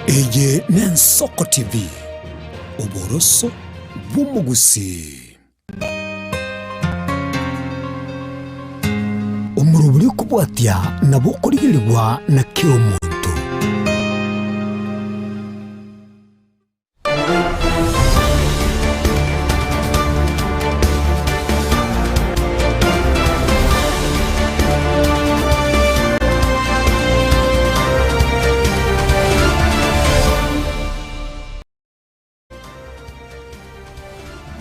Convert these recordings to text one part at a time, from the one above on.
Eye n'Ensoko TV, oboroso bw'omogusii. Omorobori okobwatia nabo okorigerigwa na kera omonto.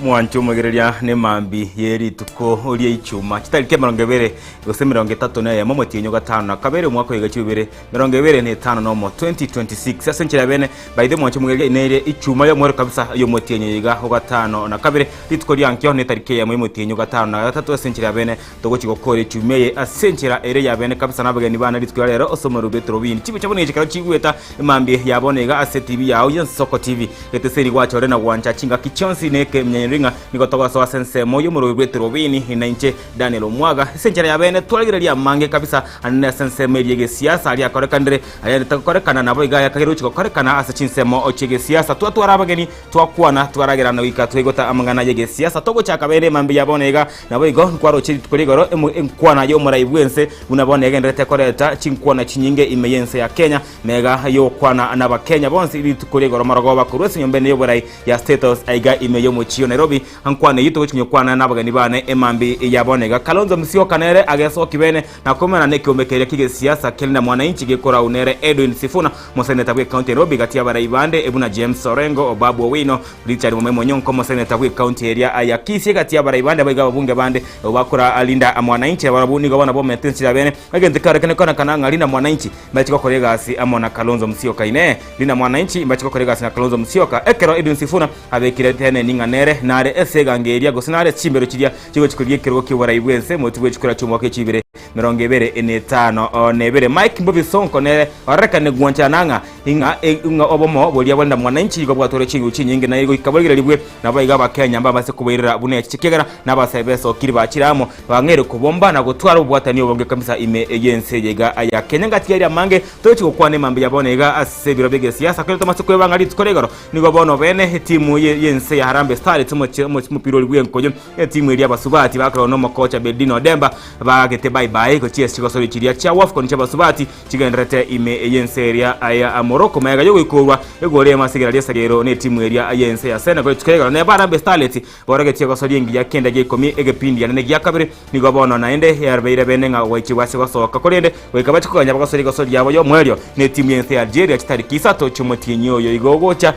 Mwanche omoigereria nemambi ye rituko ria ichuma chitariki 20 gose 31 omotienyi o gatano na kabere omwaka o iga chibere 2051 2026 ase enchera ya bene by the mwanche omoigereria nere ichuma y'omwero kabisa y'omotienyi iga o gatano na kabere rituko ria nkio netariki eyemo y'omotienyi o gatano na gatato ase enchera ya bene togochi gokora echuma eye ase enchera ere ya bene kabisa na abageni bane rituko ria rero ase omorero bw'etorobini chibicha buna echi ekero chigweta Emambia ya bono iga ase TV yao y'Ensoko TV, geteseri gwachore na gwancha chingaki chionsi na ekemanyererio ng'a nigo togosoa ase ensemo y'omorwori bw'eterobini na inche Daniel Omwaga. Ase enchera ya bene twarigereria amange kabisa anene ase ensemo eria y'egesiasa aria akorekanire aria tagokorekana nabo iga ayakageire gochia gokorekana ase chinsemo chi'egesiasa. Twatwara abageni twakwana twaragerana goika twaigota amang'ana y'egesiasa togochaka bene emambia ya bono iga Naboigo nkwaroche rituko rigoro enkwana y'omorai bw'ense, buna bono egendererete koreta chinkwana chinyinge ime y'ense ya Kenya, mega y'ogokwana n'Abakenya bonsi rituko rigoro marogoba korwa ase enyomba ene y'oborai ya State House aiga ime y'omochie o Nairobi. Nkwana eyio togochia konyekwana n'abageni bane emambi ya bono iga. Kalonzo Musyoka nere agesokia bene na koumera nekeombe keria ki'egesiasa kere na mwananchi gekorau nere Edwin Sifuna Omoseneta bw'ecounty ya Nairobi gati y'abarai bande buna James Orengo, Babu Owino, Richard Wamae Monyonka omoseneta bw'ecounty eria ya Kisii gati y'abarai bande abaiga ababunge bande abwo bakora Linda Mwananchi abarabwo nigo bono bomete enchera bene egento kiarorekane koonekana ng'a Linda Mwananchi mbache gokora egasi amo na Kalonzo Musyoka Inee Linda Mwananchi mbache gokora egasi na Kalonzo Musyoka ekero Edwin Sifuna abekire teneni ng'a nere nare ase egango eria gose nare ase chimbero chiria chigochi korigia ekerogo ki'oborai bw'ense motwe bw'echikura chi'omwaka echibere 22 na ebere. Mike Mbuvi Sonko nere ororekane gwanchana ng'a ing'a ing'a obomo boria bwa Linda Mwananchi igo bwatware chinguru chinyinge naye goika borigererigwe nabo iga Abakenya mbabase koboirera buna echiche ekiagera nabasae besokire bachire amo bang'eire kobomba na gotwara obobwatani obonge kabisa ime y'ense eye iga ya Kenya. Ngatiga eria amange tochi gokwana emambia ya bono iga ase ebiro bi'egesiasa korende tomase kweba ng'a rituko rigoro nigo bono bene etimu y'ense ya Harambee Starlets omochie omopira oria bw'enkoyo Etimu eria abasubati bakorwa nomokocha Beldino Odemba baagete bye bye gochia ase chigosori chiria chia Wafcon chi'abasubati chigendererete ime y'ense eria ya Morocco magega y'ogoikorwa egori eyemo ase igana ri'esagero n'etimu eria y'ense ya Senegal rituko ri'egoro neba Harambee Starlets borogetie egosori engiya kenda gia ikomi egepindi anene gia kabere nigo bono naende yabeire bene ng'a goichigwa ase gosoka korende goika bachie koganya bagosori egosori yabo y'omoerio n'etimu y'ense ya Algeria chitariki isato chi'omotienyi oyo igo ogocha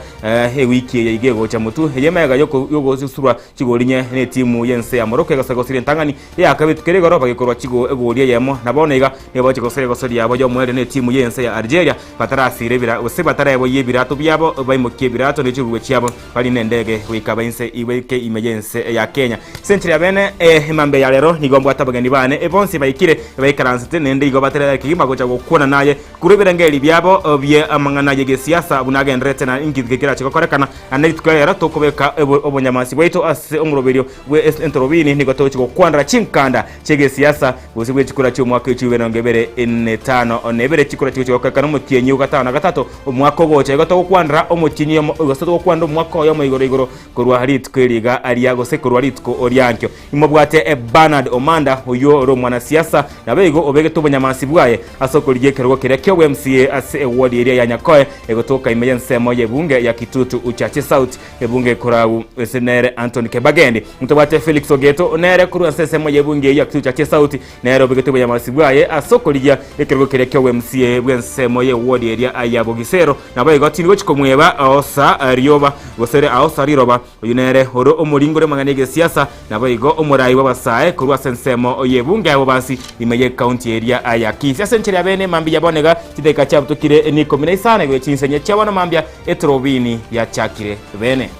ewiki eye iga egocha motwe eye magega y'ogosusurwa Chigori inye netimu y'ense ya Morocco egosoa gosiria entang'ani eyakabetwe kera igoro bagekorwa chigo egori eyemo, na bono iga nigo bagochia gosoria egosori yabo y'omoerio netimu y'ense ya Algeria batarasira ebira gose batareboyia ebirato biabo baimokie ebirato ne chigurube chiabo barine endege goika bainse baike ime y'ense ya Kenya. Ase enchera ya bene emambia ya rero nigo mbwate abageni bane bonsi baikire baikaransete naende igo baterere kegima gocha gokwana naye korwa ebirengererio biabo bie amang'ana y'egesiasa buna agendererete na inki kerache gokorekana Naende rituko ero tokobeka obonyamansi bwaito ase omoroberio bwe entorobini, nigo togochia gokwanera chinkanda chi'egesiasa, gose bwe chikura chi'omwaka echio emerongo ebere netano na ebere, chikura chigochia gokorekana omotienyi o gatano na gatato omwaka ogocha. Igo togokwanera omotienyi oyomo, gose togokwanera omwaka oyomo igoro igoro korwa rituko eri iga aria, gose korwa rituko riankio. Imobwate Bernard Omanda, oyio ore omwanasiasa, naboigo obegete obonyamansi bwaye ase okorigia ekerogo keria ki'oboMCA ase ewodi eria ya Nyakoe egotoka ime y'ensemo y'ebunge ya Kitutu Uchache South, ebunge ekorau ase nere Anthony Kebagendi. Ntobwate Felix Ogeto nere korwa ase ensemo y'ebunge eyio ya Kitutu Chache South nere obegete obonyamansi bwaye ase okorigia ekerogo keria ki'oboMCA bw'ensemo y'ewodi eria ya Bogisero. Naboigo tindi gochia komweba aosa rioba gose aosa riroba Oyio nere ore omoringori amang'ana y'egesiasa, naboigo omorai bw'abasae korwa ase ensemo y'ebunge ya Bobasi ime y'ecounty eria ya Kisii. Ase enchera ya bene mambia ya bono iga chidakika chiabutokire n'ikomi na isano igoro chinsenye chia bono mambia etorobini yachakire bene.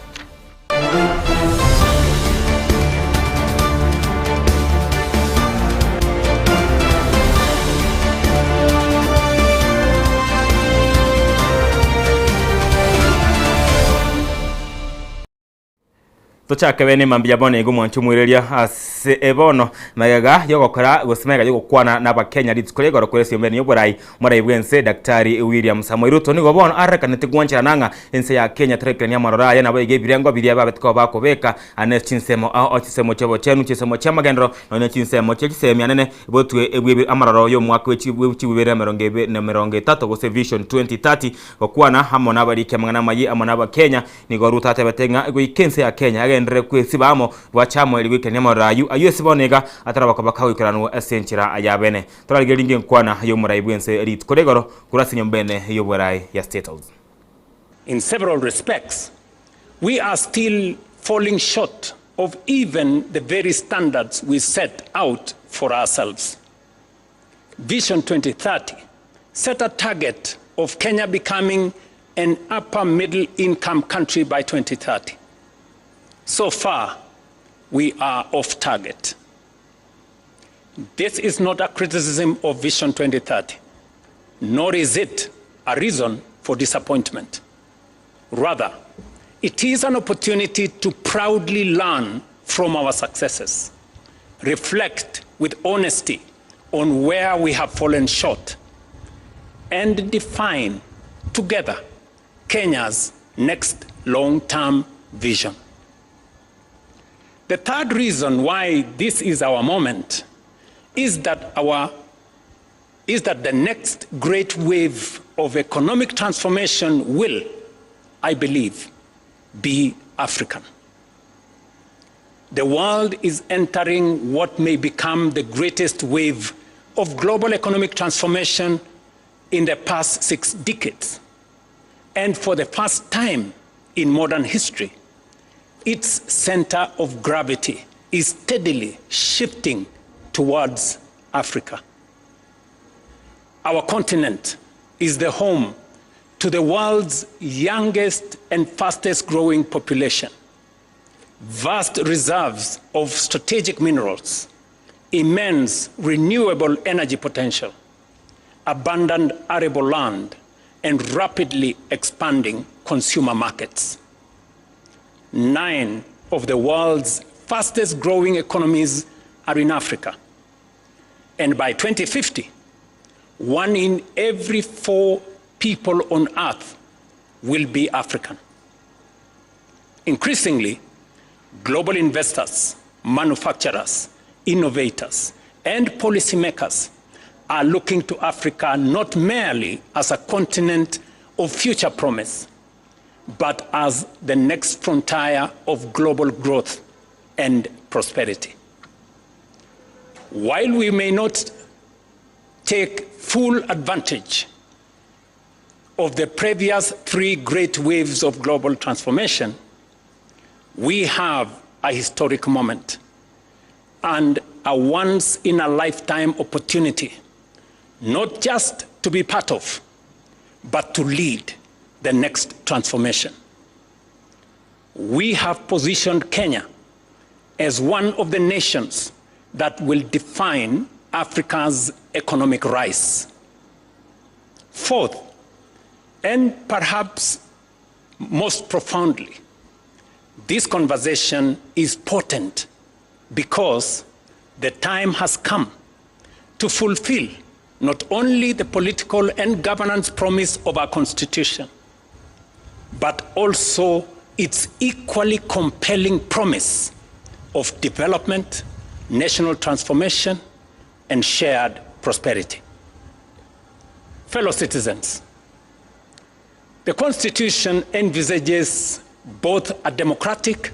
Tochake bene mambia bono iga omwancho omoireria ase ebono magega yogokora gose magega yogokwana n'Abakenya rituko ria igoro korwa esiombe y'oborai omorai bw'ense Daktari William Samoei Ruto nigo bono arorekanete gwancherana ng'a ense ya Kenya teraikerania amaroro aye naboigo ebirengo biria babete koba bakobeka ane chinsemo ao chinsemo chi'obochenu chinsemo chi'amagenderero nonya chinsemo chie chisemi anene botwe ebwe amaroro y'omwaka bwe chibibere na emerongo ebere na emerongo etato gose Vision 2030 gokwana amo nabariki amang'ana amayia amo n'Abakenya Nigo Ruto atebete ng'a goika ense ya Kenya agenderere kwesiba amo bwacha amo erio goikerania amaroro ayio, ayio ase bono iga ataraba koba kagoikeranwa ase enchera ya bene. Torarigererie ringe enkwana y'omorai bw'ense rituko ria igoro korwa ase enyomba ene y'oborai ya State House. In several respects, we are still falling short of even the very standards we set out for ourselves. Vision 2030 set a target of Kenya becoming an upper middle income country by 2030. So far, we are off target. This is not a criticism of Vision 2030, nor is it a reason for disappointment. Rather, it is an opportunity to proudly learn from our successes, reflect with honesty on where we have fallen short, and define together Kenya's next long-term vision. The third reason why this is our moment is that our is that the next great wave of economic transformation will, I believe, be African. The world is entering what may become the greatest wave of global economic transformation in the past six decades. And for the first time in modern history, its center of gravity is steadily shifting towards Africa. Our continent is the home to the world's youngest and fastest growing population, vast reserves of strategic minerals, immense renewable energy potential, abundant arable land, and rapidly expanding consumer markets. Nine of the world's fastest growing economies are in Africa. And by 2050, one in every four people on earth will be African. Increasingly, global investors, manufacturers, innovators, and policymakers are looking to Africa not merely as a continent of future promise, but as the next frontier of global growth and prosperity. While we may not take full advantage of the previous three great waves of global transformation, we have a historic moment and a once in a lifetime opportunity, not just to be part of, but to lead the next transformation. We have positioned Kenya as one of the nations that will define Africa's economic rise. Fourth, and perhaps most profoundly, this conversation is potent because the time has come to fulfill not only the political and governance promise of our Constitution, but also its equally compelling promise of development, national transformation, and shared prosperity. Fellow citizens, the Constitution envisages both a democratic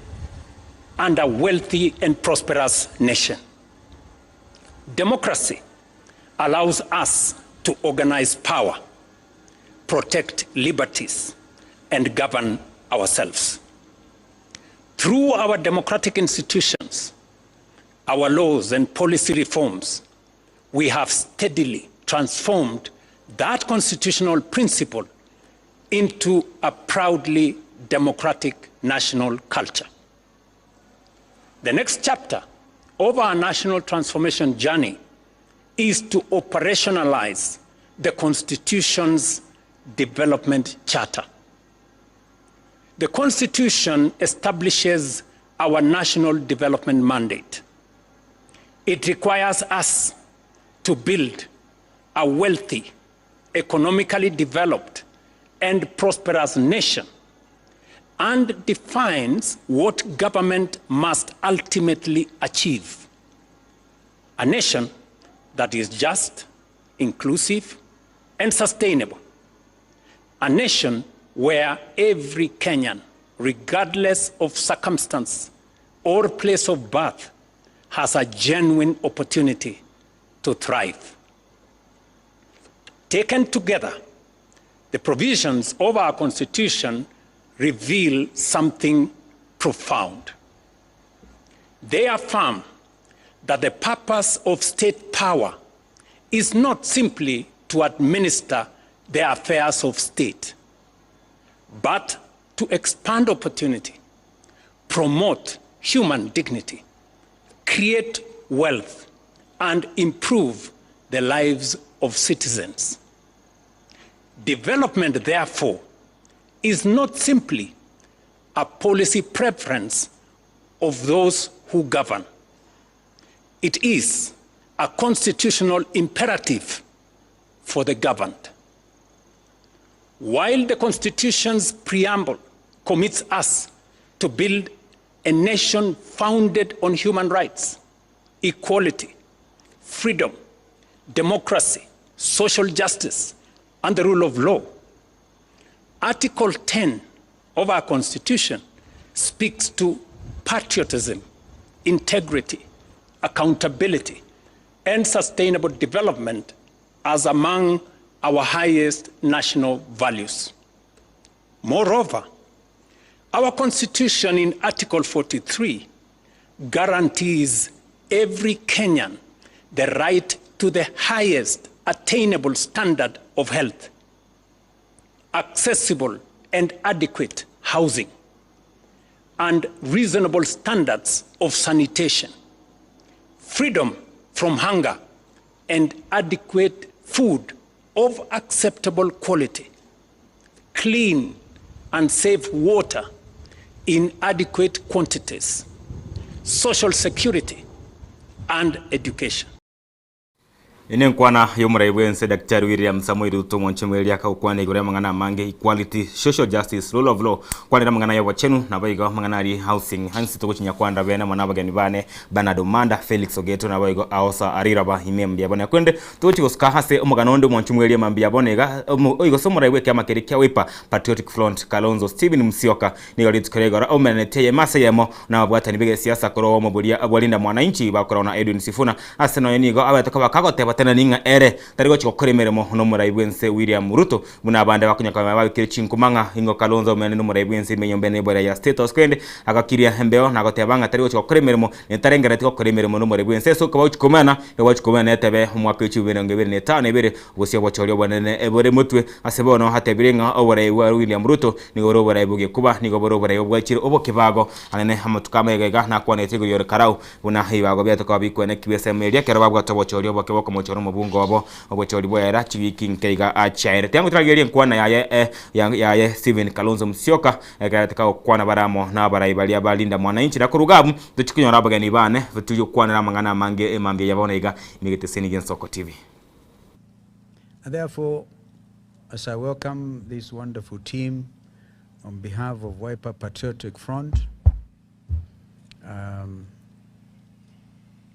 and a wealthy and prosperous nation. Democracy allows us to organize power, protect liberties, and govern ourselves. Through our democratic institutions, our laws and policy reforms, we have steadily transformed that constitutional principle into a proudly democratic national culture. The next chapter of our national transformation journey is to operationalize the Constitution's Development Charter. The Constitution establishes our national development mandate. It requires us to build a wealthy, economically developed, and prosperous nation and defines what government must ultimately achieve. A nation that is just, inclusive, and sustainable. A nation where every Kenyan, regardless of circumstance or place of birth, has a genuine opportunity to thrive. Taken together, the provisions of our Constitution reveal something profound. They affirm that the purpose of state power is not simply to administer the affairs of state, but to expand opportunity, promote human dignity, create wealth, and improve the lives of citizens. Development, therefore, is not simply a policy preference of those who govern. It is a constitutional imperative for the governed. While the Constitution's preamble commits us to build a nation founded on human rights, equality, freedom, democracy, social justice, and the rule of law, Article 10 of our Constitution speaks to patriotism, integrity, accountability, and sustainable development as among our highest national values. Moreover, our Constitution in Article 43 guarantees every Kenyan the right to the highest attainable standard of health, accessible and adequate housing, and reasonable standards of sanitation, freedom from hunger, and adequate food of acceptable quality, clean and safe water in adequate quantities, social security, and education. Eye nenkwana y'omorai bw'ense Daktari William Samoei Ruto omonche mweria akagokwana igoro y'amang'ana amange Equality, Social Justice, Rule of Law, kwanera amang'ana y'obochenu naboigo amang'ana aria Housing. Hansi togochinya kwanda bene amo nabageni bane Bernard Omanda, Felix Ogeto naboigo Aosa Ariraba ime mbuya bono. Korende togochi gosuka ase omogano onde omonche mweria mambia bono iga oigo ase omorai bw'ekiama keria kia Wiper Patriotic Front Kalonzo Steven Musyoka Nigo rituko ria igoro aumeraneti eyemo ase eyemo nababwatani b'egesiasa korwa omoboria bwa Linda Mwananchi bakoragwa na Edwin Sifuna. Ase nonya nigo abaete koba kagoteba tenani ng'a ere tari gochia gokora emeremo nomorai bw'ense William Ruto buna abande bakonya koba babekire chinkuma ng'a ingo Kalonzo aumerane nomorai bw'ense ime enyomba ene eboria ya State House korende agakiria embeo nagoteba ng'a tari gochia gokora emeremo netarengerereti gokora emeremo nomorai bw'ense ase okoba gochia koumana nigo bagochia koumana netebe omwaka oichia 2025 Gose obochori obonene bore motwe. Ase bono atebire ng'a oborai bwa William Ruto nigo bore oborai bw'egekuba, nigo bore oborai obwachire obokebago. Anene amatuko amaiga iga nakwanete igoro y'Ore Karau, buna ebibago biaito koba bikwenekigwa esemo eria ekero babwate obochori oboke bokomochora omobunge obo, obochori bw'eera chiwiki nke iga chiaerete. Tiango toragerie enkwana yaye yaye Stephen Kalonzo Musyoka ekero tikagokwana bare amo nabarai baria ba Linda Mwananchi. Na koruga abwo tochie konyora abageni bane tochie gokwanera amang'ana amange emambia ya bono iga ime egeteseni gi'Ensoko TV. And therefore, as I welcome this wonderful team on behalf of Wiper Patriotic Front, um,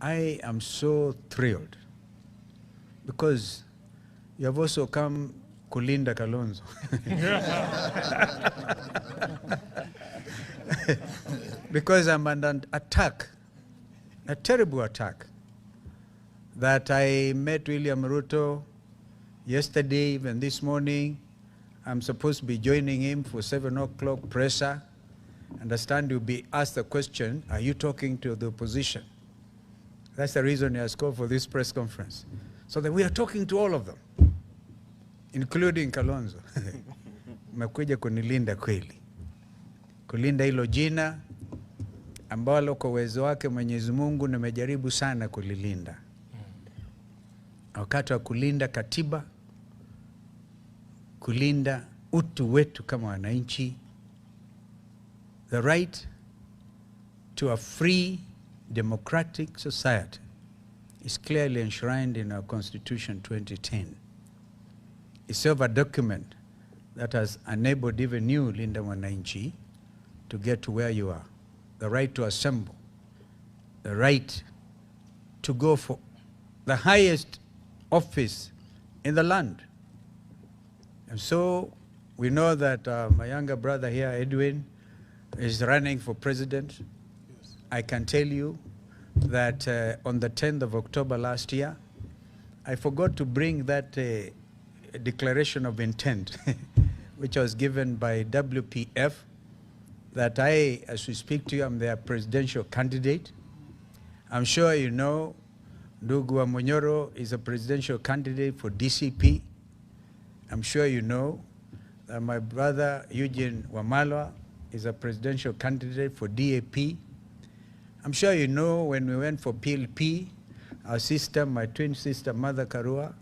I am so thrilled because you have also come kulinda Kalonzo. because I'm under attack, a terrible attack that I met William Ruto yesterday, even this morning. I'm supposed to be joining him for 7 o'clock presser. Understand you'll be asked the question, are you talking to the opposition? That's the reason he has called for this press conference. So that we are talking to all of them, including Kalonzo. Umekuja kunilinda kweli, kulinda hilo jina ambalo kwa uwezo wake Mwenyezi Mungu nimejaribu sana kulilinda. Wakati wa kulinda katiba, kulinda utu wetu kama wananchi, the right to a free democratic society is clearly enshrined in our Constitution 2010. Itself a document that has enabled even you, Linda Mwananchi, to get to where you are. The right to assemble, the right to go for the highest office in the land. And so we know that my younger brother here, Edwin, is running for president. Yes. I can tell you that on the 10th of October last year, I forgot to bring that declaration of intent, which was given by WPF, that I, as we speak to you, I'm their presidential candidate. I'm sure you know Ndugu Wamunyoro is a presidential candidate for DCP. I'm sure you know that my brother Eugene Wamalwa is a presidential candidate for DAP. I'm sure you know when we went for PLP, our sister, my twin sister, Mother Karua,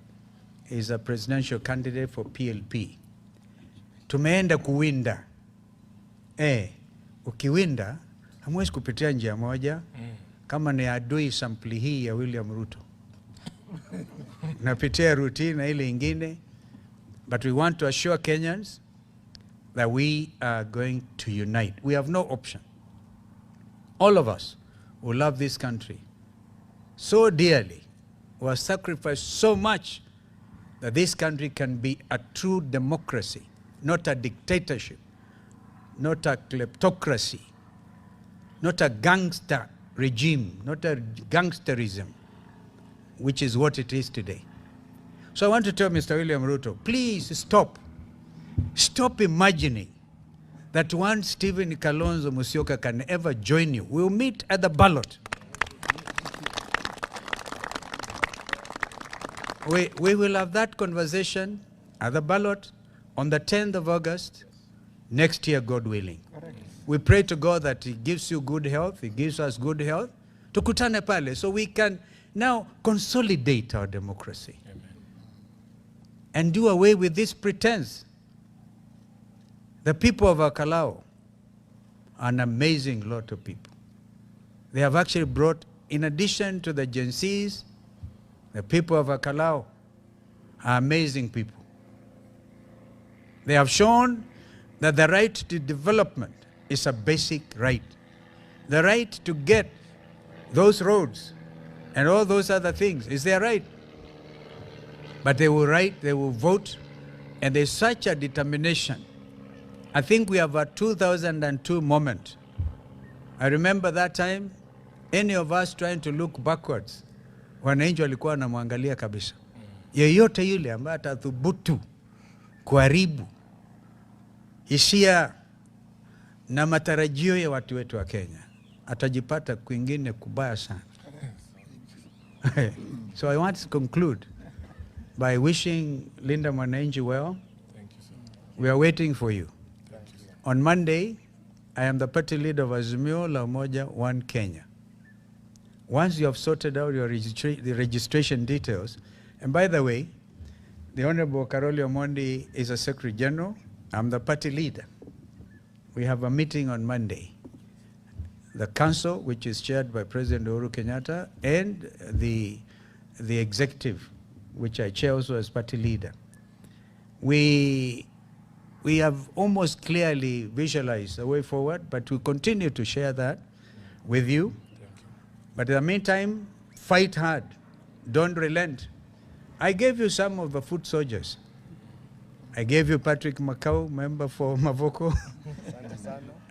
is a presidential candidate for PLP. Tumeenda kuwinda. Ukiwinda hamwezi kupitia njia moja kama ni adui sampli hii ya William Ruto. Napitia route na ile ingine, but we want to assure Kenyans that we are going to unite. We have no option. All of us who love this country so dearly, who have sacrificed so much that this country can be a true democracy, not a dictatorship, not a kleptocracy, not a gangster regime, not a gangsterism, which is what it is today. So I want to tell Mr. William Ruto, please stop. Stop imagining that one Stephen Kalonzo Musyoka can ever join you. We'll meet at the ballot. We will have that conversation at the ballot on the 10th of August next year, God willing. Correct. We pray to God that He gives you good health, He gives us good health. Tukutane pale so we can now consolidate our democracy. Amen. And do away with this pretense. The people of Olkalou are an amazing lot of people. They have actually brought, in addition to the Gen Zs, the people of Olkalou are amazing people. They have shown that the right to development is a basic right. The right to get those roads and all those other things is their right. But they will write, they will vote, and there's such a determination. I think we have a 2002 moment. I remember that time, any of us trying to look backwards, wananchi walikuwa wanamwangalia kabisa. Yeyote yule ambaye atathubutu kuharibu hisia na matarajio ya watu wetu wa Kenya atajipata kwingine kubaya sana. So I want to conclude by wishing Linda Mwananchi well. Thank you, sir. We are waiting for you. Thank you, sir. On Monday, I am the party leader of Azimio La Umoja One Kenya. Once you have sorted out your the registration details, and by the way, the Honorable Caroli Omondi is a Secretary General. I'm the party leader. We have a meeting on Monday. The council, which is chaired by President Uhuru Kenyatta, and the executive, which I chair also as party leader. We have almost clearly visualized the way forward, but we continue to share that with you. Thank you. But in the meantime, fight hard. Don't relent. I gave you some of the foot soldiers. I gave you Patrick Makau, member for Mavoko.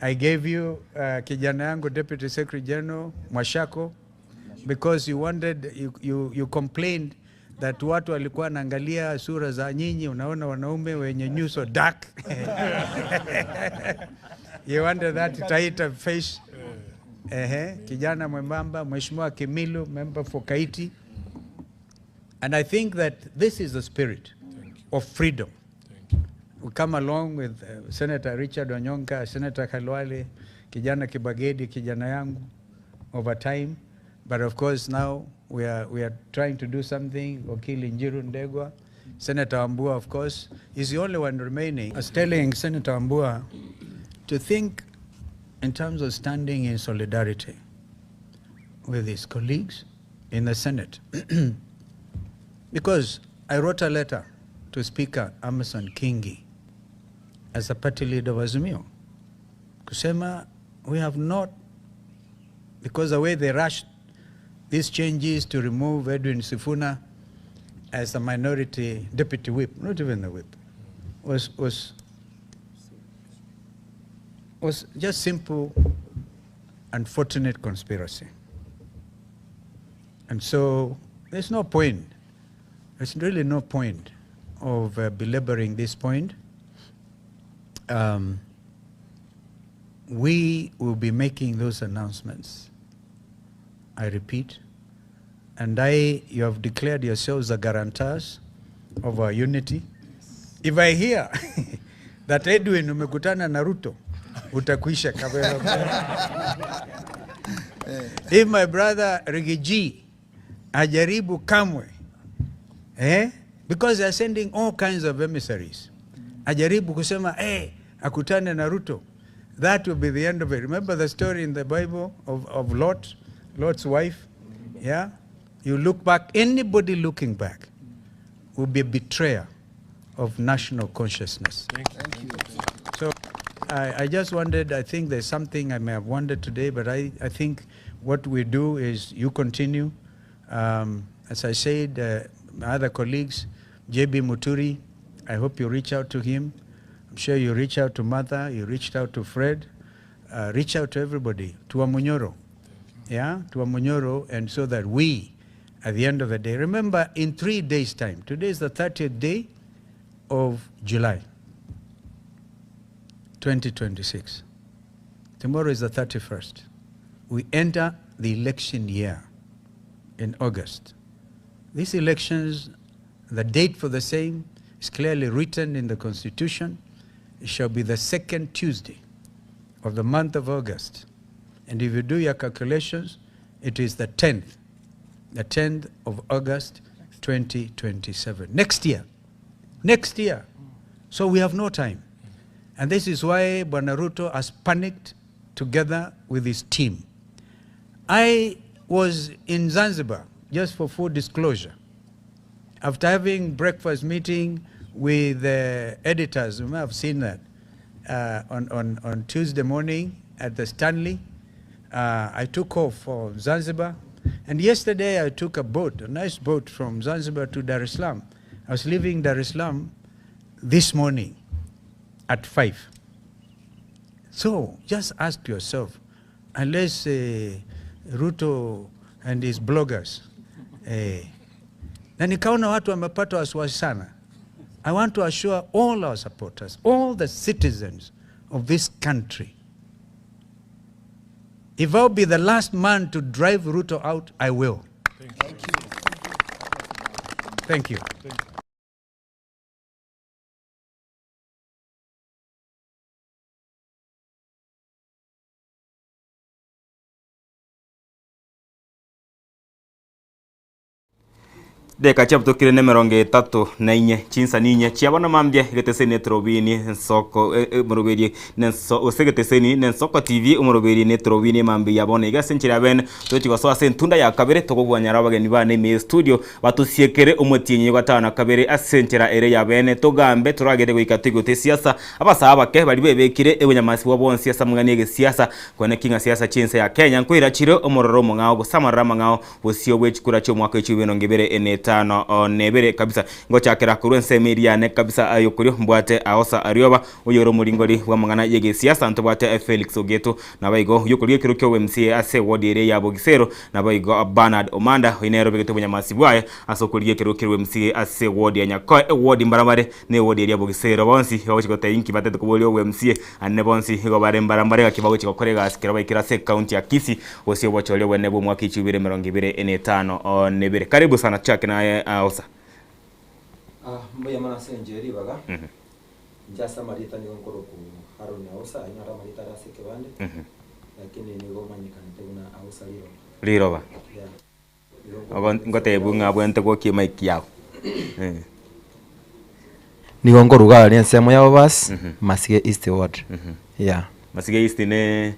I gave you kijana yangu, Deputy Secretary General Mwashako, because you wanted, you complained that watu walikuwa wanaangalia sura za nyinyi, unaona wanaume wenye nyuso dark. You wanted that tighter face. Ehe, kijana mwembamba, Mheshimiwa Kimilu, member for Kaiti. And I think that this is the spirit of freedom. Thank you. We come along with Senator Richard Onyonka, Senator Khalwale, kijana Kibagedi, kijana yangu, over time. But of course now we are trying to do something. Wakili Njiru Ndegwa, Senator Wambua, of course, is the only one remaining. I was telling Senator Wambua to think in terms of standing in solidarity. with his colleagues in the Senate because I wrote a letter to Speaker Amason Kingi as a party leader of Azimio kusema we have not because the way they rushed these changes to remove Edwin Sifuna as a minority deputy whip, not even the whip, was, was, was just simple, unfortunate conspiracy. And so there's no point, there's really no point of uh, belaboring this point. Um, we will be making those announcements. I repeat. And I, you have declared yourselves the guarantors of our unity. If I hear that Edwin umekutana na Ruto, utakuisha kabisa. If my brother Rigiji ajaribu kamwe eh? Because they are sending all kinds of emissaries. Ajaribu kusema eh, akutane na Ruto. That will be the end of it. Remember the story in the Bible of, of Lot, Lot's wife? Yeah? You look back, anybody looking back will be a betrayer of national consciousness. So I, I just wondered, I think there's something I may have wondered today, but I, I think what we do is you continue. Um, as I said, uh, my other colleagues, JB Muturi, I hope you reach out to him. I'm sure you reach out to Martha, you reached out to Fred, uh, reach out to everybody, to Amunyoro. Yeah, to Amunyoro, and so that we, at the end of the day, remember in three days' time, today is the 30th day of July. 2026. Tomorrow is the 31st. We enter the election year in August. These elections, the date for the same is clearly written in the Constitution. It shall be the second Tuesday of the month of August. And if you do your calculations, it is the 10th, the 10th of August, 2027. Next year. Next year. So we have no time. And this is why Bwana Ruto has panicked together with his team. I was in Zanzibar, just for full disclosure, after having breakfast meeting with the editors, you may have seen that, uh, on, on, on Tuesday morning at the Stanley. Uh, I took off for Zanzibar. And yesterday I took a boat, a nice boat from Zanzibar to Dar es Salaam. I was leaving Dar es Salaam this morning at 5. So just ask yourself, unless uh, Ruto and his bloggers eh, na nikaona watu wamepata wasiwasi sana. I want to assure all our supporters, all the citizens of this country, if I'll be the last man to drive Ruto out, I will. Thank you. Thank you. Chidakika chiabutokire nemerongo etato na inye, chinsa ninye chia bono mambia egeteseni etorobini ensoko e- e- omoroberi nenso gose egeteseni nensoko TV omoroberi netorobini emambia ya bono iga ase enchera ya bene togochi gosoa ase entunda ya kabere tokogwanyara abageni bane ime estudio batosiekere omotienyi gatano na kabere ase enchera ere ya bene togambe toragere goika toigote esiasa abasae abake baria bebekire ebonyamasi bwa bonsi ase amang'ana ya egesiasa Kwane ki ng'a siasa chi'ense ya Kenya nkoira chire omororo omong'ao gose amaroro amang'ao bosio bwe chikura chi'omwaka w'echibwe emerongo ebere na etano na ebere kabisa. Ngochakera korwa ensemo eria yane kabisa ayokorio mbwate Aosa Arioba oyore omoringori bw'amang'ana y'egesiasa ntobwate Felix Ogeto naboigo oyokoria ekero kia obo-MCA ase eward eria ya Bogisero naboigo Bernard Omanda oyio nere obegete obonyamasi bwaye ase okoria ekero kia obo-MCA ase eward ya Nyakoe eward mbarabare na eward eria ya Bogisero bonsi bagochia gotebia inki batete koboria obo-MCA Ande bonsi igo bare mbarambare gaki bagochia gokora egasi kero baikire ase ecounty ya Kisii gose obochori obonene bw'omwaka echibiri emerongo ebere ene etano na ebere. Karibu sana Chuck naye Osa. Ah, mbuya mono ase enchera ye ribaga. Inche ase amarieta nigo nkorokwa Haron Ausa, ayio naro amarieta are ase ekebande, lakini nigo omanyekanete buna Ausa Riroba. Riroba. Yeah. Nigo nkorokwa Ogo ngotebiwa ng'a abwenerete gwokia emic yago. Eh. Nigo nkoruga aria ensemo ya Bobasi, Masige East Ward. Yeah. Masige East ne.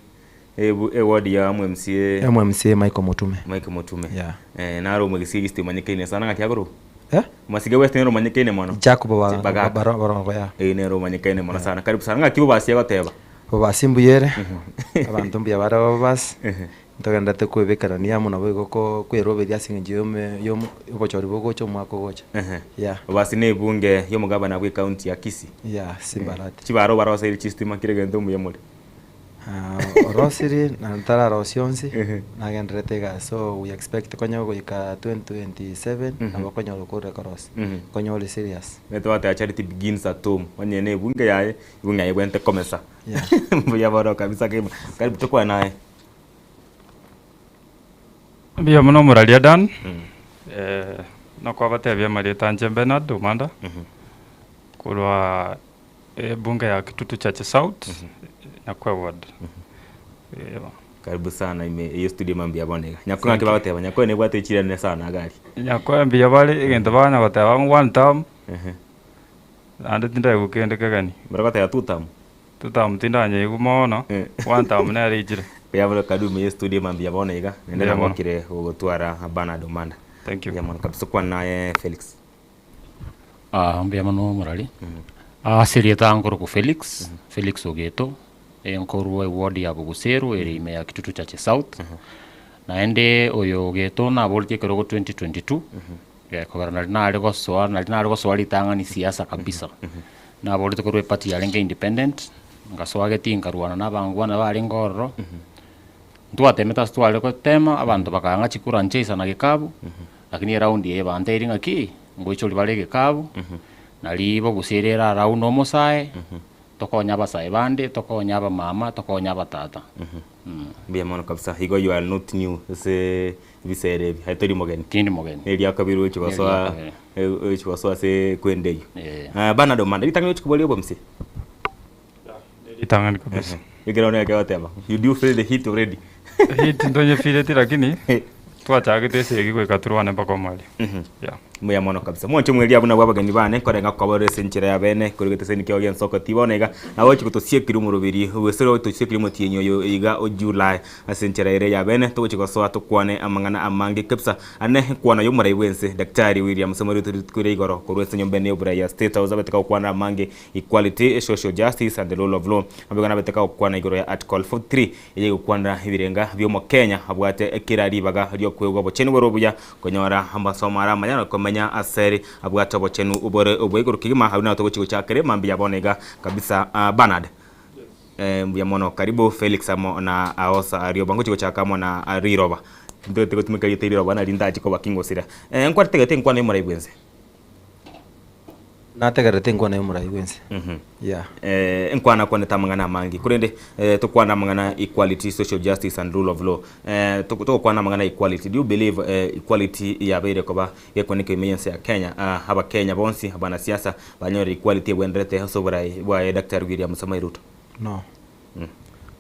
Ebu eward ya MMCA MMCA Michael Mutume. Mike Mutume. Yeah. Eh, naro omogisia east omanyekaine sana ng'aki akorokwa? Eh? Masige West nere omanyekaine mono. Jacob ba Bagaka. Baro- Barongo ya. Eh, nere omanyekaine mono sana. Karibu sana. Ng'aki bobasi agoteba? Bobasi mbuya ere. Abanto mbuya bare bobasi. Ntogenderete koebekerania amo nabo igo ko kweroberia ase eng'encho yome yomo obochori bogocha omwaka ogocha. Ehe. Yeah. Bobasi na ebunge ya omogabana bwe ekaunti ya Kisii. Yeah, Simba Arati. Chibaro baroseire chistima kera egento mbuya more. Ah, orosirie na ntararosia onsi Ehe. nagendererete iga so we expect konya goika 2027 nabo okonyora okorire korosia Mhm. konya ore serious. Omanyete bagoteba charity begins at home. Onye na ebunge yaye, ebunge yaye ebwenerete komesa. Yeah. Mbuya bono kabisa kegima. Karibu tokwane naye. Mbuya mono omoraria Dan, nokwabatebia amarieta anche Bernard Omanda, korwa ebunge ya Kitutu Church South, Nyakwe ward. Eeh. Karibu sana ime eye studio mambia bono iga. Nyakwe ng'aki bagoteba, Nyakwe nebwate echira nene sana iga aria. Nyakwe mbuya bare egento baganya goteba ng'a one term, naende tindaigwa kende kegeni. Bare goteba two term? Two term tindanyeigwa mono, one term nere eichire. Mbuya mono karibu ime ye studio mambia bono iga, naende Mbuya mono. nagokire gogotwara Bernard Omanda. Thank you. Mbuya mono kabisa okwana naye Felix. Ah, mbuya mono omorari. Ase erieta nkorokwa Felix, Felix Ogeto, nkorwa eward ya Boguseru ere ime ya Kitutu Chache South. Naende oyo Ogeto naboretie ekerogo 2022, kogera nari nare gosoa nari nare gosoa ritang'ani siasa kabisa. Naboretie korwa eparty yarenge independent, ngasoa getii nkarwana na abangwana barenge ororo, ntwatemete ase tware gotema, abanto bakang'a chikura nchaisa na gekabu, lakini eraundi eye banteirie ng'a ki, ngoichoria bare egekabu, nari bogusia ere eraraune omosae, tokonye abasae bande, tokonye abamama, tokonye abatata. Mbuya mono kabisa, igo you are not new ase ebisere ebi, aye tori mogeni. Tindi mogeni. Eria kabere ochi Eria gosoa kabere. ochi gosoa ase kwenda eyio. Eh. Ah, Bernard Omanda, ritang'ani ochi koboria obomsi? Ritang'ani kabisa. Ekero nere egoteba, you do feel the heat already. Heat ntonyefeeleti lakini twachagete esegi goika torwane mpaka omoerio. Yeah. Mbuya mono kabisa. Mwanche omweria buna bw'abageni bane, nkorenga kobarora ase enchera ya bene, korwa egeteseni kiao gi'ensoko ti bono iga, nabo ochi gotosiekeria omoroberi, gose otosiekeria omotienyi oyo iga o July, ase enchera ere ya bene, togochi gosoa tokwane amang'ana amange kabisa. Ane nkwana y'omorai bw'ense, Daktari William Samoei Ruto rituko riria igoro, korwa ase enyomba ene y'oborai ya State House abete kagokwana amange, Equality, Social Justice and the Rule of Law. Naboigo nabete kagokwana igoro ya Article 43, eye egokwanera ebirenga bi'Omokenya abwate kera ribaga ri'okoegwa obochenu bore obuya, konyora amasomo are amaya na komenya asere abwate obochenu bore obwa igoro kegima. Abwo nabo togochia gochakera mambia bono iga kabisa. Bernard, mbuya mono karibu. Felix amo na Aosa Rioba ngochia gochaka amo na riroba. Ntobete gotumeka erieta riroba nari ntache koba kingosira. Nkwategete enkwana y'omorai bwense. Nategererete enkwana y'omorai bwense. Yeah. Enkwana akwanete amang'ana amange, korende tokwane amang'ana equality, social justice and rule of law. Togokwana amang'ana equality, do you believe equality yabeire koba gekwanekio ime y'ense ya Kenya? Abakenya bonsi, abanasiasa banyorire equality ebwenderete ase oborai bwaye Daktari William Samoei Ruto? No.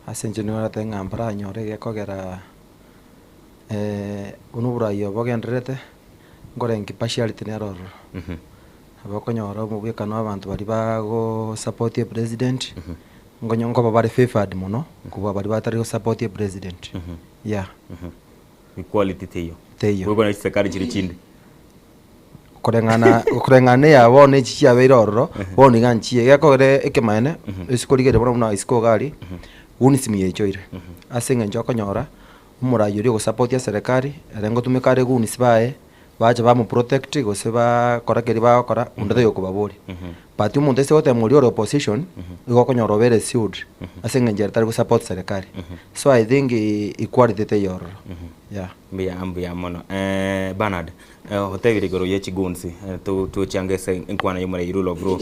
Ase inche nigo naratebe ng'a mbaranyore egekogera buna oborai obo bogendererete, nkorengi partiality nere ororo. Nabo okonyora omobwekano abanto baria bago support epresident, nkonye nkoba bare favoured mono kobua baria batari go support epresident, yeah. Equality teiyo. Teiyo. Gokwana chiserikari chiria chinde. Koreng'ana koreng'ana na eya bono echi chiabeire ororo, bono iga nchiye, gekogera ekemaene, isiko rigereria bono buna isiko iga aria, goons yaichoire, ase eng'encho okonyora, omorai oria ogosapotia eserekari, ere ngotumeka are goons baye, bache bamoprotect gose bakora keria bagokora, onde taiyo okobaboria. But omonto ase goteba oria ore opposition, igo okonyora obeire sued, ase eng'encho ere tari gosupport serikali. So I think equality teiyo ororo, yeah. Mbuya mbuya mono. Bernard, otebire igoro ye chigoons, tochiange ase enkwana ya omorai rule of law,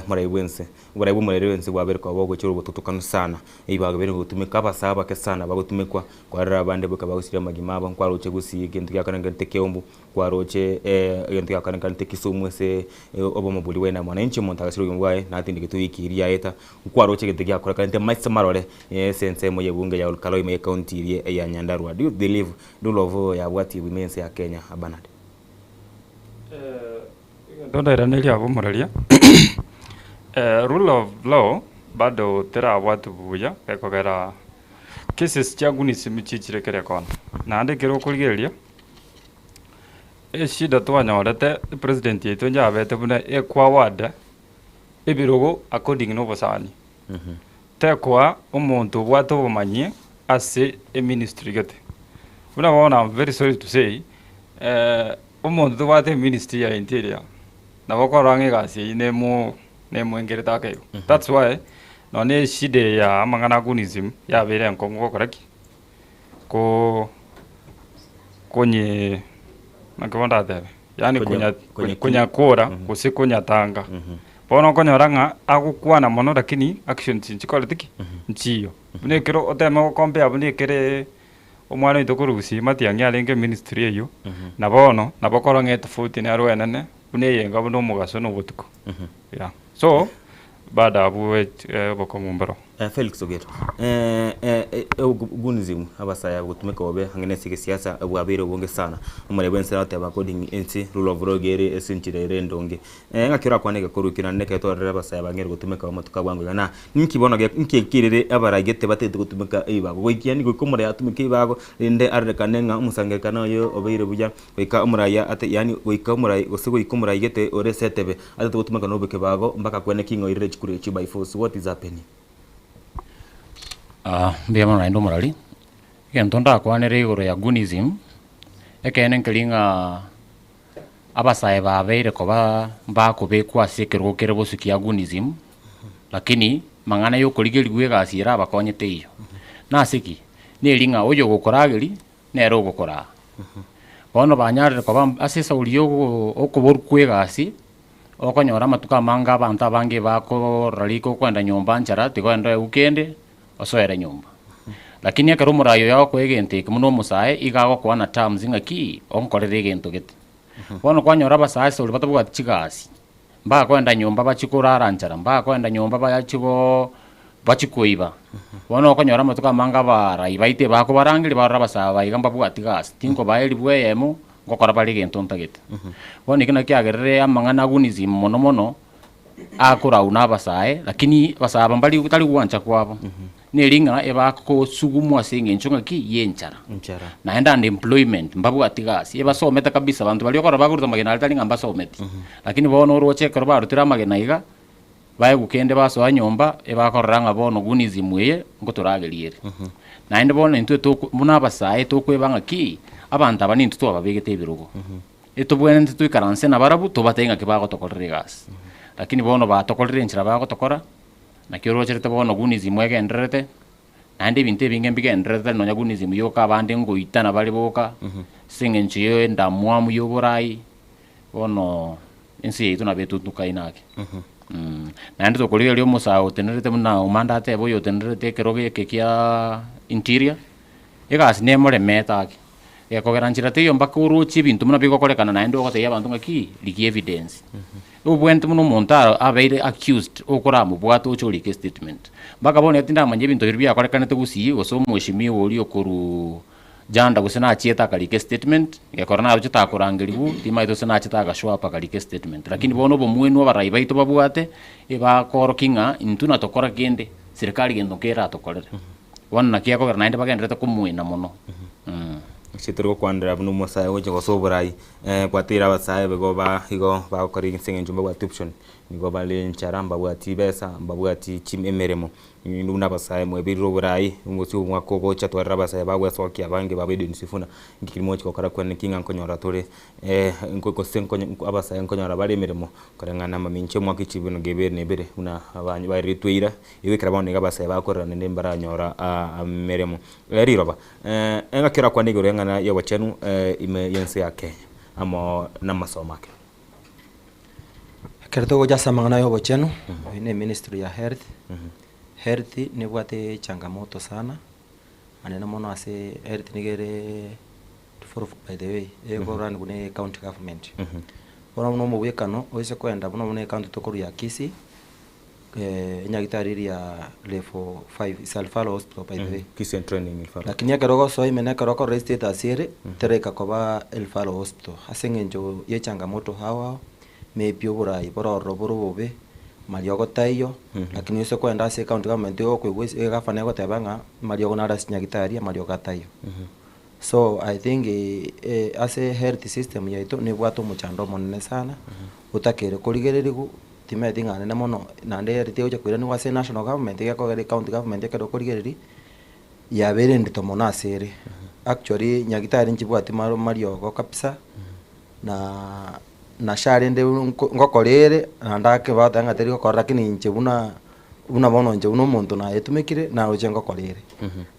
omorai bwense. Oborai bw'omoreri bw'ense bwabeire koba ogochora obotutukanu sana, ebibago biabeire gotumeka, abasae abake sana bagotumekwa kwarora abande boka bagosiria amagima abo, nkwaroche gusii egento giakorengerete Keumbu, nkwaroche egento giakorengerete Kisumu ase obomo boria bwaye na mwananchi omonto agasiria obogima bwaye natindegetwe ewiki eria yaeta, nkwaroche egento giakorekanete maiso marore ase ensemo y'ebunge ya Olkalou ime y'ecounty eria ya Nyandarua. Do you believe rule of law yabwatiwe ime y'ense ya Kenya Bernard? Egento ndairanerie abwo omoraria, rule of law bado terabwatwa buya gekogera. Cases chia gunism chichire kera ekona. Naende ekero okorigereria, eshida twanyorete, epresident yaito yabete buna ekwaward ebirogo according na obosani. Tekoa omonto obwate obomanyi ase eministry gete. Buna bono I'm very sorry to say, omonto tobwate eministry ya interior, nabo okorora ng'a egasi eyio nemo nemoengerete ake igo. That's why nonye na eshida eye ya amang'ana a gunism yabeire enkong'u gokora ki? Ko konye naki bono ndatebe, yaani Konya- konya konya- konyakora gose konyatanga. Bono okonyora ng'a agokwana mono lakini actions nchikoreti ki? Nchiyo. Buna ekero oteme go compare buna ekere omwana oito korwa gusii Matiang'i arenge eministry eywo, na bono nabo okorora ng'a etofauti nero enene buna eyenga buna omogaso na obotuko. Yeah. So, bado abwo obokong'u mboro. Felix Ogeto, Eh, eh, eh, obugunzi abasaya gotumeka bobe ang'e na ase egesiasa bwabeire obonge sana. Omorembe bwense agoteba according ense rule of law iga ere ase enchera ere endonge. Eh, ng'aki orakwane egekoro ekio naende ekero twarorire abasaya bang'eire gotumeka amatuko a bwango iga na ninki bono ge nki ekirere abaraigete batagete gotumeka ebibago goikia yaani goika omoraia atumeke ebibago rende arorekane ng'a omosangererekano oye obeire buya goika omoraia ate yaani goika omorai gose goika omoraigete ore ase etebe atete gotumeka na obokebago mpaka kwene ki ng'a oirire chikura echio by force what is happening? Ah, mbuya mono naende omorari, egento ndakwanere igoro ya Gunism, ekeene nkeri ng'a abasae babeire koba mbakobekwa ase ekerogo kere bosio kia Gunism, lakini mang'ana ya okorigerigwa egasi ere abakonyete teiyo. Nase ki? Neri ng'a oyo ogokorageria, nere ogokoraa. Bono banyarire koba ase esauri ya ogo okoborwa kwa egasi, okonyora amatuko amange abanto abange bakorora riko okoenda nyomba nchara tiga oende oegwe kende, osoere nyomba. Lakini ekero omorai oyo agokoa egento eke buna omosae, iga agokoa na terms ng'aki, onkorere egento gete. Bono kwanyora abasae ase oria batabwati chigasi, mbakoenda nyomba bachie korara nchara, mbakoenda nyomba bachie goo bachie koiba. Bono okonyora amatuko amange abarai baito ebakobarangeria barore abasae aba iga mbabwati gasi, tinkobaa elifu eyemo, ngokora bare egento ntagete. Bono eki nakio kiagerire amang'ana a gunism mono mono, akorau na abasae, lakini abasae aba mbari tari gwancha kwabo, neri ng'a ebakosugumwa ase eng'encho ng'aki ye enchara. Enchara. Naende unemployment, mbabwati gasi, ebasomete kabisa, abanto baria okorora bakoruta amagena aria tari ng'a mbasometi, lakini bono oroche ekero barutire amagena iga, baegwa kende basoa nyomba, ebakorora ng'a bono gunism eye, ngotorageria ere. Naende bono intwe toko buna abasae tokoeba ng'aki, abanto aba nintwe twababegete ebirogo. Etobwenerete toikaranse nabarabwo tobatebie ng'aki bagotokorera egasi. Lakini bono batokorire enchera bagotokora, naki orocherete bono gunism egendererete, naende ebinto ebinge mbigendererete tari nonya gunism yoka abande ngoitana bare boka, ase eng'encho ya endamwamu ya oborai, bono ense yaito nabo etutukaine ake. Naende tokorigereria omosae otenerete buna omande atebe oyo otenerete ekerogo eke kia interior, egasi nemoremete ake. Gekogera nchera teiyo mpaka oroche ebinto buna bigokorekana naende ogotebia abanto ng'a ki, rigia evidence. Obwenerete buna omonto aro abeire accused okoramobwate oche orike estatement. Mpaka bono iga tindamanya ebinto biria biakorekanete gusii gose omweshimiwa oria okorwa janda gose nachiete akarika estatement, gekora naroche takorangerigwa, timanyeti gose nachete aga show up akarika estatement. Lakini bono obomwenu abarai baito babwate, ebakorokia ng'a intwe natokora kende, serikali gento nkeratokorere. Bono naki ekogera naende bagendererete komoena mono. Ase tori gokwanera buna omosae ogocha gosoa oborai, kwateire abasae igo ba igo bagokora ase eng'encho mbabwati option, nigo bare nchara, mbabwati besa, mbabwati chi emeremo, inwe buna abasae mwebeirire oborai, omosie omwaka ogocha twarora abasae bagwesokia abange baba Edwin Sifuna, nki keri mogochi gokora kwane ki ng'a nkonyora tore gose nkonye abasae nkonyora bare emeremo, koreng'ana amamincha omwaka echi emerongo ebere na ebere buna abanye baeretwe eira. Igo ekero bono nigo abasae bakorera naende mbaranyora emeremo. Riroba, engaki orakwane igoro y'eng'ana y'obochenu ime y'ense ya Kenya amo namasomo ake. Ekero togocha ase amang'ana y'obochenu, oyio ne ministry ya health, health nebwate changamoto sana, anene mono ase health nigo ere devolved by the way, ekoraniwa ne county government. Bono buna omobwekano, oise koenda buna buna ecounty tokorwa ya Kisii, enyagitari eria ya level five is a referral hospital by the way. Kisii and training referral. Lakini ekero ogosoa ime na ekero okorora estatus ere, teraika koba referral hospital ase eng'encho ye changamoto ao ao, maybe oborai bore ororo bore obobe, Mariogo taiyo, lakini ase kwenda ase ecounty government igo okoigwa ase egavana egoteba ng'a amariogo nare ase chinyagitari amariogo ataiyo. So I think ase health system yaito nebwate omochando omonene sana, otakeire korigereriwu, timanyeti ng'a nene mono naende health egocha koiraniwa ase national government gekogera ecounty government ekero okorigereria, yabeire endito mono ase ere. Actually nyagitari nchibwati maro mariogo kabisa, na nase arende nko ngokora ere, naende ake bagoteba ng'a teri gokora lakini inche buna buna bono inche buna omonto nayetumekire, naroche ngokora ere.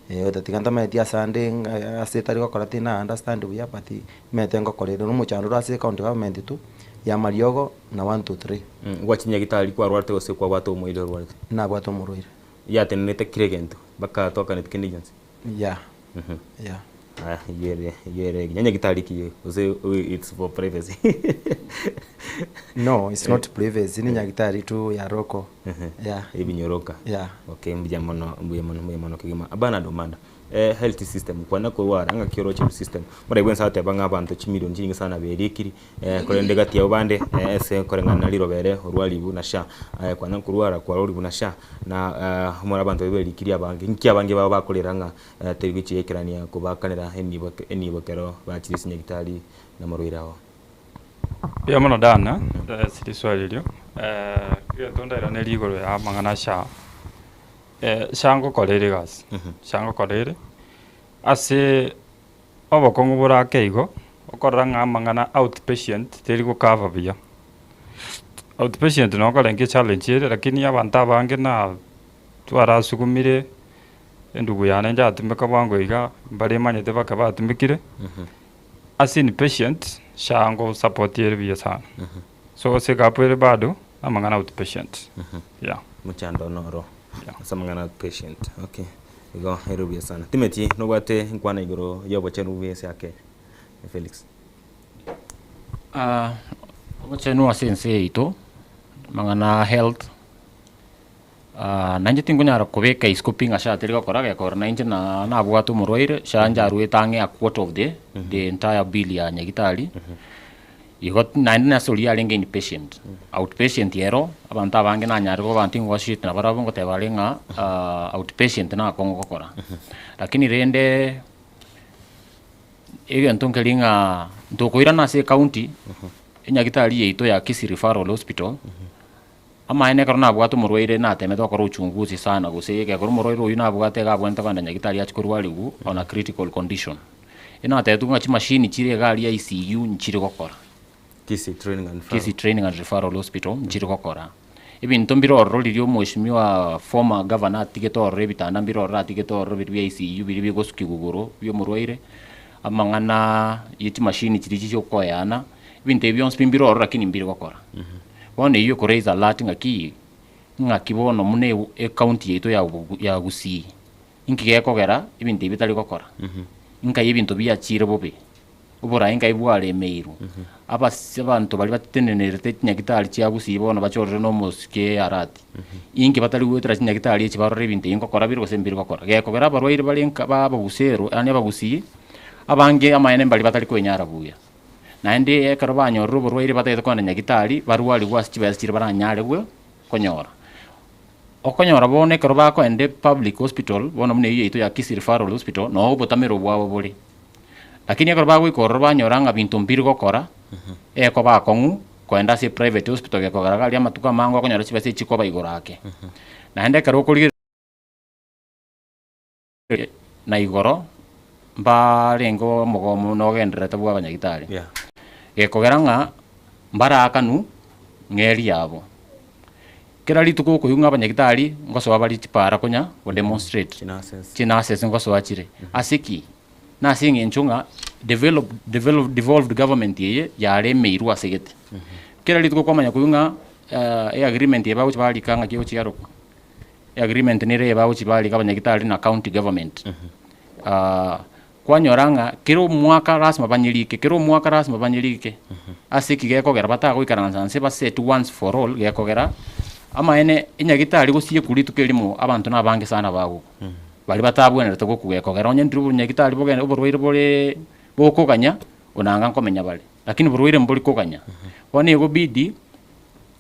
Eh, otatiga ntamanyeti ase ande ng'a ase etari gokora tina understand buya but nimanyete ngokora ere, na omochando ore ase ecounty government tu, ya amariogo na one two three. Ngwachi nyagitari kwarwarete gose kwabwate omoiri orwarete? Nabwate omorwaire. Yatenenete kera egento, mpaka twakaneti kende gionsi? Yeah, yeah. Aya, eyio ere eyio ere egiya. Nyagitari ki eye? Gose it's for privacy? No, it's not privacy, ni nyagitari tu ya local. Yeah. Ebinyoroka. Yeah. Okay, mbuya mono, mbuya mono, mbuya mono kegima. Bernard Omanda, eh, health system, kwana korwara ng'aki oroche health system. Morai bwensi agoteba ng'a abanto chimilion chinyinge sana berikiri, eh, korende gati yabo bande, eh, ase koreng'ana na riroba ere orwaribu na SHA. Aye kwana nkorwara kwaroriwu na SHA, na eh, omore abanto baria berikiri abange, inki abange babo bakorera ng'a eh, teri gochia gaikerania kobakanera enibo enibo ekero bachire ase nyagitari namarwaire ao. Mbuya mono Dan, ase riswali erio, egento ndairanerie igoro ya amang'ana a SHA, SHA ngokora ere egasi, SHA ngokora ere, ase obokong'u bore ake igo, okorora ng'a amang'ana outpatient teri go cover buya. Outpatient nabo okorenge echallenge ere lakini abanto abange na twarasugumire, endugu yane njatumeka bwango iga, mbare emanyete baka batumekire. Ase inpatient SHA ngo support ere buya sana. So ase egap ere bado amang'ana outpatient. Yeah. Mochando noro Yeah. ase amang'ana outpatient. Okay. Igo ere buya sana. Timothy nobwate enkwana igoro ya obochenu bwa ense ya Kenya. Felix. Ah, obochenu ase ense yaito, amang'ana a health, Nainche tinkonyara kobeka isiko pi ng'a SHA teri gokora gekogera nainche na nabwate omorwaire, SHA inche arwete ang'e a quarter of the the entire bill ya nyagitari, igo naende nase oria arenge inpatient, outpatient ero, abanto abange nanyare koba abanto ingoassociate nabarabwo ngoteba are ng'a outpatient nakong'u gokora. Lakini rende, egento nkeri ng'a ntokoirana ase ecounty, enyagitari yaito ya Kisii Referral Hospital. Amaene ekero nabwate omorwaire natemete gokora uchunguzi sana gose ekero omorwaire oyio nabwate iga abwenerete kogenda nyagitari achie korwariwu on a critical condition. Enatebetigwe ng'a chimashini chire iga aria ICU nchiri gokora. Kisii Training and Referral. Kisii Training and Referral Hospital nchiri gokora. Ebinto mbire ororo riria omweshimiwa former governor atigete ororo ebitanda mbire ororo atigete ororo biria bia ICU biria bigosukiwa igoro bia omorwaire, amang'ana ye chimashini chiria chiokoeana, ebinto ebi bionsi pi mbire ororo lakini mbiri gokora. Bono eyio eko raise alert ng'aki, ng'aki bono buna ecounty yaito ya ya Gusii, inki gekogera ebinto ebi bitari gokora? Nkai ebinto biachire bobe, oboraai nkai bwaremeirwe, abas abanto baria batenenerete chinyagitari chia Gusii bono bachorire na omosike Arati, inki batari goetera chinyagitari echi barore ebinto ebi ngokora bire gose mbiri gokora? Gekogera abarwaire bare nka ba abagusero yaani abagusii, abange amaene mbari batari koenyara buya. Naende ekero banyorire oborwaire batagete kogenda nyagitari, barwarigwe ase chibesa chiria baranyare gwe konyora. Okonyora bono ekero bakoenda epublic hospital, bono buna eyio yaito ya Kisii Referral Hospital, noo obotamero bwabo bore. Lakini ekero bagoika ororo banyora ng'a binto mbiri gokora, ekoba akong'u koenda ase eprivate hospital gekogera iga aria amatuko amange okonyora chibesa echi chikoba igoro ake. Naende ekero okorigereria. Na igoro mbarenge omogomo nogendererete bw'abanyagitari, Yeah. gekogera ng'a mbaraakanu ng'eri yabo. Kera rituko okoigwa ng'a abanyagitari ngosoa bare chipara konya go demonstrate, Chinurses. chinurses ngosoa chire. Ase ki? Nase eng'encho ng'a develop develop devolved government eye yaremeirwe ase gete. Kera rituko kwamanya koigwa ng'a eagreement eye bagochi barika ng'aki egochi yarokwa. Agreement nere eye bagochi barika abanyagitari na county government. Kwanyora ng'a kera omwaka lasima banyerike, kera omwaka lasima banyerike, ase eki gekogera batagoikaransa nse ba set once for all gekogera, amaene enyagitari gosiekwa rituko erimo abanto nabange sana bagokwa, baria batabwenerete gokwa gekogera onye ndiri obonyagitari bogende oborwaire bore bokoganya, onanga nkomenya bare, lakini borwaire mbori koganya. Bono egobidi,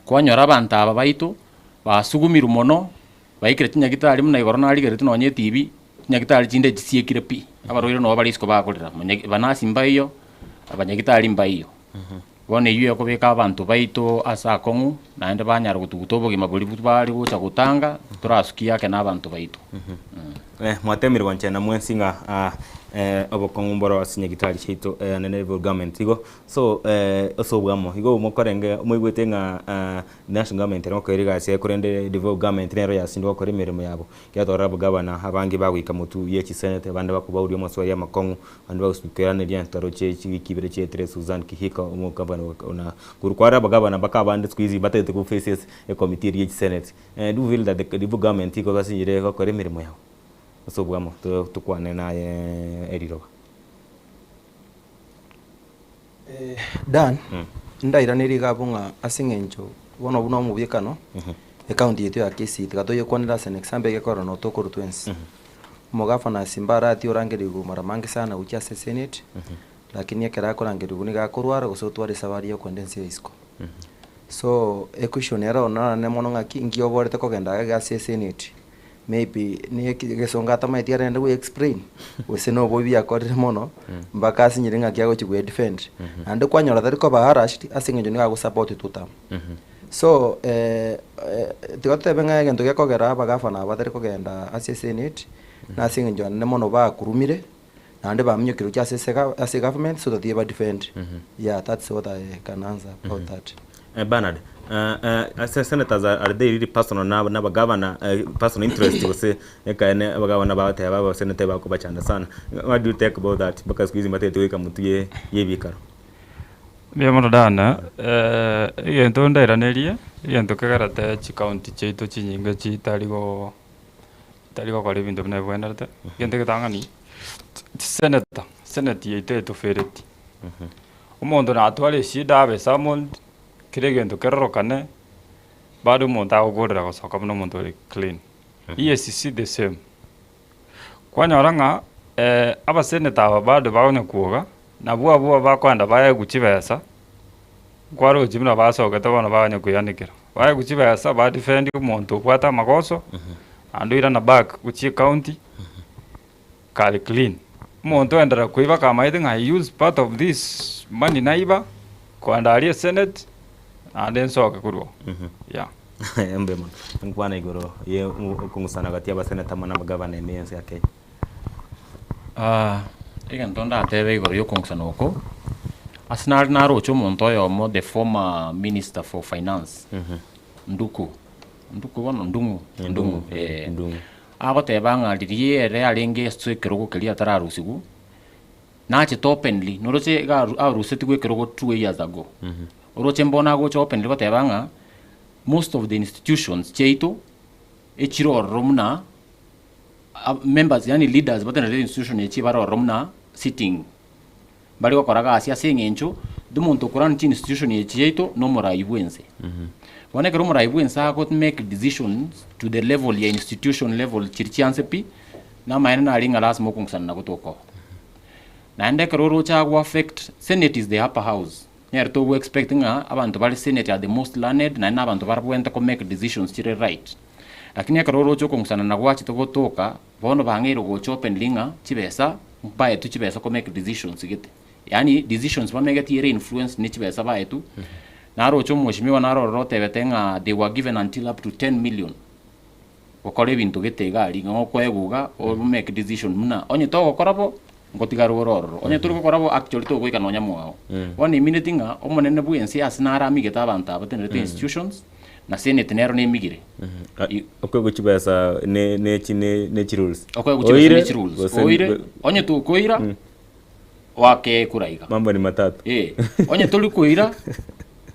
kwanyora abanto aba baito. Basugumirwe mono, baikire chinyagitari buna igoro narigeretie nonye etibi, chinyagitari chinde chisiekire pi, abarwaire nabo bare isiko bakorera, manya banasi mbaiyo, abanyagitari mbaiyo. Bono eywo ekobeka abanto baito ase akong'u, naende banyara gotuguta obogima boria bare gocha gotanga, torasukie ake na abanto baito. Mwatemirwe gwanchera mwensi ng'a obokong'u mboro ase chinyagitari chiaito nene devolved government igo so ase obwamo igo mokorenge moigwete ng'a National government ere gokoira egasi yaye korende devolved government nero yasindwe gokora emeremo yabo. Ekiagera twarora abagavana abange bagoika motwe ye chisenate abande bakobauria amaswali amakong'u abande bagosukereria twaroche chiwiki ibere chiaetire Susan Kihika omogavana o Nakuru. Kwarora abagavana mpaka abande siku hizi batagete go faces ecommittee eria ye chisenate. Do you feel that the devolved government igo basinyire gokora emeremo yabo ase obwamo tokwane naye eriroba. Dan, ndairanerie iga abwo ng'a ase eng'encho bono buna omobiekano, ecounty yaito ya Kisii tiga toyekwanere ase an example egekorera noo tokorwa twensi. Omogavana Simba Arati orangerigwe mara mange sana gochia ase esenate, lakini ekero akorangerigwa nigo akorwara gose otwara esabari ya okoenda ense ya isiko. So, equestion ere ororo nane mono ng'aki, nki oborete kogenda iga ase esenate. Maybe ne egesongo atamaeti arende gwe explain, gose na oboibi akorire mono, mpaka asinyire ng'aki agochi gwe defend. Naende kwanyora tari koba harassed ase eng'encho nigo agosupport tutam. So tiga totebe ng'a egento gekogera abagavana aba batari kogenda ase esenate, na ase eng'encho nene mono bakurumire, naende baminyokire gochia ase esega ase egovernment so that eba defend. Yeah that's what I can answer about that. Bernard, ase senators are they really personal na na abagavana personal interest gose ekeene abagavana bagoteba abaseneta bakobachanda sana. What do you take about that mpaka siku hizi mbatagete goika motwe ye ebikaro? Mbuya mono Dana, egento ndairanerie, egento kegerete chicounty chiaito chinyinge chitari go chitari gokora ebinto buna bibwenerete, egento egetang'ani, chisenator, senate yaito etofereti. Omonto natware eshida abe summoned, kera egento kerorokane, bado omonto agokorera gosoka buna omonto ore clean. EACC the same. Kwanyora ng'a abasenator aba bado bakonya kwoga, nabwo abwo bakoenda baegwe chibesa, nkwarochi buna basogete bono bakonya koianekera. Baegwe chibesa ba defend omonto obwate amagoso, naende oirana back gochia ecounty. Kare clean. Omonto oenderera koiba kamaete ng'a I use part of this money naiba, kogenda aria esenate, naende nsoke korwa oo, yeah. Mbuya mono. Nkwana igoro ye okong'usana gati y'abaseneta amo n'abagavana ime y'ense ya Kenya. Egento ndatebe igoro y'okong'usana oko, ase nare naroche omonto oyomo the former minister for finance, Nduku, Nduku bono Ndung'u, Ndung'u eh. Ndung'u. Agoteba ng'a riria ere arenge ase ekerogo keria atararusigwa, nachete openly, noroche iga aru arusetigwe ekerogo two years ago. Oroche mbono agocha openly goteba ng'a most of the institutions chiaito, echire ororo buna ab members yaani leaders batenenete institution echi bare ororo buna sitting. Mbare gokora gasi ase eng'encho omonto okorana chi institution echi chiaito na omorai bwense. Bono ekero omorai bwense ago make decisions to the level ya institution level chiria chianse pi, namaene nare ng'a lasima okong'usana nabo tokoba. Naende ekero oroche ago affect, senate is the upper house, nere togo expect ng'a abanto bare senate are the most learned naende na abanto barabwenerete ko make decisions chire right. Lakini ekero oroche okong'usana na gwachete gotoka, Bono bang'eire gocha openly ng'a chibesa mbaetwe chibesa ko make decisions gete. Yaani decisions bamegeti ere influenced ne chibesa baetwe. Naroche omweshimiwa naro ororo otebete ng'a they were given until up to 10 million gokora ebinto gete iga aria ng'a okoegwa iga o make decision buna onye togokora bo ngotigara ore ororo. Onye tori gokora bo actually togoika nonya mwao. Bono emineti ng'a omonene bwense ase naro amigete abanto aba batenerete institutions na senate nero nemigire. Okoegwa chibesa ne ne chi ne ne chirules. Okoegwa chibesa Oire ne chirules. gose Oire, go- onye tokoira, oake ekura iga. Mambo ni matatu. Eh, onye tori koira,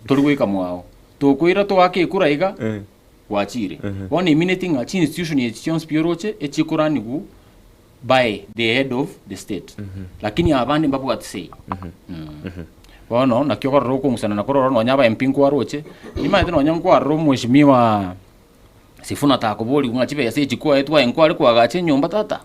tori goika mwao. Tokoira toake ekura iga, gwachire. Bono emineti ng'a chi institution echi chionsi pi oroche, echikoraniwu by the head of the state. Lakini abande mbabwati say. Bono naki okorora okong'usana na korora nonya aba MP nkwaroche, nimanyete nonya nkwarora omweshimiwa Sifuna takoborigwa ng'a chibesa echi kwaetwe aye nkware koagacha enyomba tata?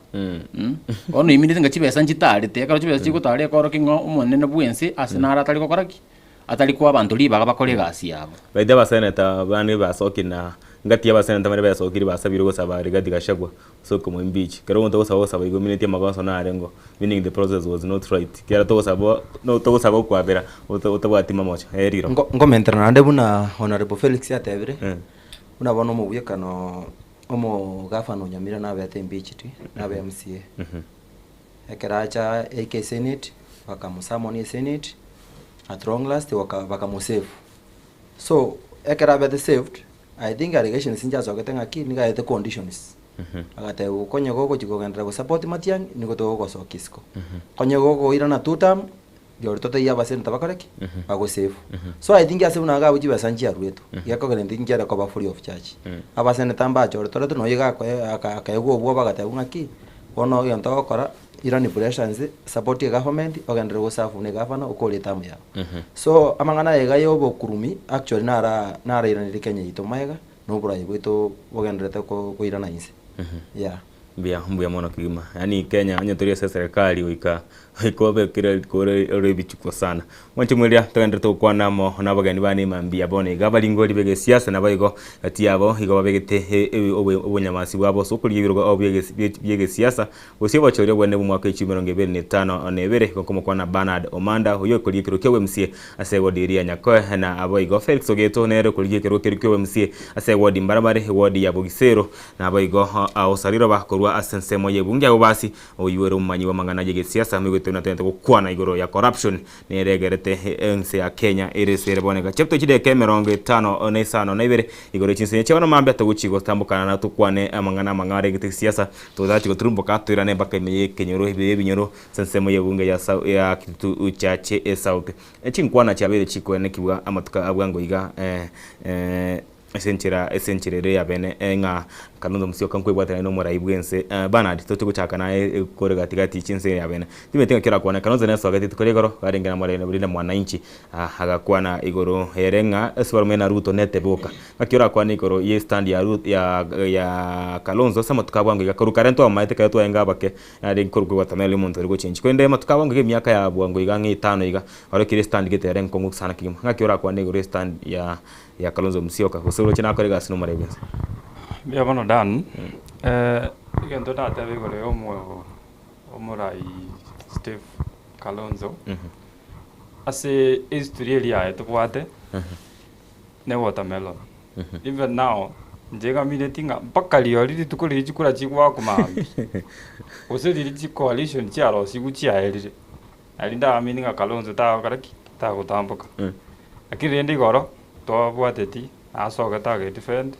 Bono imineti ng'a chibesa nchitarete, ekero chibesa chigotara ekorokia ng'a omonene bwense ase naro atari gokora ki? Atari koa abanto ribaga bakore egasi yabo. By the way abaseneta bande basokia na. Ngati y'abaseneta baria besokire basabire gosaba Rigathi Gachagua ase okomoimpeach. Ekero omonto agosaba ogosaba igo ominetie amagoso narengo, meaning the process was not right. Ekiagera togosaba no togosaba okwabera ota otabwati mamocho, eh riro. Nko nkomentera naende buna Honourable Felix atebire, buna bono omobwekano omogavana o Nyamira nabete impeached, nabe MCA. Ekero acha aike esenate, bakamosummon esenate, at long last baka bakamosave. So, ekero abete saved, I think allegations nchiasogete ng'aki nigo aete conditions. Agateba konye gogochi kogenderera gosupport Matiang'i, nigo togogosokia isiko. Konye gokoirana two term, rirorio totebie abasenator bakore ki? Bagosave. So I think ase buna iga abwo chibesa nchiaruetwe, gekogera intwe nchiare koba free of charge. Abasenator mbachoretorete nonya iga akoe aka akaegwa obwoba agatebwa ng'aki, bono egento ogokora, irani pressure inse, support egovernment, ogenderere goserve buna egavana okore eterm yago. So amang'ana aya iga ya obokurumi actually nara narairanerie Kenya yaito magega, na oborai bwaito bogendererete ko koirana inse, yeah. Mbuya mbuya mono kegima, yaani Kenya onye tori ase eserekari goika goika obe kera rituko ore ore ebichuko sana. Mwanche mweria togenderete gokwana amo na abageni bane mambia bono iga abaringori b'egesiasa naboigo gati yabo igo babegete obonyamasi bwabo ase okorigia ebirogo bi'egesiasa gose obochori obonene bw'omwaka echumi emerongo ebere na etano na ebere igo nkomokwana Bernard Omanda oyio okorigia ekerogo kia OMCA ase ewodi eria ya Nyakoe na aboigo Felix Ogeto nere okorigia ekerogo keria kia OMCA ase ewodi Mbarabare ewodi ya Bogisero naboigo Osariroba korwa ase ensemo y'ebunge ya Bobasi Oyio ere omomanyi bw'amang'ana y'egesiasa moigwete buna togente gokwana igoro ya corruption nere egerete ense ya Kenya ere ase ere bono egachia chideka emerongo etano na isano na ibere igoro y'echinsinyo chia bono mambia togochia gotambokana na tokwane amang'ana amang'ao are egete gesiasa totachi goturumboka toirane mpaka ime y'ekenyoro ebinyoro ase ensemo y'ebunge ya ya Kitutu Chache South. Chinkwana chiabeire chikoenekigwa amatuko a bwango iga Ase enchera ase enchera ere y'abene ng'a Kalonzo Musyoka nkwebwaterania nomorai bw'ense Bernard toche gochaka naye kore gati gati chinse y'abene. Timanyeti ng'aki orakwane Kalonzo nesogete rituko ria igoro barenge na morai Linda Mwananchi agakwana igoro ere ng'a ase baromene na Ruto netebe oka. Ng'aki orakwane igoro ye stand ya Ruto ya ya Kalonzo ase amatuko a bwango iga korwa kare ntwamomanyete ekero twarenge abake arenge korokwa watermelon omonto ore gochenchia korende amatuko a bwango iga emiaka ya bwango iga ang'e etano iga orokire estand gete ere enkong'u sana kegima. Ng'aki orakwane igoro ye stand ya ya Kalonzo Musyoka, gose oroche nakore egasi nomorembe bwensi. Mbuya mono Dan, egento ndatebe igoro ya omo omorai Steve Kalonzo, ase ehistory eria yaye tobwate, ne watermelon. Even now, inche ngamineti ng'a mpaka rirorio rituko riria chikura chigoakwa maambia, gose riria chicoalition chiarosigwe chiaerire, nari ndamini ng'a Kalonzo tagokora ki? Tagotamboka. Lakini rende igoro, twabwateti, nasogete agedefend,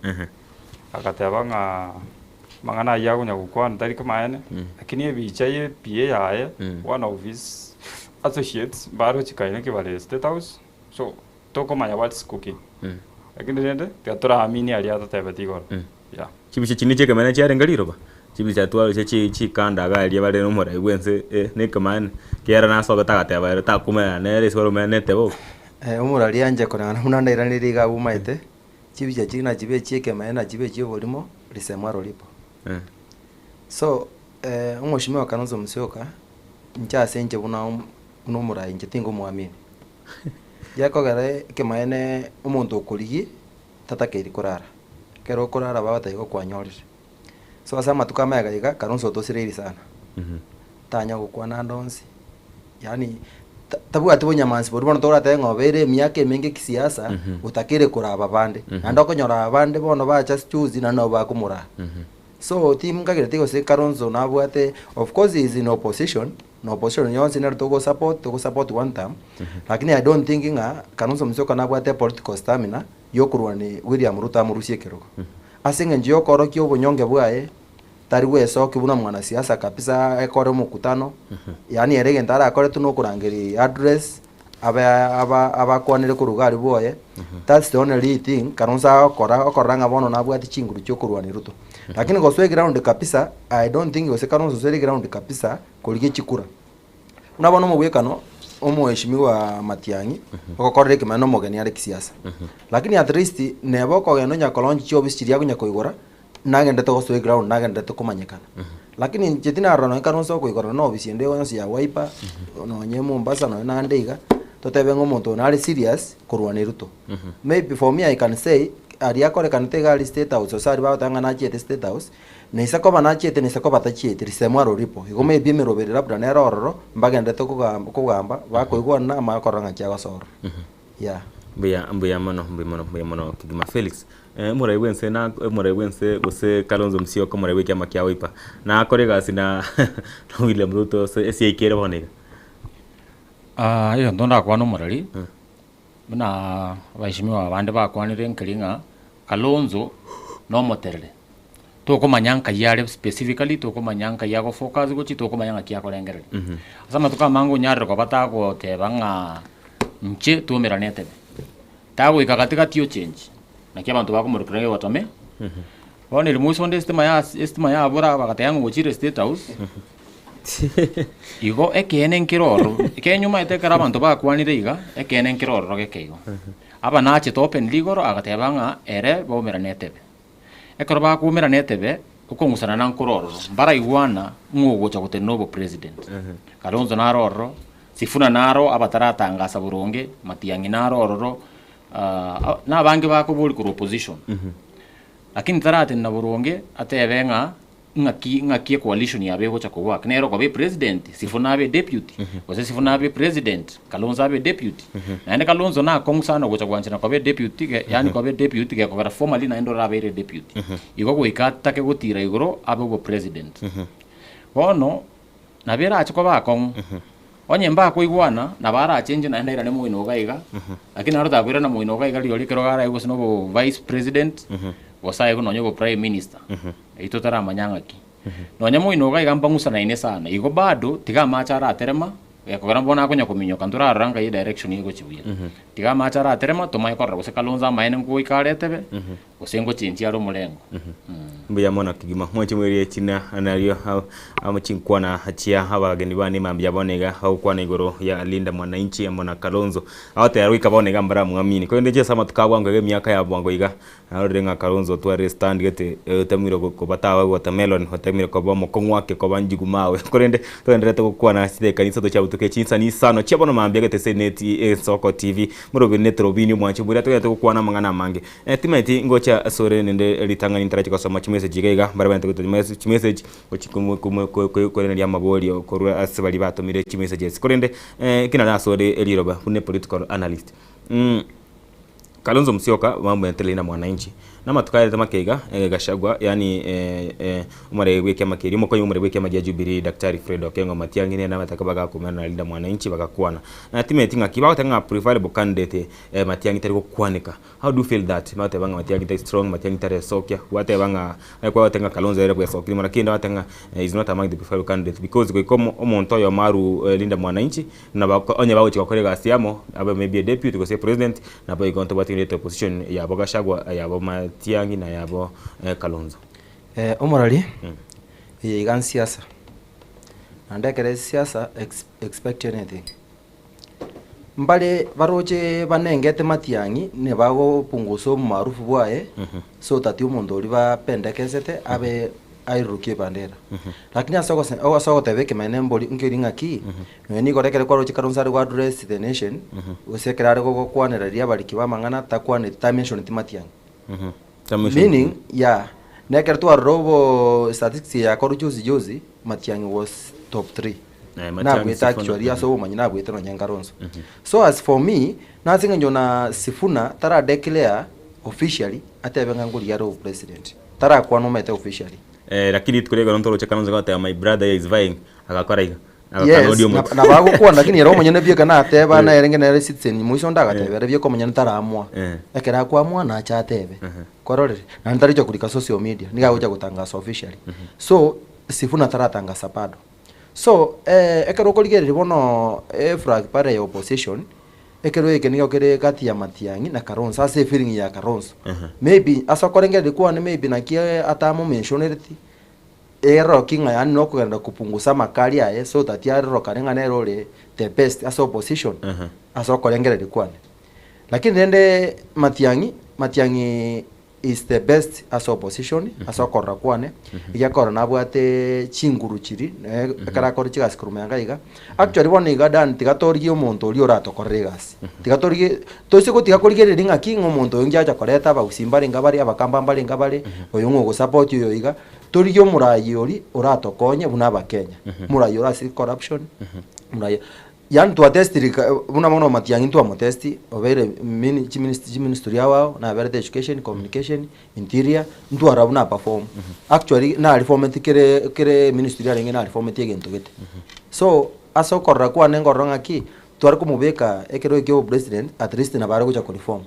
agateba ng'a amang'ana ayio akonya gokwana tari kamaene, lakini ebicha ya ePA yaye, one of his associates, mbaroche kaine bare state house, so tokomanya what's cooking. Lakini rende, tiga toraamini aria atotebeti igoro, yeah. Chibicha chinde chi'ekemanyererio chiarenge riroba, chibicha twaroche chi chikanda iga eria bare nomorai bw'ense eh, nekemanyererio, ekiagera nasogete agateba ere takomerana nere ase oromere netebe oka. Omorari anche koreng'ana buna ndairanerie iga abwo omaete, chibicha chiria nachibe echi'ekemanyererio nachibe echi'oborimo, risemwaro ripo. So, omweshimiwa Kalonzo Musyoka, inche ase inche buna omo buna omorai inche tingomoamini. Gekogera ekemanyererio omonto okorigia. tatakeiri korara, ekero okorara bagoteba igo kwanyorire. So ase amatuko amaya iga Kalonzo otosireiri sana, tanya gokwana ande onsi, yaani ta- tabwati bonyamansi boria bono toratebe ng'a obeire emiaka emenge kisiasa, otakeire koraba abande. Naende okonyora abande bono bacha juzi naende nabo bakomoraa. So timkagereti gose Kalonzo nabwate, of course he is in opposition, na opposition yonsi nero togo support, togo support one term, lakini I don't think ng'a Kalonzo Musyoka nabwate political stamina yokorwania William Ruto amorusie ekerogo. Ase eng'encho yokorokia obonyonge bwaye, tari gwesokia buna mwanasiasa kabisa ekore omokutano, yaani ere egento arakore tu nokorangeria address, abe aba abakwanere korwa iga aria bwoye, that's the only thing Kalonzo agokora, okorora ng'a bono nabwate chinguru chia okorwania Ruto. Lakini gosoa eground kabisa, I don't think gose Kalonzo osoire eground kabisa korigia chikura. Buna bono omogwekano, omoheshimiwa Matiang'i, ogokorera ekemena na omogeni are kisiasa. Lakini at least neba okogenda onya kolaunch chiofisi chiria akonya koigora, nagenderete gosoa eground, nagenderete komanyekana. Lakini inche tinarora nonye Kalonzo okoigora na ofisi ende yonsi ya Wiper, nonye Mombasa, nonye naende iga, totebe ng'a omonto oyo nare serious korwania Ruto. Maybe for me I can say. Aria akorekanete iga aria State House gose aria bagoteba ng'a nachiete State House, na ise koba nachiete na ise koba tachieti, risemo aro ripo. Igo maybe emeroberi labda nere ororo, mbagenderete kogamba kogamba, bakoigwana amanye korora ng'aki agosorora. Yeah. Mbuya mbuya mono mbuya mono mbuya mono kegima Felix. Omorai bwense na omorai bwense gose Kalonzo Musyoka omorai bwe ekiama kia Wiper, nakore egasi na na William Ruto ase esiaika ere bono iga. Egento ndakwane omoreri, Buna abaheshimiwa abande bakwanire nkeri ng'a Kalonzo nomoterere, tokomanya nkai are specifically, tokomanya nkai ago focus gochia, tokomanya ng'aki akorengereria. Ase amatuko amange onyarire koba tagoteba ng'a inche twaumerane etebe, tagoika gati gati ochengi, naki abanto bakomorokera ng'a egotome, bono eri moiso onde estima yas estima yabora bagateba ng'a ogochire state house. Igo ekeene nkere ororo, ekeene omanyete ekero abanto bakwanire iga, ekeene nkere ororo geke igo. Aba nachete openly igoro agateba ng'a ere baumerane etebe. Ekero bakoumerana etebe, okong'usanana nkore ororo, mbaraigwana ng'a ogocha gotenena obopresident. Kalonzo naro ororo, Sifuna naro abataratangasa boronge, Matiang'i naro ororo, na abange bakoboria korwa opposition. Lakini taratenena boronge atebe ng'a Ng'aki ng'aki ecoalition yabo egocha kowork? Nere okoba epresident, Sifuna abe deputy, gose Sifuna abe president, Kalonzo abe deputy. Naende Kalonzo nakong'u sana gocha gwanchera koba edeputy ge yaani koba edeputy gekogera formally naende orabeire deputy. Igo goika atake gotira igoro abe obopresident. Bono, nabo erache koba akong'u, onye mbakoigwana, nabo arachenche naende airane moino iga iga, lakini naro takoirana moino iga iga rirorio ekero araigwe gose na obo vice president, gose aigwe nonye obo prime minister. Eyio totaramanya ng'aki. Nonya moino iga iga mbang'usanaine sana, igo bado tiga amache araterema, gekogera bono akonya kominyoka ntorarora nkai edirection egochia buya. Tiga amache araterema tomanye korora gose Kalonzo amaene ngoika are etebe, gose ngochenchia are omorengo. Mbuya mono kegima mwanche mwerie china nario amo chinkwana chia abageni bane mambia bono iga bagokwana igoro ya Linda Mwananchi amo na Kalonzo. Agoteba goika bono iga mbaramwamini korende inche ase amatuko a bwango iga emiaka ya bwango iga Narorire ng'a Kalonzo otwarire stand gete otemire koba tawe watermelon, otemire koba omokong'u ake koba njugu mawe. Korende togendererete gokwana ase chidaeka isato chia botuko echinsani isano chia bono mambia gete seneti Ensoko TV. Morobiri ne Torobini omwanchi omuya togendererete gokwana amang'ana amange. Timaeti ngocha asore nende ritang'ani ntarachi gosoma chimessage iga iga mbare baente gotoma chimessage gochi koiraneria amaborio korwa ase baria batomire chimessages. Korende eki nare asore riroba buna epolitical analyst. Kalonzo Musyoka bamwete Linda Mwananchi. Namatuko aerete make iga, Gachagua yaani omorege bw'ekiama keria, omokonyi bw'omorege bw'ekiama gia Jubilee Daktari Fred Okengo Matiang'i nere nabataka bagakomerana na Linda Mwananchi bagakwana. Timanyeti ng'aki bagoteba ng'a preferable candidate Matiang'i tari gokwaneka. How do you feel that? Bagoteba ng'a Matiang'i tari strong, Matiang'i taresokia, gwateba ng'a aye kwagoteba ng'a Kalonzo ere bwesokirie mono lakini bagoteba ng'a is not among the preferable candidate because goika omonto oyomo arue Linda Mwananchi Buna bako onye bagochia gokora egasi amo, abe maybe a deputy gose president, naboigo ntobwate kende opposition yabo Gachagua, yabo Matiang'i na yabo Kalonzo. Omorori, eye iga nsiasa, naende ekero esiasa expect anything. Mbare baroche banengete Matiang'i ne bagopungusa omaarufu bwaye, so that omonto oria bapendekesete abe airurukie ebandera. Lakini ase ogose ase ogoteba ekemanene mbori nkeri ng'aki, nonya nigo ekero kwaroche Kalonzo are go address the nation, gose ekero are gokwanera riria abariki ba amang'ana takwaneti tamentioneti Matiang'i. Meaning yeah, na ekero twarora obo statistics eye yakorwa juzi juzi, Matiang'i was top three. Eh, Matiang'i Nabuete Sifuna. actually ase obomanyi nabuete nonya Kalonzo. So as for me, nase eng'encho na Sifuna tara declare officially atebe ng'a ngorigia are obopresident. Tarakwana omanyete officially. Eh, lakini rituko riaigoro ntoroche Kalonzo agoteba my brother here is vying, agakora iga, agakana Yes, oria na- omotu. nabo agokwana lakini ere omonyene bieka nateba nere nge nere citizen moiso onde agateba ere bieka omonyene taraamua. Eh. Ekero akoamua nache atebe. Kwarorire? Naende tarigocha korika social media, nigo agocha gotangasa officially. So, Sifuna taratangasa bado. So, ekero okorigereria bono eflag pare ya opposition, Ekero eke nigo kere gati ya Matiang'i na Kalonzo ase efeeling ya Kalonzo. Maybe ase okorengereria kwane maybe naki atamomentionereti, eroki ng'a yaani nokogenda kopungusa amakari aye so that arorokane ng'a nere ore the best ase opposition ase okorengereria kwane. Lakini rende Matiang'i, Matiang'i. is the best ase opposition ase okorora kwane, egiakora nabwate chinguru chiria, ekero akore chigasi korwa ime iga iga. Actually bono iga Dan tiga torigie omonto oria oratokorere egasi. Tiga torigie, toise gotiga korigereria ng'aki ng'a omonto oyo ngiacha koreta abagusii mbarenge abare, abakamba mbarenge abare, oyo ng'a ogosupport oyo iga, torigie omoraai oria oratokonye buna abakenya. Omoraai orasiri corruption, omoraai yaani twatestiri ka buna bono Matiang'i ntwamotesti, obeire mini chiministry chiministry ao ao, naberete education, communication, interior, ntwarora buna aperform. Actually nareformeti kere kere ministry arenge nareformeti egento gete. So, ase okorora kwane nkorora ng'aki, tware komobeka ekero ekio obopresident at least nabo are gocha koreform.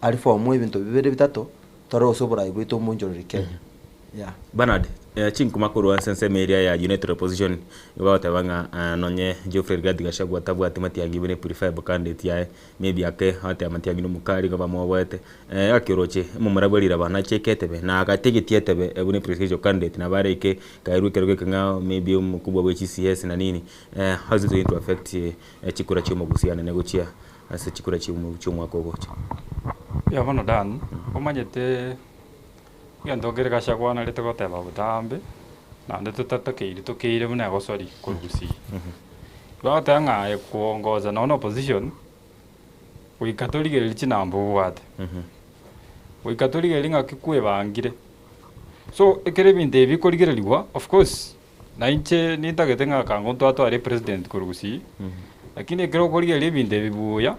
Areform ebinto bibere bitato, tore gose oborai bwaito omoonchoreri Kenya, yeah. Bernard, chinkuma korwa ase ensemo eria ya United Opposition nigo bagoteba ng'a nonye Geoffrey Rigathi Gachagua tabwati matiang'i buna epreferable candidate yaye, maybe ake agoteeba matiang'i na omokari igo bamoboete. Gaki oroche omomura bwe riraba nachieke etebe na agategetie etebe buna epresidential candidate nabo araike kaerwe ekerogo eke ng'a maybe omokubwa bwe chi CS na nini, how is it going to affect chikura chia omogusia nene gochia ase chikura chi'omwaka ogocha. Mbuya mono Dan, omanyete egento kere Gachagua narete goteba botambe, naende totatakeiri tokeire buna egosori korwa gusii. Bagoteba ng'a aye kuongoza nonya na opposition, goika torigererie chinamba obwate, goika torigererie ng'aki kwebangire. So ekero ebinto ebi bikorigereriwa, of course. Na inche nintagete ng'a kango ntwatware epresident korwa gusii, lakini ekero okorigereria ebinto ebi buya,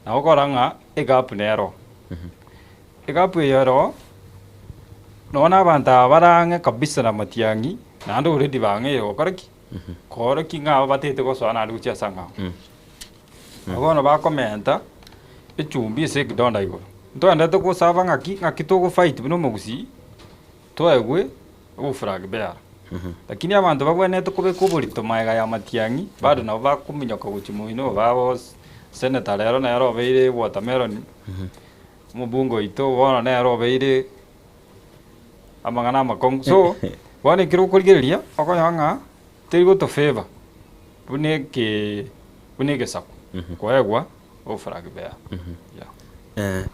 nabo okora ng'a egap nero. Egap eye ero, nonya na abanto aba bare ang'e kabisa na matiang'i, naende already bang'eire gokora ki? Koorokia ng'a aba batagete gosoa naende gochia ase ang'ao. Nabo bono bakomenta echumbi ase ekidonda igoro. Ntoenderete gosaba ng'aki, ng'aki togofight buna omogusii, toegwe oboflag bearer. Lakini abanto babwenerete kobeka oborito magega ya matiang'i, bado nabo bakominyoka gochia moino babo senator rero nere obeire watermelon, omobunge oito bono nere obeire amang'ana amakong'u. So, bono ekero okorigereria, okonyora ng'a teri goto favour buna ekee buna egesaku koegwa oboflag bearer, yeah.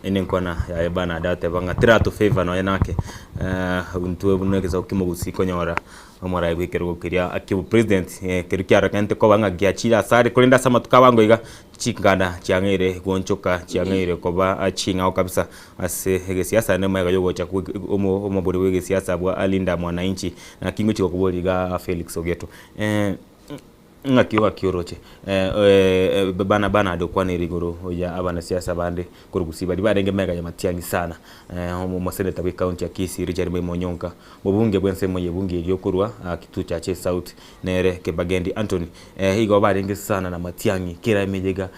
Eye nenkwana yaye Bernard ateba ng'a terato favor nonya nake intwe buna egesaku ki'omogusii konyora omorai bw'ekerogo keria ki'obopresident keria kiaregente koba ng'a giachire asare korende ase amatuko abango iga chinganda chiang'eire goonchoka chiang'eire koba ching'ao kabisa ase egesiasa naende magega yogocha omobori bw'egesiasa bwa Linda Mwananchi naki ngochia gokoboria igaa Felix Ogeto. Ng'aki ogaki oroche Bana Bernard okwanire igoro ya abanasiasa bande korwa Gusii baria barenge mega ya Matiang'i sana omoseneta bwe county ya Kisii Richard Moi Monyonka, mobunge bw'ensemo ye bunge eria okorwa Kituo Chache South nere Kibagendi Anthony igo barenge sana na Matiang'i kera emeyega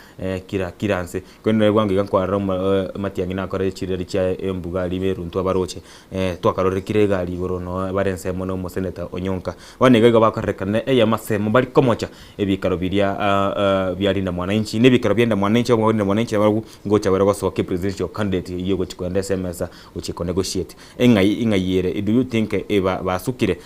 kira kira nse korende nere bwango iga nkwarora Matiang'i nakore chireri chiaye embuga aria Meru ntwabaroche Twakarorire kera egari igoro nonya bare ensemo na omoseneta Onyonka. Bono iga igo bakorerekana eyemo ase eyemo mbari komocha ebikaro biria bia Linda Mwananchi. Na ebikaro bia Linda Mwananchi abwo Linda Mwananchi nabarabwo ngocha bare gosoka epresidential candidate eyio egochi kogenda ase emesa gochia ko negotiate. Eng'ai ing'ai ere do you think eba basukire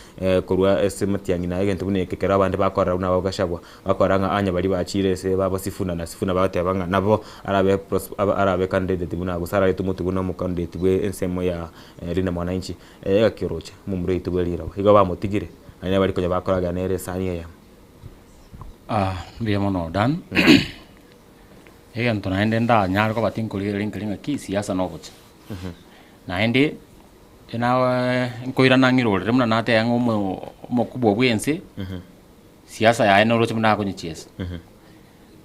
korwa ase Matiang'i na egento buna eke ekero abande bakorora buna abwo Gachagua Bakora ng'a onye baria bachiire ase babo Sifuna na Sifuna bagateba ng'a nabo arabe arabe candidate buna gose ararete omotwe buna omocandidate bwe ensemo ya Linda Mwananchi, egaki oroche omomura oito bwe riroba. Igo bamotigire, naende bari konya bakoragera nere esani eyemo. Mbuya mono Dan, egento naende ndanyare koba tinkorigereria nkeri ng'aki siasa na obochenu. Naende nawe nkoirana ng'irorere buna nateba ng'a omo omokubwa bwa ense. Siasa yaye noroche buna akonyechiesa.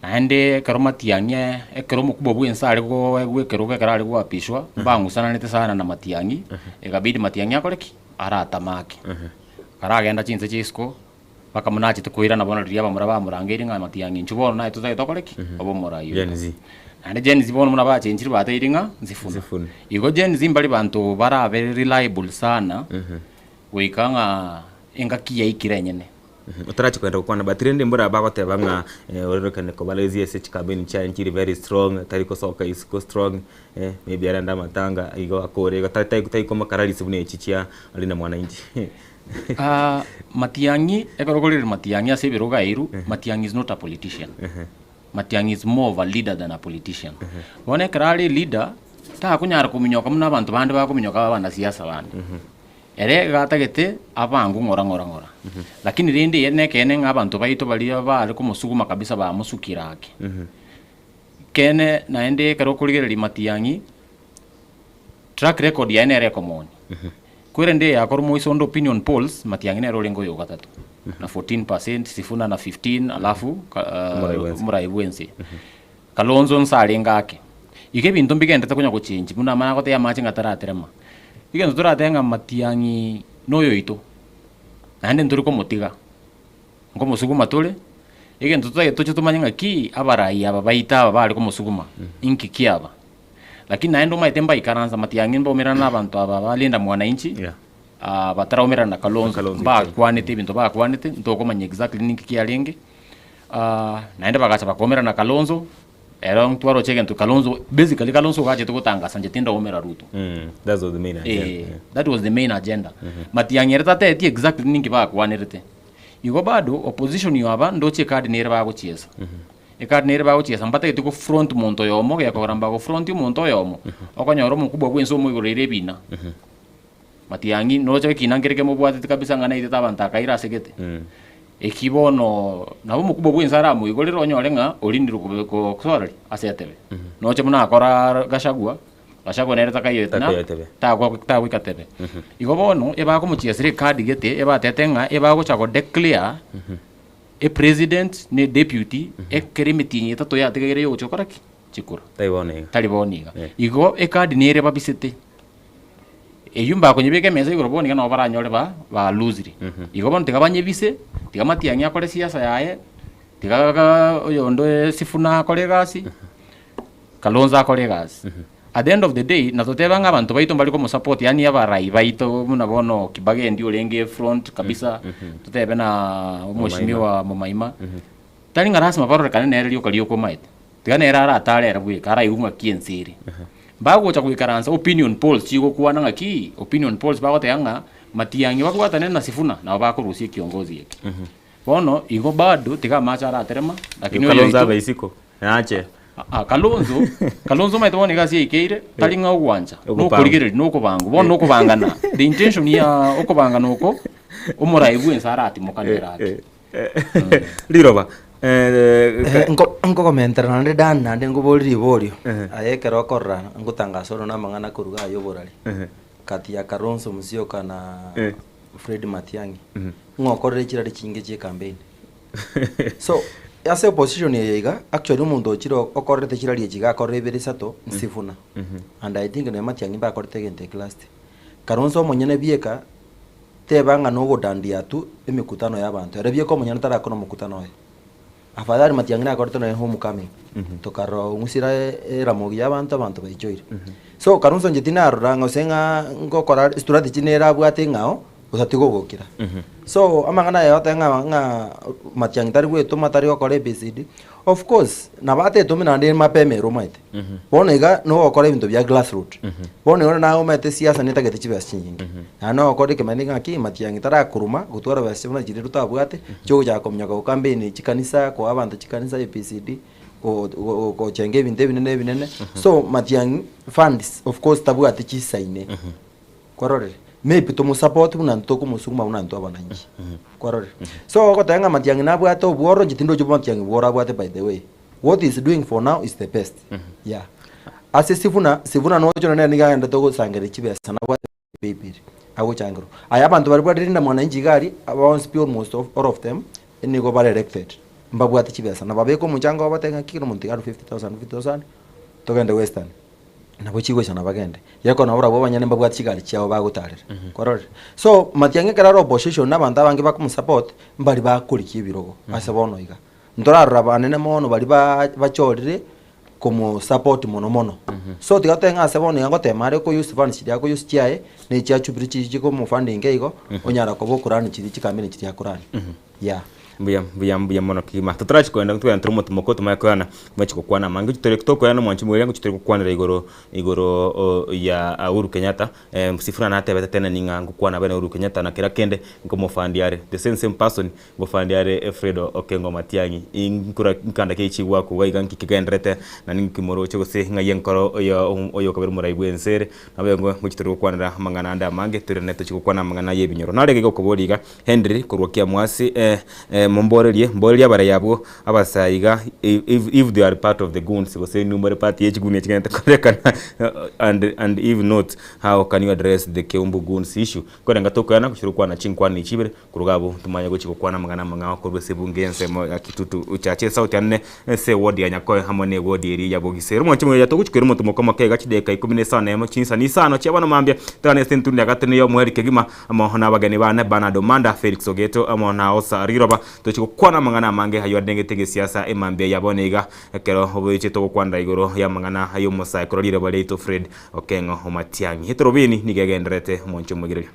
Naende ekero Matiang'i ekero omokubwa bwa ense are goegwa ekerogo ekero are goapishwa, mbang'usananete sana na Matiang'i, ekabidi Matiang'i akore ki? Aratame ake. Karagenda chinse chia isiko, mpaka buna achete koirana bono riria abamura bamorangeire ng'a Matiang'i inchuo bono naye totagete okore ki? Obe omorai oito. Gen Z. Naende Gen Z bono buna bachenchire batebirie ng'a Nzifuna. Nzifuna. Igo Gen Z mbari banto barabe reliable sana, goika ng'a engaki yaikire enyene. Otarachia kogenda gokwana but rende mbora bagoteba ng'a ororokane koba lazy ase chikampeni chiaye nchiri very strong, tari gosoka isiko strong, maybe arende amatanga igo akore igo tari tari tari komakararisi buna echi chia Linda Mwananchi. Matiang'i, ekero okorire Matiang'i ase ebirogo airwe, Matiang'i is not a politician. Matiang'i is more of a leader than a politician. Bono ekero are leader. Takonyara kominyoka buna abanto bande bakominyoka aba abanasiasa bande. Ere iga atagete abangwe ng'ora ng'ora ng'ora. Lakini rende eye nekeene ng'a abanto baito baria bare komosuguma kabisa bamosukire ake. Ekeene naende ekero okorigereria Matiang'i, track record yaye nere ekomonia. Kwerende eye yakorwa moiso onde opinion polls, Matiang'i nere orenge oyo ogatato na 14%, Sifuna na 15 alafu Omorai bwense. omorai bwense. Kalonzo nse arenge ake. Igo ebinto mbigenderete konya gochengi buna amana gotebia amache ng'a taraterema. Egento toratebe ng'a Matiang'i noyoito, naende ntori komotiga, nkomosuguma tore, egento totagete toche tomanye ng'aki abarai aba baito aba bare komosuguma, inki kiaba. Lakini naende omanyete mbaikaransa Matiang'i mbaumerana na abanto aba ba Linda Mwananchi, Yeah. bataraumerana na Kalonzo, Kalonzo mbakwanete ebinto bakwanete, ntokomanya exactly ninki kiarenge. Naende bagacha bakaumerana na Kalonzo, ero ntwaroche egento Kalonzo, basically Kalonzo ogachete gotangasa inche tindaumera Ruto. That was the main agenda. Eh, that was the main agenda. Matiang'i ere tateeti exactly ninki bakwanerete. Igo bado opposition aba ndoche ekadi nere bagochiesa. Ekadi nere bagochiesa mbatagete go front monto oyomo gekogera mbago front omonto oyomo, okonyora omokubwa bwense omoigoreire ebina. Matiang'i noroche ekina nkere kemobwateti kabisa ng'a naitete abanto akaira ase gete. Eki bono nabo omokubwa bw'ense aramoigorere onyore ng'a orinirwe kobe kosoreri ase etebe. Noche buna akora Gachagua, Gachagua nere takaiyoete na Takaiyo etebe. tagwa tagoika tebe. Igo bono ebakomochiesera ekadi gete ebatete ng'a ebagocha go declare epresident na edeputy ekero emetienyi etato yatigaire yogochia gokora ki? Chikura. Tari bono iga. Tari bono iga. Eh. Igo ekadi nere babisete. Eyio mbakonyebeka emesa igoro bono iga nabo baranyore ba balosire. Igo bono tiga banyebise, tiga Matiang'i akore siasa yaye, tiga ga oyonde Sifuna akore egasi, Kalonzo akore egasi. At the end of the day, natoteba ng'a abanto baito mbari komosupport yaani abarai baito buna bono Kibagendi orenge front kabisa, totebe na omweshimiwa Momaima, tari ng'a lasima barorekane nere rioka rioka omaete. Tiga nere aratare ere bweka, araigwe ng'aki ense ere. Mbagocha goikaransa opinion polls chigokwana ng'aki, opinion polls bagoteba ng'a Matiang'i babwatane na Sifuna nabo bakorusia ekiongozi eke. Bono igo bado tiga amache araterema, lakini oyo Kalonzo oito abe isiko, nache. Ah, Kalonzo, Kalonzo omanyete bono egasi yaikeire, tari ng'a ogwancha, Ogopangwa. nokorigereria, nokobangwa. Bono nokobangana, the intention ya okobangana oko, omorai bwense aratimoka nere ake. Riroba. Nkogomentera naende Dan naende nkoborie riborio, aye ekero okorora ngotangasa ore namang'ana koruga aye oborari, kati ya Kalonzo Musyoka na Fred Matiang'i, ng'o okorire chirari chinge chie campaign? So, ase opposition eye iga, actually omonto ochire okorerete chirari echi iga akorire ibere isato, Sifuna. And I think nonye Matiang'i mbakorete egento eke last. Kalonzo omonyene bieka. Teba ng'a nogodandia tu emekutano y'abanto. Ere bieka omonyene tarakora omokutano oye. Afadhali Matiang'i nakorete nonya home coming. Tokarora ong'usire eramogi y'abanto, abanto baichoire. So Kalonzo inche tinarora ng'a gose ng'a ngokora strategy nere abwate eng'ao, gose tiga ogokira. So amang'ana aya ogoteba ng'a ng'a Matiang'i tari goetoma tari gokora ABCD, of course nabo atetome naende mapema ere omanyete. Bono iga nogokora ebinto bia grass root. Bono igo naye omanyete siasa netagete chibesa chinyinge. Naende nogokora ekemanyete ng'aki matiang'i tarakoruma gotwara besa buna chiria totabwate, chiogochaka kominyoka go campaign chikanisa, koa abanto chikanisa ABCD, go- go- gochenga ebinto ebinene ebinene. So matiang'i funds of course tabwati chisaine. Kwarorire? Maybe tomosupport buna intwe tokomosuguma buna intwe abananchi. Kwarorire? So ogoteba ng'a matiang'i nabwate obworo, inche tindochi matiang'i bworo abwate by the way. What he's doing for now is the best. Yeah. Ase Sifuna, Sifuna noche nere nigo agendete gosangereria chibesa nabwate paybill agochangerwa. Aya abanto baria bare Linda Mwananchi iga aria, bonsi pi almost of, all of them, nigo bare elected. Mbabwate chibesa. Nababeke omochango obatebie ng'aki kera omonto iga arwe 50,000, 50,000, togende Western. Nabo chigoisana bagende. Yeko nabo barabwo abanyene mbabwate chigari chiabo bagotarera. Kwarorire? So, Matiang'i ekero are opposition na abanto abange bakomosupport, mbari bakorikia ebirogo ase bono iga. Ntorarora abanene mono baria ba bachorire komosupport mono mono. So tiga totebe ng'a ase bono iga ngotema are ko use funds chiria ako use chiaye, na echia Jubilee chiria chikomofundinga igo, onyara koba okorani chiria chikambeni chiria akorani. Yeah. Mbuya mbuya mbuya mono kegima. Totarachia kogenda togende tore omotimoko tomanye koyana tomache gokwana amange. Tore tokoyana omwanchi moria ngochi tore gokwanera igoro igoro o ya Uhuru Kenyatta Sifuna natebete tene ning'a ngokwana abe na Uhuru Kenyatta na kera kende nkomofandi are the same same person ngofandi are Fred Okengo Matiang'i. Inkura nkanda ki chigwaku iga iga nki kegenderete na ninki moroche gose ng'ai enkoro ya oyokabere omorai bwense ere. Naboigo ngochi tore gokwanera amang'ana ande amange toirane tochie gokwana amang'ana ya ebinyoro. Nare iga okoboria iga Henry korwa Kiamwasi eh eh momborerie mborerie abarai abwo abasae iga if if they are part of the goons gose inwe more part ye chiguni echi chigente korekana and and if not how can you address the Keumbu goons issue. Korende tokoyana gochia gokwana chinkwana echi ibere korwa iga abwo tomanye gochia gokwana amang'ana amang'ao korwa ase ebunge y'ensemo ya Kitutu Chache esauti anene ase eward ya Nyakoe amo na eward eria ya Bogise. Ere omwanchi omoyia togochia koira omotumo omoke iga chidakika ikomi na isano na emo chinsani isano chia bono mambia togane ase entundo ya gatano ya omweri kegima amo nabageni bane Bernard Omanda, Felix Ogeto amo na Osa Riroba tochia gokwana amang'ana amange ayio arengete gesiasa emambia ya bono iga ekero oboiche togokwanera igoro y'amang'ana ay'omosae korwa riroba riaito Fred Okeng'o Omatiang'i. Etorobini nigo egendererete omonche omoigereria.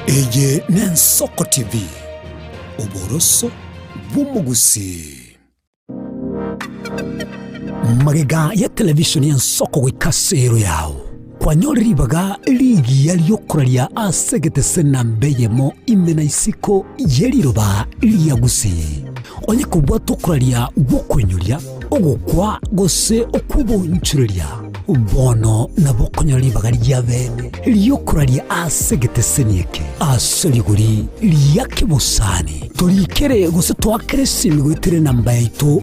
Eye n'Ensoko TV, oboroso bw'omogusii. Magega ya televisheni y'ensoko goika ase ero yao, kwanyore ribaga rigiya ri'okoraria ase egetese namba eyemo ime na isiko ye riroba ria Gusii. Onye kobwate okoraria gw'okoinyoria, ogokwa gose okw'obonchoreria, bono nabo okonyora ribaga ria bene ri'okoraria ase egeteseni eke ase rigori ria kebosani. Torikere gose toakere esimi goetera enamba yaito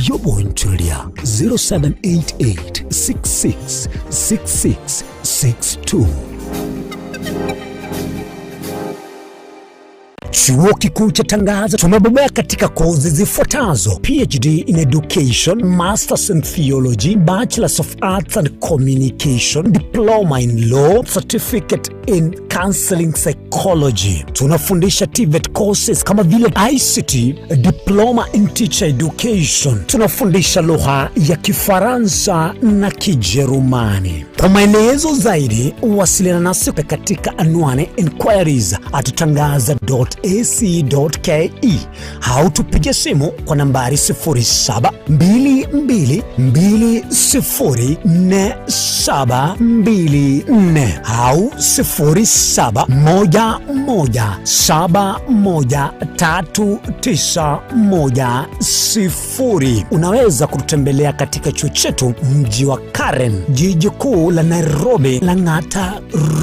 y'obonchoreria 0788 66 66 62. Chuo Kikuu cha Tangaza tumebobea katika kozi zifuatazo: PhD in Education, Masters in Theology, Bachelors of Arts and Communication, Diploma in Law, Certificate in Counseling Psychology. Tunafundisha TVET courses kama vile ICT, Diploma in Teacher Education. Tunafundisha lugha ya Kifaransa na Kijerumani. Kwa maelezo zaidi, wasiliana nasi katika anwani inquiries at tangaza.ac.ke au tupige simu kwa nambari 0722204724 au 0711713910. Unaweza kututembelea katika chuo chetu mji wa Karen, jiji kuu la Nairobi, Lang'ata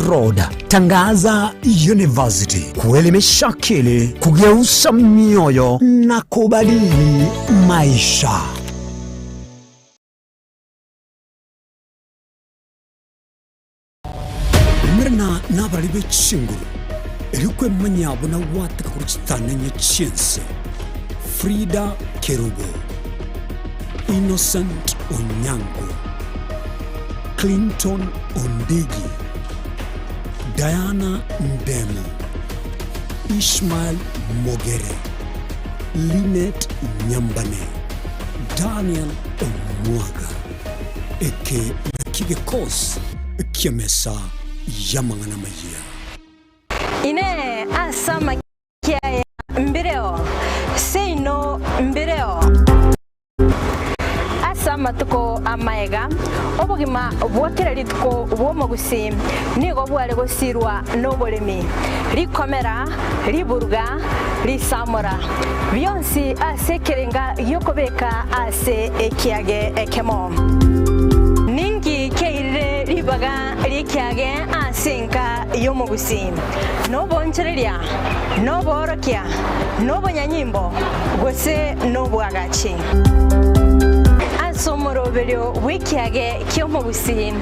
Road. Tangaza University, kuelimisha akili, kugeuza mioyo na kubadili maisha. Umerana nabarari be chinguru, erio kwemanya buna gwateka korwa chitanenye chi'ense. Frida Kerubo, Innocent Onyango, Clinton Ondigi, Diana Ndemo, Ishmael Mogere, Linet Nyambane, Daniel Omwaga. Eke nakio gekosi ki'emesa y'amang'ana amayia. Inee! Ase amakia aya mbireo? Seino mbireo. Ase amatuko amaega, obogima bwa kera rituko bw'omogusii nigo bware gosirwa noboremi, rikomera, riburuga, risamora, bionsi ase ekerenga gi'okobeka ase ekiage ekemo. Ninki kiairire ribaga ri'ekiage ase enka y'omogusii? Nobonchoreria, noboorokia, nobonyanyimbo, gose nobwagachi? Ase omoroberio bw'ekiage ki'omogusii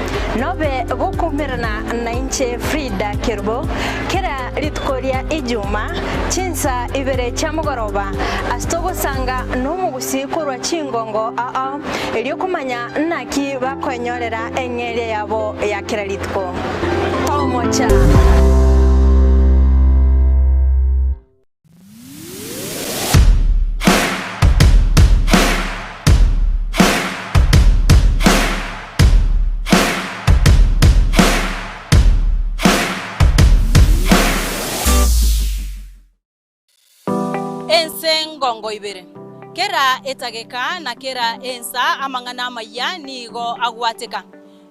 nobe gokoumerana nainche Frida Kerubo kera rituko ria Ijuma chinsa ibere chia mogoroba ase togosanga nomogusii korwa chingongo ao erio komanya naki bakoenyorera eng'eria yabo ya kera rituko. Omocha. Ense ngongo ibere. Kera etageka na kera ensa amang'ana amayia nigo agwateka.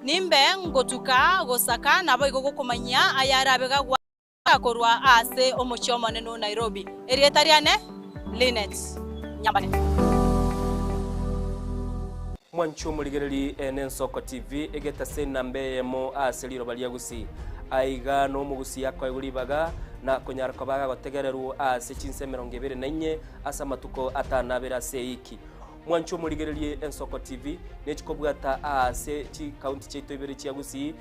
Nimbe ngotuka gosaka naboigo gokomanyia ayarabe gagwateka korwa ase omochie omonene o Nairobi. Erieta riane Linet Nyambane. Mwanche omorigereri ene Ensoko TV egetase enamba eyemo ase riroba ria Gusii. Aiga nomogusii akoegwa ribaga na konyara koba agotegererwa ase chinsa emerongo ebere na inye ase amatuko atano abere ase eiki. Mwanche omorigererie Ensoko TV nechikobwata aase chikaunti chiaito ibere chia Gusii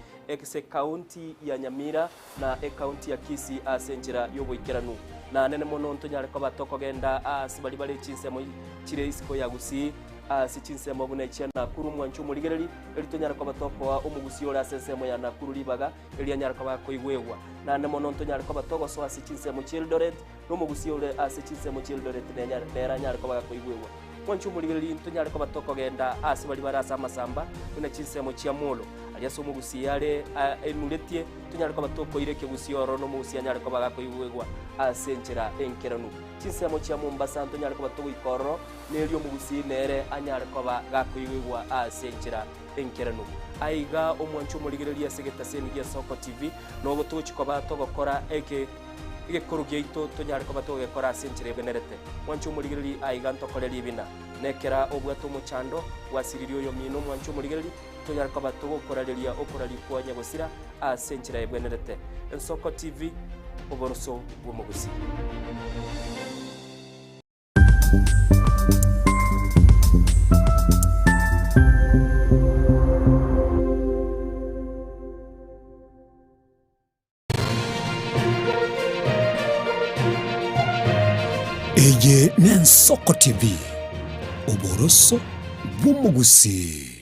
ase ekaunti ya Nyamira na ekaunti ya Kisii ase enchera y'oboikeranu. Na nene mono ntonyare koba tokogenda aase baria bare chinsemo chire isiko ya Gusii ase chinsemo buna echia Nakuru mwanche omorigereri, erio tonyare koba tokoa omogusii ore ase ensemo ya Nakuru ribaga, erio anyare koba akoigwegwa. Naende mono ntonyare koba togosoa ase chinsemo chia Eldoret, na omogusii ore ase chinsemo chia Eldoret nere anyare koba gakoigwegwa. Mwanche omorigereri, ntonyare koba tokogenda aase baria bare ase amasamba, buna chinsemo chia Molo, aria ase omogusii are enuretie, tonyare koba tokoira ekegusii ororo na omogusii anyare koba gakoigwegwa ase enchera enkeranu. Chinsemo chia Mombasa ntonyare koba togoika ororo, Nerio omogusii nere anyare koba gakoigwegwa ase enchera enkeranu. Aiga omwanche omorigereria ase egetaseni gi'Esoko TV, nogo togochia koba togokora eke egekoro giaito tonyare koba togegekora ase enchera ebenerete. Mwanche omorigereria aiga ntokore ribina. Nekera obwate omochando, gwasiririe oyomino omwanche omorigereria, tonyare koba togokorareria okoraria kwa nyagosira ase enchera ebwenerete. Ensoko TV, oboroso bw'omogusii. Eye n'Ensoko TV, oboroso bw'omogusii.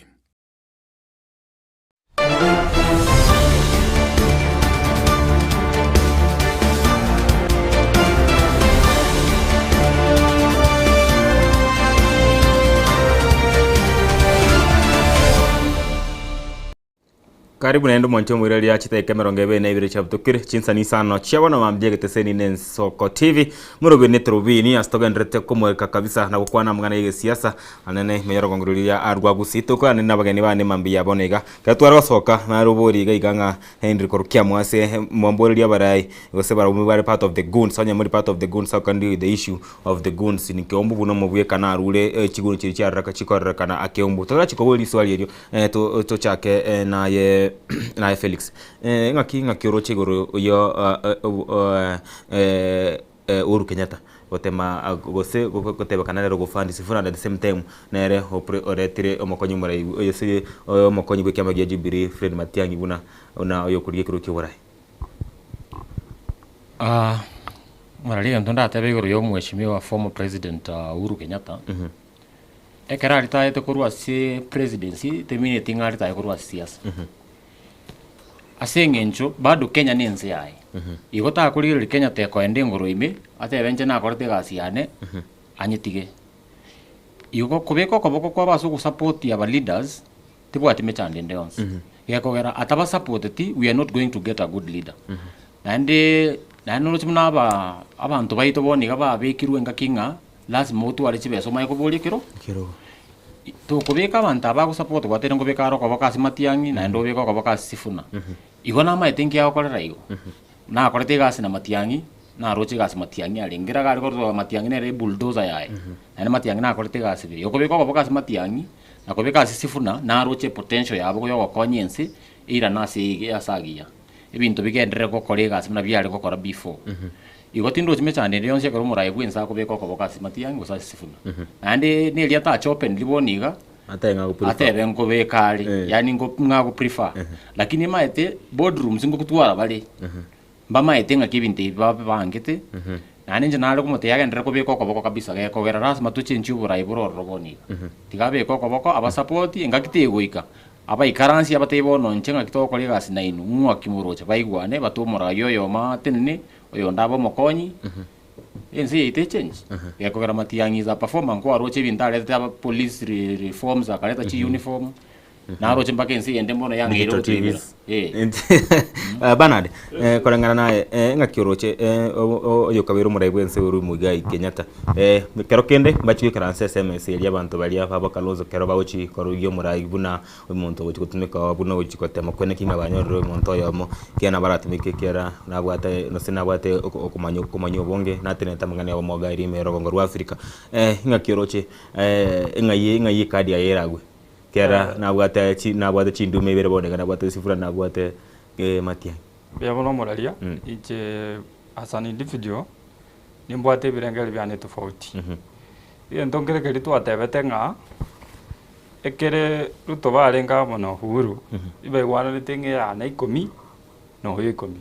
Karibu naende omonche omoiraria chidakika emerongo ebere na ibere chiabutokire chinsani isano chia bono mambia egeteseni na Ensoko TV morobiri ne torobini ase togendererete komoreka kabisa na gokwana amang'ana ya egesiasa Anene ime y'orogongo roria rwa Gusii tokwane nabageni bane mambia bono iga. Ekero tware gosoka nare obori iga iga ng'a Henry korwa Kiambu ase mwamboreria abarai gose barabwo bare part of the goons onye muri part of the goons how can deal with the issue of the goons in Kiambu buna omobweka narure chiguni chiria chiaroreka chikorerekana Kiambu. Torachi kobua riswali erio tochake naye naye Felix. Ng'aki ng'aki oroche igoro ya Uhuru Kenyatta gotema gose gotebekana nere ogofund Sifuna and at the same time nere oretire omokonyi omorai gose omokonyi bw'ekiama gia Jubilee Fred Matiang'i buna buna oyokorigia ekerogo ki'oborai. Muna egento ndatebe igoro ya omweshimiwa former president Uhuru Kenyatta, ekero aritaete korwa ase presidency temineti ng'a aritae korwa ase siasa. Ase eng'encho bado Kenya na ense yaye, igo takorigereria Kenya tekoenda engoro ime, atebe inche nakorete egasi yane, anyetige. Igo kobeka okoboko kwabo ase ogosupport aba leaders, tibwati mechando ende yonsi. Gekogera atabasupporteti, we are not going to get a good leader. Naende, naende noroche buna aba abanto baito bono iga babekirwe engaki ng'a lasima otware chibesa omanye koboria ekero. Tokobeka abanto aba bagosupport gwateire nkobeka are okoboko ase Matiang'i naende obeke okoboko ase Sifuna. Igo namaete nki agokorera igo. Nakorete egasi na Matiang'i, naroche egasi Matiang'i arenge kera gare korwa Matiang'i nere ebulldozer yaye. Naende Matiang'i nakorete egasi buya. Okobeka okoboko ase Matiang'i, na kobeka ase Sifuna, naroche epotential yabo ya ogokonya ense, eirane ase ase agiya. Ebinto bigenderere gokora egasi buna biare gokora before. Igo tindochi mechando ende yonsi ekero omoraia bwensi akobeka okoboko ase Matiang'i gose ase Sifuna. Naende neria atache openly bono iga, Atebe ng'a agoprefer. atebe nkobeka are, Eh. yaani nko ng'a agoprefer. Lakini emaete boardrooms ngokotwara bare, mbamaete ng'aki ebinto ebi babangete, naende inche nare komotebia agenderere kobeka okoboko kabisa, gekogera lasima tochenchie oborai bore ororo bono iga. Tiga abeke okoboko, abasapoti, engaki tegoika. Abaikaransi abatebie bono inche ng'aki togokora egasi nainwe, ng'aki moroche baigwane, batwe omoraai oyomo atenene, oyonde abe omokonyi, ense yaito echange. Gekogera Matiang'i is a performer, nkwaroche ebinto aretete aba police re- reforms, akareta chiuniform, naroche mpaka ense eyende mbono yang'eire Digital gotoibera. TVs. Eh. Eh, Bernard, eh, koreng'ana naye eh, ng'aki oroche eh, o- o- oyokabeire omorai bwense Uhuru Muigai Kenyatta eh, kero kende mbachi goikaransa ase emesa eria abanto baria baba Kalonzo kero bagochi korugia omorai buna omonto ogochi gotumeka oo buna ogochi gotema kweneki ng'a banyorire omonto oyomo ekiagera nabo aratumeke ekiagera nabwate gose nabwate oko- okomanya okomanya obonge natenenete amang'ana ya obomoga ere ime rogongo rwa Africa. Ng'aki oroche ng'ai ng'ai ekadi yaye eragwe? Kera nabwate chi nabwate chindume ibere bono iga nabwate Sifuna nabwate Matiang'i. Mbuya mono omoraria, inche as an individual, nimbwate ebirengererio biane tofauti. Egento nkere keria twatebete ng'a, ekere Ruto barenge amo na Uhuru, ibaigwananete ng'a eyane ikomi na oyo ikomi.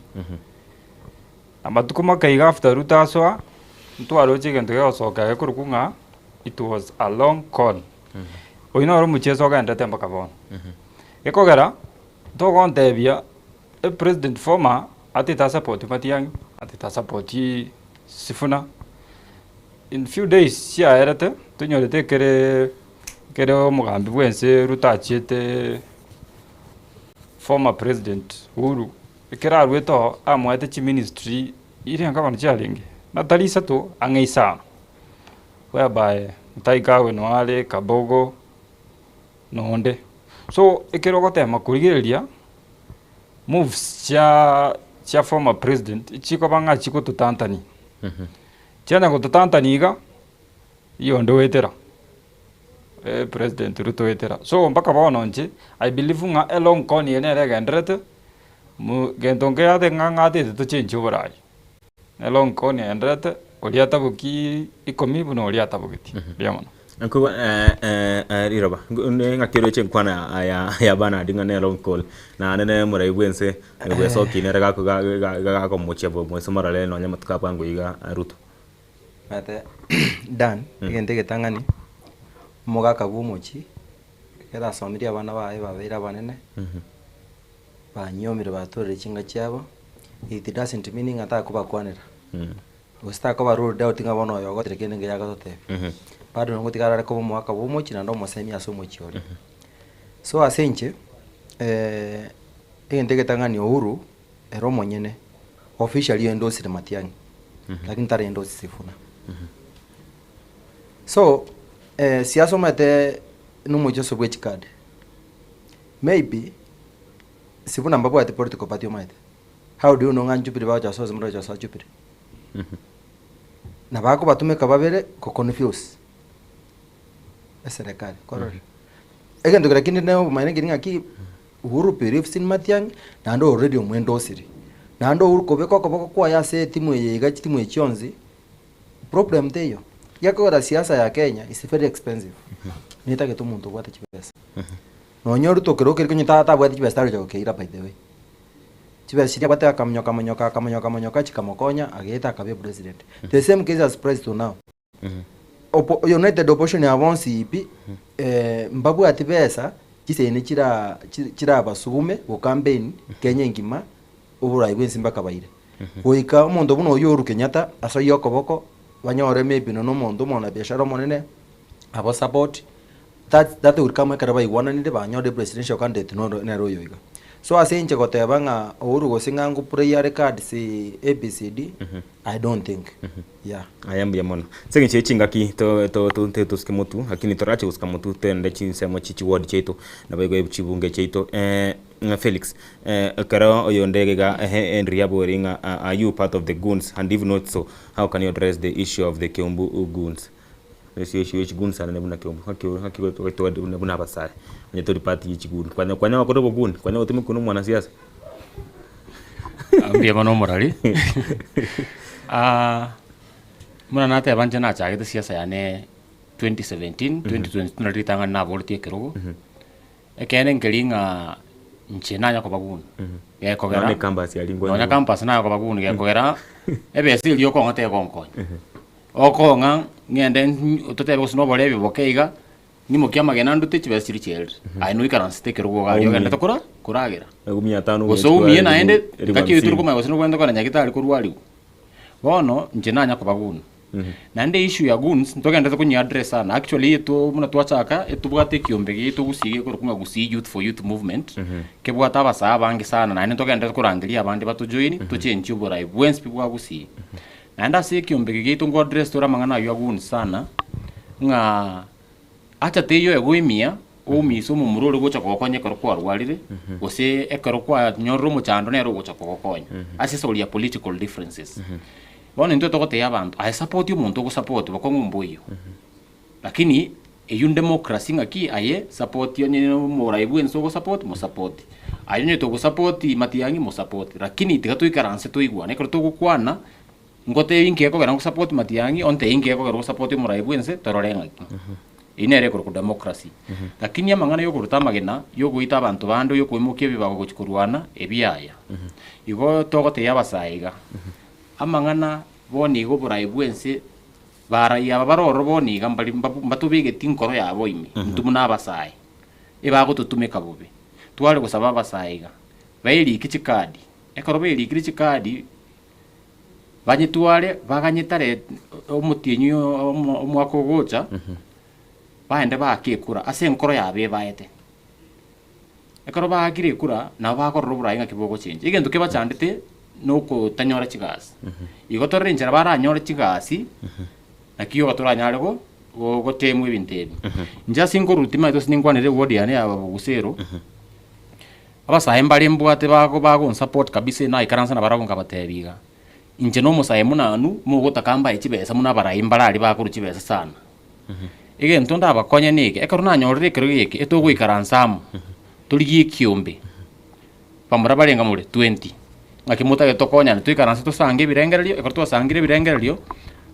Amatuko makaiga after Ruto asoa, ntwaroche egento kegosoka gekorokwa ng'a it was a long con. Oyio noro omochieso ogenderete mpaka bono. Gekogera, togontebia epresident former atete asupport Matiang'i, atete asupport Sifuna, in few days chiaerete, tonyorete ekere ekere omogambi bwa ense Ruto achiete former president Uhuru, ekero arwete oo amoete chiministry irenga bono chiarenge? Natari isato ang'e isano. Whereby Mutahi Kagwe noyo are, Kabogo, nonde. So ekero ogotema korigereria moves chia chia former president chikoba ng'a chigototantania. Chianya gototantania iga, iyonde oetera, president Ruto oetera. So mpaka bono inche, I believe ng'a elong con eye nere egendererete, mo gento nkeate ng'a ng'atete tochenchie oborai. Nero nkoni aenderete, oria ataboki ikomi buna oria atabogeti. Mbuya mono. Nkoigwa riroba ng'aki oroche enkwana ya ya Bernard ng'a nere onkol naende nere omorai bwense bwesoki nere gako gakomochia moise morore nonye amatuko abwango iga Ruto. Omanyete Dan, egento egetang'ani, omogaka bwa omochie, ekero asomirie abana baye babeire abanene, Banyiomire batorire chinga chiabo, it doesn't mean ng'a takobakwanera, gose takoba ruled out ng'a bono oyo ogotire kende nkeria agototebia. Bado ngotiga arare koba omogaka bwa omochie naende omosemi ase omochie oria. So ase inche, egento egetang'ani Uhuru, ere omonyene, officially oendosire Matiang'i, lakini tari endorse Sifuna. So, siasa omanyete na omocheso bwa echikadi. Maybe, Sifuna mbabwati political party omanyete. How do you know ng'a Jubilee bagocha gosoa ase moroche gosoa Jubilee? Na bakobatumeka babere go confuse eserekari, kwarorire? Egento keria kende na obomaene nkeri ng'aki, Uhuru believes in Matiang'i, naende already omwendosire. Naende Uhuru kobeka okoboko kwaye ase etimu eye iga chitimu echi chionsi, problem teiyo. Gekogera siasa ya Kenya is very expensive, netagete omonto obwate chibesa. Nonya Ruto kero keria konya tabwate chibesa taroche gokeira by the way. Chibesa chiria abwate akamonyoka monyoka akamonyoka monyoka chikamokonya agaeta akaba epresident. The same case as applies to now. Opo united opposition aba bonsi pi mbabwati besa chisemi chira chirabasugume go campaign Kenya engima oborai bwensi mpaka baire. Goika omonto buna oyio Uhuru Kenyatta asoyie okoboko banyore maybe nonya omonto omwanabiashara omonene abo support. That that will come ekero baigwananire banyorire presidential candidate noro nere oyo iga. So ase inche goteba ng'a Uhuru gose ng'a ngo play are cards ABCD, I don't think, yeah. Aye mbuya mono. Ase eng'encho ye chingaki to to to nte tosuke motu, lakini torache gosuka motu toende chinsemo chie chiward chiaito, naboigo chibunge chiaito. Ng'a Felix, ekero oyonde iga iga Henry abori ng'a are you part of the goons and if not so, how can you address the issue of the Kiambu goons? Ase issue ye chigoons anene buna Kiambu, ng'aki ng'aki goetwadi buna buna abasae, onye tori part ye chigoon, kwanya kwanya gokora obogoon, kwanya gotumekwa na omwanasiasa. Mbuya mono omorari, buna nateba inche nachagete siasa yane 2017, 2022 nario ritang'ani naboretie ekerogo. Ekeene nkeri ng'a inche nanya koba goon, gekogera Nonya ecampus aria nonya campus nanya koba goon gekogera ebesa eria okong'a tegonkonya. Okong'a ng'ende totebe gose na oborebi boke iga. Ng'imokie amagena ndute chibesa chiria chiaerire. Aye noikaransete ekerogo iga aria Oumie. ogenderete kora koragera. Egu mia tano Gose oumie oumie naende, elifu ngaki oyo tore hamsini. komanya gose nobwenerete kogenda nyagetari korwariwa. Bono, inche nanya koba goon. Naende issue ya goons, ntogenderete konyia address sana. Actually eto buna twachaka, etobwate ekiombe giaito gusii gekorokwa ng'a Gusii Youth for Youth Movement, kebwate abasae abange sana naende ntogenderete korangeria abande batojoini, tochenchie oborai bwensi pi bwa Gusii. Naende ase ekiombe eke giaito nko address tore amang'ana aywo a goons sana, ng'a acha teiyo egoimia, oumise omomura ore gocha kogokonya ekero kwarwarire, gose ekero kwanyorire omochando nere ogocha kogokonya, ase esori ya political differences. Bono intwe togotebia abanto, aye support omonto ogosupport bokong'u mboiyo, lakini eywo democracy ng'aki aye support onye omorai bwa ense ogosupport mosupport, aye onye togosupport Matiang'i mosupport, lakini tiga toikaranse toigwane ekero togokwana, ngotebi nki gekogera ngosupport Matiang'i ontebie nki gekogera ogosupport omorai bwa ense torore ng'aki. Eyio nere ekorokwa democracy. Lakini amang'ana ya okoruta amagena, ya ogoita abanto bande, ya okoimokia ebibago gochia korwana, ebiaya. Igo togotebia abasae iga, Amang'ana bono iga oboraai bw'ense, barai aba bare ororo bono iga mbari mbatobegeti nkoro yabo ime, intwe buna abasae, ebagototumeka bobe. Tware gosaba abasae iga, baerike chikadi, ekero baerikire chikadi, banyetware baganyetare omotienyi omwaka ogocha, baende baake ekura ase enkoro yabo ebaete. Ekero baakire ekura, nabo bakorora oboraai ng'aki bogochencha. Egento kebachandete nokotanyora chigasi. Igo torore enchera baranyore chigasi, naki yoka toranyare go go gotemwa ebinto ebi. Inche ase nkorwa timanyeti gose ninkwanere eward yane ya Bogusero, abasae mbare mbwate bago bagonsupport kabisa naikaransa nabarabwo nkabatebia iga, inche na omosae buna anwu, mogotaka mbae chibesa buna abarai mbare aria bakorwa chibesa sana. Egento ndabakonye neke, ekero nanyorire ekerogo eke, etogoikaransa amo, torigie ekiombe, bamura barenge more twenty, ng'aki motagete tokonyane, toikaranse tosange ebirengererio, ekero twasangire ebirengererio,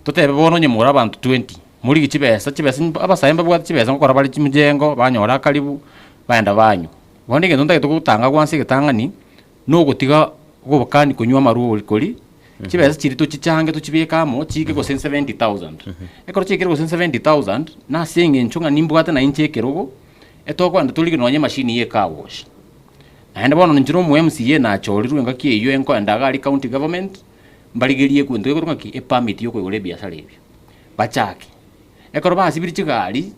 totebe bono onye more abanto twenty, morigie chibesa, chibesa abasae mbabwate chibesa ngokora bare chimjengo, banyora akaribu, baenda banywa. Bono egento ntagete gotanga gwansa egetang'ani, Nogotiga gobokani konywa amarwa ori kori, chibesa chiria tochichange tochibeke amo chiike gose 70,000. Ekero chiaikire gose 70,000, nase eng'encho ng'a nimbwate na inche ekerogo, etokogenda torigie nonye emachine ya ecar wash. Naende bono inche na omo MCA nachorirwe engaki eywo enkoenda iga aria county government, mbarigerie egento gekorwa ng'aki, epermit ya okoigora ebiasara ebio, bachake. Ekero basibirie chigari,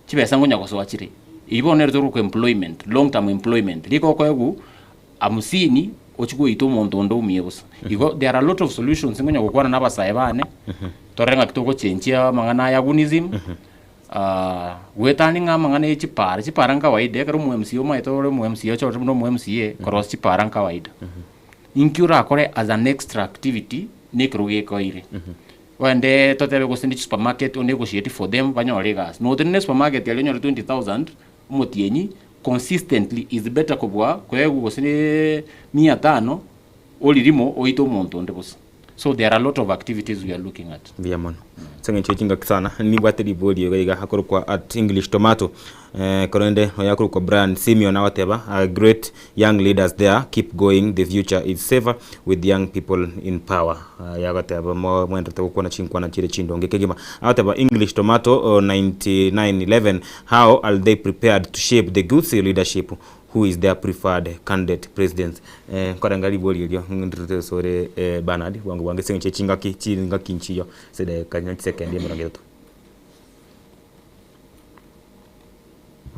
chibesa nkonya gosoa chire. Eyio bono nero tokoroka employment, long term employment. Rika okoegwa hamsini ochie goita omonto onde oumie bosa. Igo there are a lot of solutions nkonya gokwana na abasae bane, torore ng'aki togochenchia amang'ana aya gunism, goetania ng'a amang'ana ya chipara, chipara nkawaida ekero omo MCA omanyete ore omo MCA ochorire buna omo MCA, korosia chipara nkawaida. Inki orakore as an extra activity na ekerogo gekoeire. Ogende totebe gose ne chisupermarket o negotiate for them banyore egasi. Notenene esupermarket aria onyore 20,000 omotienyi consistently is better kobua koegwa gose ne mia tano oririmo oite omonto onde bosa. So there are a lot of activities we are looking at. Mbuya mono. Ase eng'encho ye chingaki sana, nibwate ribori iga iga akorokwa at English Tomato. Eh, korende oyo akorokwa Brian Simeon agoteba, "Ah, great young leaders there, keep going, the future is safer with young people in power. Ah, yagoteba mo- mwenderete gokwana chinkwana chire chindonge kegima. Agoteba English Tomato oh, 9911, how are they prepared to shape the Gusii leadership who is their preferred candidate president? Eh, nkorenga ribori erio ndirete ase eh, Bernard bwango bwango ase eng'encho ye chingaki chingaki nchiyo ase edageka chisekendi emerongo etato.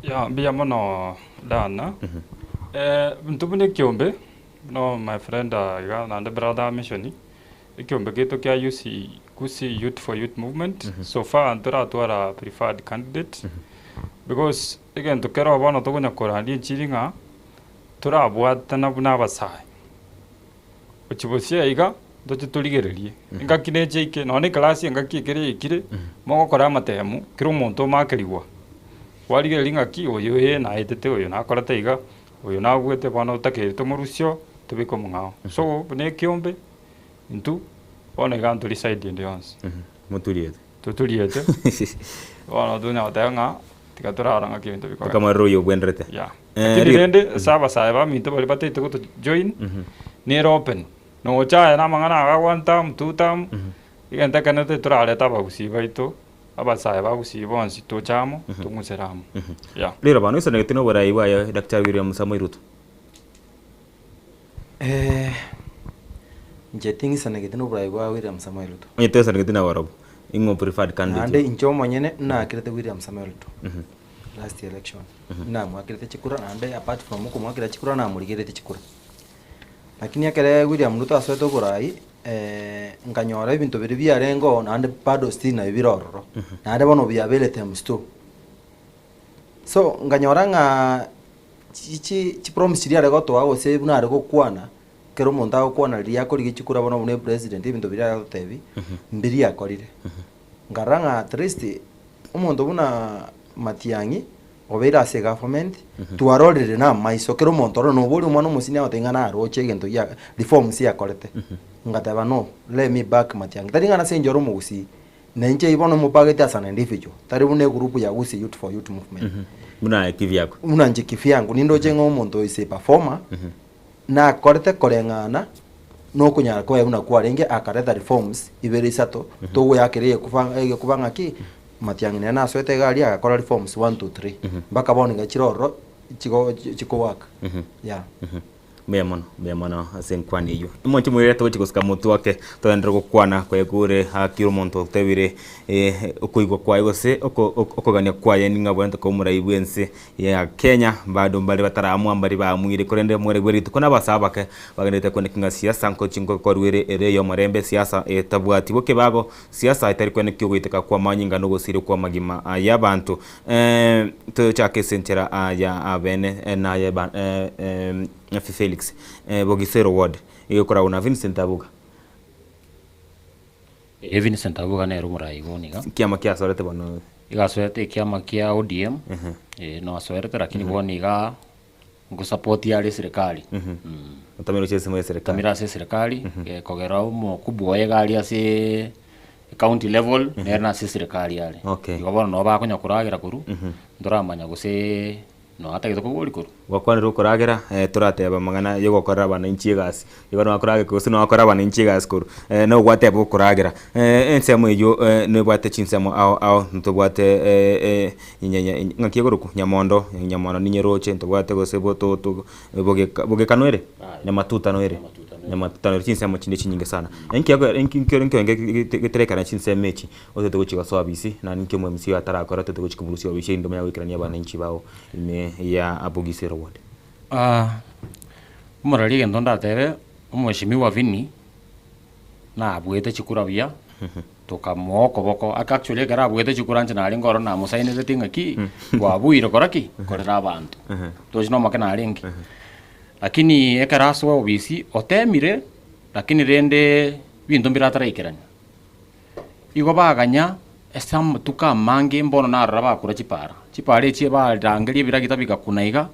Ya mbuya mono Dana. Eh, intwe buna ekiombe, buna my friend iga naende brother mission, ekiombe giaito kia UC Gusii Youth for Youth Movement, so far ntoratwara preferred candidate, because egento kero bono tokonya korandia enchiri ng'a, torabwatana buna abasae. Gochia bosio iga, ntoche torigererie, engaki neche eike, nonya na eclass engaki ekere yaikire, mogokora amatemu, kera omonto omakerigwa, kwarigereria ng'aki oyo ee naetete, oyo nakorete iga, oyo nabuete bono otakeire tomorusie oo, tobeke omong'ao. So, buna ekiombe, intwe, bono iga ntori side ende yonsi. Moturiete. Toturiete, bono tonya goteba ng'a tiga torarora ng'aki ebinto bikogenda. Tokamorora oyo obwenderete. Yeah. Eh, Lakini ri- rende ase abasae baminto baria bataete goto join, nere open. Nocha aye na amang'ana aga one term, two term, egento ekenene torarete abagusii baito. Abasae ba Gusii bonsi toche amo, tong'usere amo. Yeah. Rero bono oisanegete na oborai bwaye Daktari William Samoei Ruto? Eh, inche ting'isanegeti na oborai bwa William Samoei Ruto. Onye toisanegeti nabarobwo, ing'o preferred candidate Naende inche omonyene nakerete William Samoei Ruto last election. Namwakerete chikura naende apart from okomwakera chikura namorigeretie chikura. Lakini ekere William Ruto asoete oborai, nkanyora ebinto biria biarenge oo naende bado still nabio bire ororo. Naende bono biabeire times two. So nkanyora ng'a chi chi chipromise chiria are gotoa gose buna are gokwana, ekero omonto agokwana riria akorigia chikura bono buna epresident ebinto biria agotebi, mbiria akorire. Nkarora ng'a at least omonto buna Matiang'i obeire ase egovernment, twarorire na amaiso kera omonto ororo noboria omwana omosini agotebia ng'a naroche egento gia reforms akorete. Ngateba no, let me back Matiang'i. Tari ng'a nase inche ore omogusii, na inche bono mobagete as an individual, tari buna egroup ya Gusii Youth for Youth Movement. Buna aye kivyako. Buna inche kivyangu, nindoche ng'a omonto is a performer, nakorete koreng'ana nokonyara kwaye buna kwarenge akareta reforms ibere isato, togoyakera egekuba egekuba ng'aki, Matiang'i nere nasoete iga aria agakora reforms one two three, mpaka bono iga chire ororo chigo chikowaka yeah. Mbuya mono, mbuya mono ase enkwana eyio. Omonche moirere togochi gosika motwe ake, togenderere gokwana kwegure akire omonto otebire okoigwa kwaye gose oko okogania kwaye ning'a abwenerete koba omorai bw'ense ya Kenya, bado mbare bataraamua mbari baamuire korende omorai bwe rituko na abasae abake bagendererete kweneka ng'a siasa nkochi ngokorwa ere ere ey'omorembe siasa etabwati bokebago Siasa etari kwenekia ogoiteka kw'amanyinga na ogosiria kw'amagima y'abanto. Tochake ase enchera ya abene naye Felix Bogisero Ward egokoragwa na Vincent Abuga. Ee Vincent Abuga nere omorai bono iga. Kiama kiasorete bono. Iga asoete ekiama kia ODM, eh noasoerete lakini bono iga Ngosupport are eserekari. Otamire gochia ensemo ya eserekari. Otamire ase eserekari, kogera omokubwa oye iga aria ase county level, nere nase eserekari are. Okay. Igo bono nabo bakonya koragera korwa, ntoramanya gose noo atagete koboria korwa. Gwakwanire okoragera, torateba amang'ana ya ogokorera abananchi egasi, igo nabo gose nabo akorera abananchi egasi korwa, nabo gwateba okoragera. Ensemo eywo nebwate chinsemo ao ao, ntobwate ng'aki ekorokwa? Nyamondo, nyamondo ninyeroche ntobwate gose bototo, bogeka bogeka noere? Nyamatuta noere, nyamatuta noere chinsemo chinde chinyinge sana. Enki gekogera enki nkere nkerenge geterekana chinsemo echi, otagete gochia gosoa obisi, naende ninki omo MC atarakore otagete gochia komorusia obisi erinde omanye goikerania abananchi bao ime ya Bogisero ward. Omoreri egento ndatebe, omweshimiwa Vinny, nabuete chikura buya, tokamoa okoboko, ake actually ekero abuete chikura inche narenge ororo namosaineteti ng'aki, kwabuire kora ki? Korera abanto. Tochi na omoke narenge. Lakini ekero asoa obisi, otemire, lakini rende ebinto mbire ataraikerania. Igo baganya ase amatuko amange mbono narora bakura chipara, chipara echi barangeria ebiragita bigakuna iga,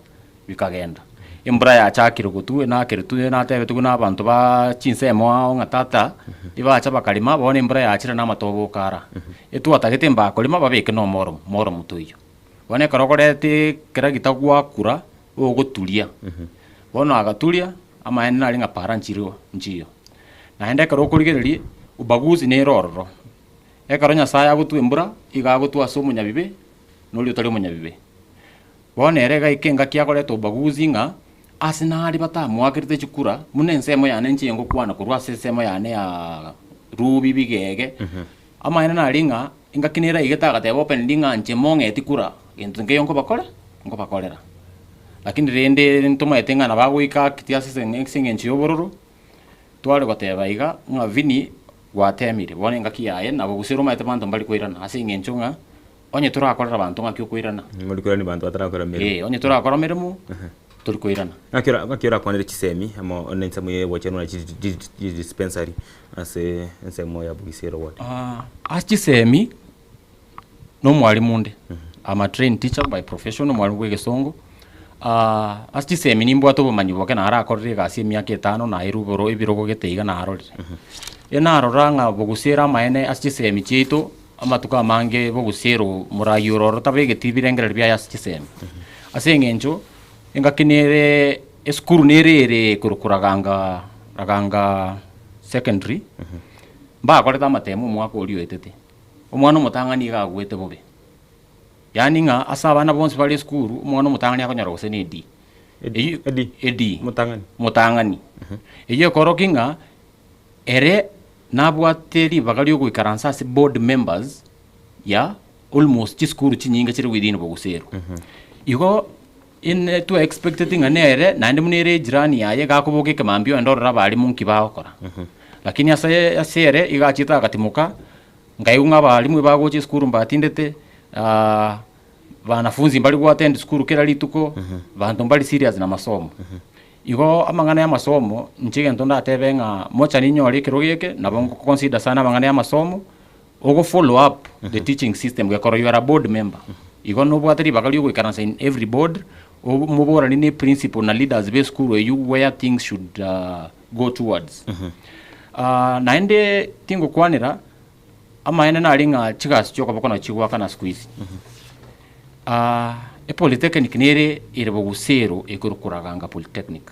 bikagenda. Embura yachakire gotwa enakeretwe natebetigwe na abanto ba chinsemo ao ng'a tata, ebacha bakarema bono embura yachire na amatobe okara. Etwatagete mbakorema babeke na omoromo, moromo toiyo. Bono ekero okoreta ekeragita gwakura, ogoturia, bono agaturia, amaene nare ng'a para nchireo nchiyo. Naende ekero okorigereria, ubaguzi nere ororo, ekero Nyasaye agotwa embura, iga agotwa ase omonyabibe, na oria otari omonyabibe. Bono ere egaika engaki akoreta obaguzi ng'a ase naria batamoakerete chikura, buna ensemo yane inche ngokwana korwa ase ensemo yane ya Rubi bigege, amaene nari ng'a engaki nere aigete agateba openly ng'a inche mong'eti kura, gento nkeiyo nkobakore nkobakorera. Lakini rende ntomaete ng'a nabo agoika act ase ase eng'encho ya obororo, tware goteba iga ng'a Vinny gwatemire, bono engaki yaye nabo gose ere omanyete abanto mbari koirana ase eng'encho ng'a. Onye torakorera abanto ng'aki okoirana? Mori koirani banto batarakora meremo. Ee, onye torakora meremo, tori koirana. Ng'aki ora ng'aki orakwanere chisemi amo na ensemo ya obochenu na chi chi chi dispensary ase ensemo ya Bugisero ward? Ase chisemi, na omwalimu onde, I'm a trained teacher by profession, omwalimu bwa egesongo, ase chisemi nimbwate obomanyi boke narakorire egasi emiaka etano nairwe igoro ebirogo gete iga narorire. Enarora ng'a bogusera amaene ase chisemi chiaito. Amatuko amange bogusiera omoraai ore ororo tabegeti ebirengererio biaye ase chisemi. Ase eng'encho, engaki nere esukuru nere ere korokwa Raganga Raganga Secondary, mbakorete amatemo omwaka oria oetete. Omwana omotang'ani iga agwete bobe. Yaani ng'a ase abana bonsi bare esukuru, omwana omotang'ani akonyora gose ne E D. Eyio E D? E D. Omotang'ani. Omotang'ani. Eyio ekorokia ng'a ere nabwate ribaga riogoikaransa ase board members ya almost chisukuru chinyinge chire within Boguseru. Igo ine twa expecteti ng'a nere naende buna ere ejirani yaye iga akoboka ekemambia ogende orore abalimu nki bagokora. Lakini ase ase ere iga achiete agatimoka, nkaigwa ng'a abalimu ebagocha esukuru mbatindete banafunzi mbari go attend sukuru kera rituko, banto mbari serious na masomo. Igo amang'ana ya amasomo, inche egento ndatebe ng'a mocha ninyore ekerogo eke, nabo ngo consider sana amang'ana ya amasomo, ogo follow up the teaching system gekoro you are a board member. Igo nobwate ribaga ria ogoikaransa in every board, moborani ne principal na leaders ba esukuru eywo where things should go towards. Naende tingokwanera, amaene nare ng'a chigasi chia okoboko nachi chigoakana siku hizi. Epolytechnic nere ere bogusero ekorokwa Raganga Polytechnic.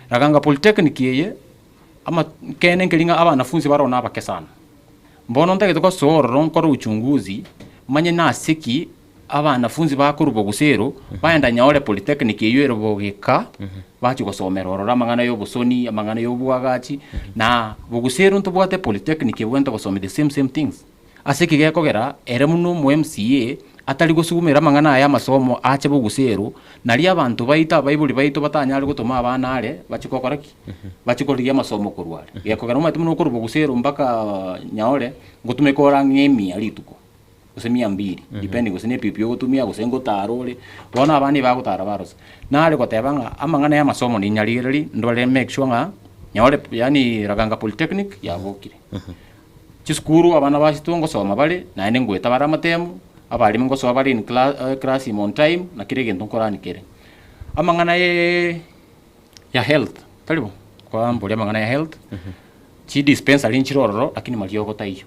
Raganga Polytechnic eye, ama ekeene nkeri ng'a abanafunsi baroo nabake sana. Bono ntagete gosoa ororo nkore uchunguzi, manye nase ki abanafunsi bakorwa bogusero, baenda Nyaore Polytechnic eywo ere bogeka, bachia gosomera ororo amang'ana ya obosoni, amang'ana ya obwagachi, na bogusero ntobwate polytechnic ebwenerete gosomia the same same things. Ase eki gekogera, ere buna omo MCA, atari gosugumera amang'ana aya amasomo ache bogusero, nario abanto baito abaibori baito batanyare gotoma abana are, bachie gokora ki? Bachie korigia amasomo korwa are. Gekogera omanyete buna okorwa bogusero mpaka Nyaore, ngotumeka ore ang'e emia rituko, gose mia mbiri, depending gose ne epipi ogotumia gose ngotara ore, bono abana ebagotara barosa. Nare goteba ng'a amang'ana ya amasomo ninyarigereria, ndore make sure ng'a Nyaore yaani Raganga Polytechnic yabokire. Chisukuru abana basitwe ngosoma bare, naende ngoeta bare amatemu, abalimu ngosoa bare in cla class ime on time, na kera egento nkorani kere. Amang'ana ye ya health, tari bo? Kwamboria amang'ana ya health, chidispensary nchire ororo lakini mariogo taiyo.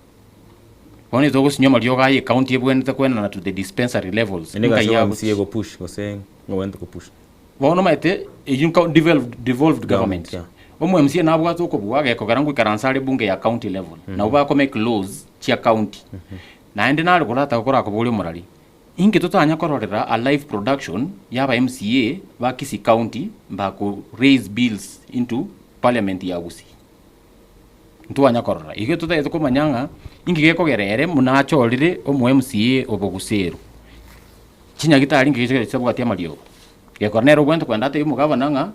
Bono togosinywa amariogo aya ecounty ebwenerete koenana to the dispensary levels, Ende egasi nkai ya agochi. MCA gopush gose ng'o gopush. Bono omanyete eyio nka developed devolved government. Government, yeah. Omo MCA nabwate okobua gekogera ngoikaransa are bunge ya county level. Nabo bako make laws chia county. Naende nare korata korakoboria omorari, inki totanya kororera a live production ya aba MCA ba Kisii county mbako raise bills into parliament ya Gusii. Ntwanya korora. Igo totagete komanya ng'a inki gekogera ere buna achorire omo MCA oboguseru. Chinyagitari inki geche chitabwati amariogo. Gekora nere obwenerete kogenda atebie omogavana ng'a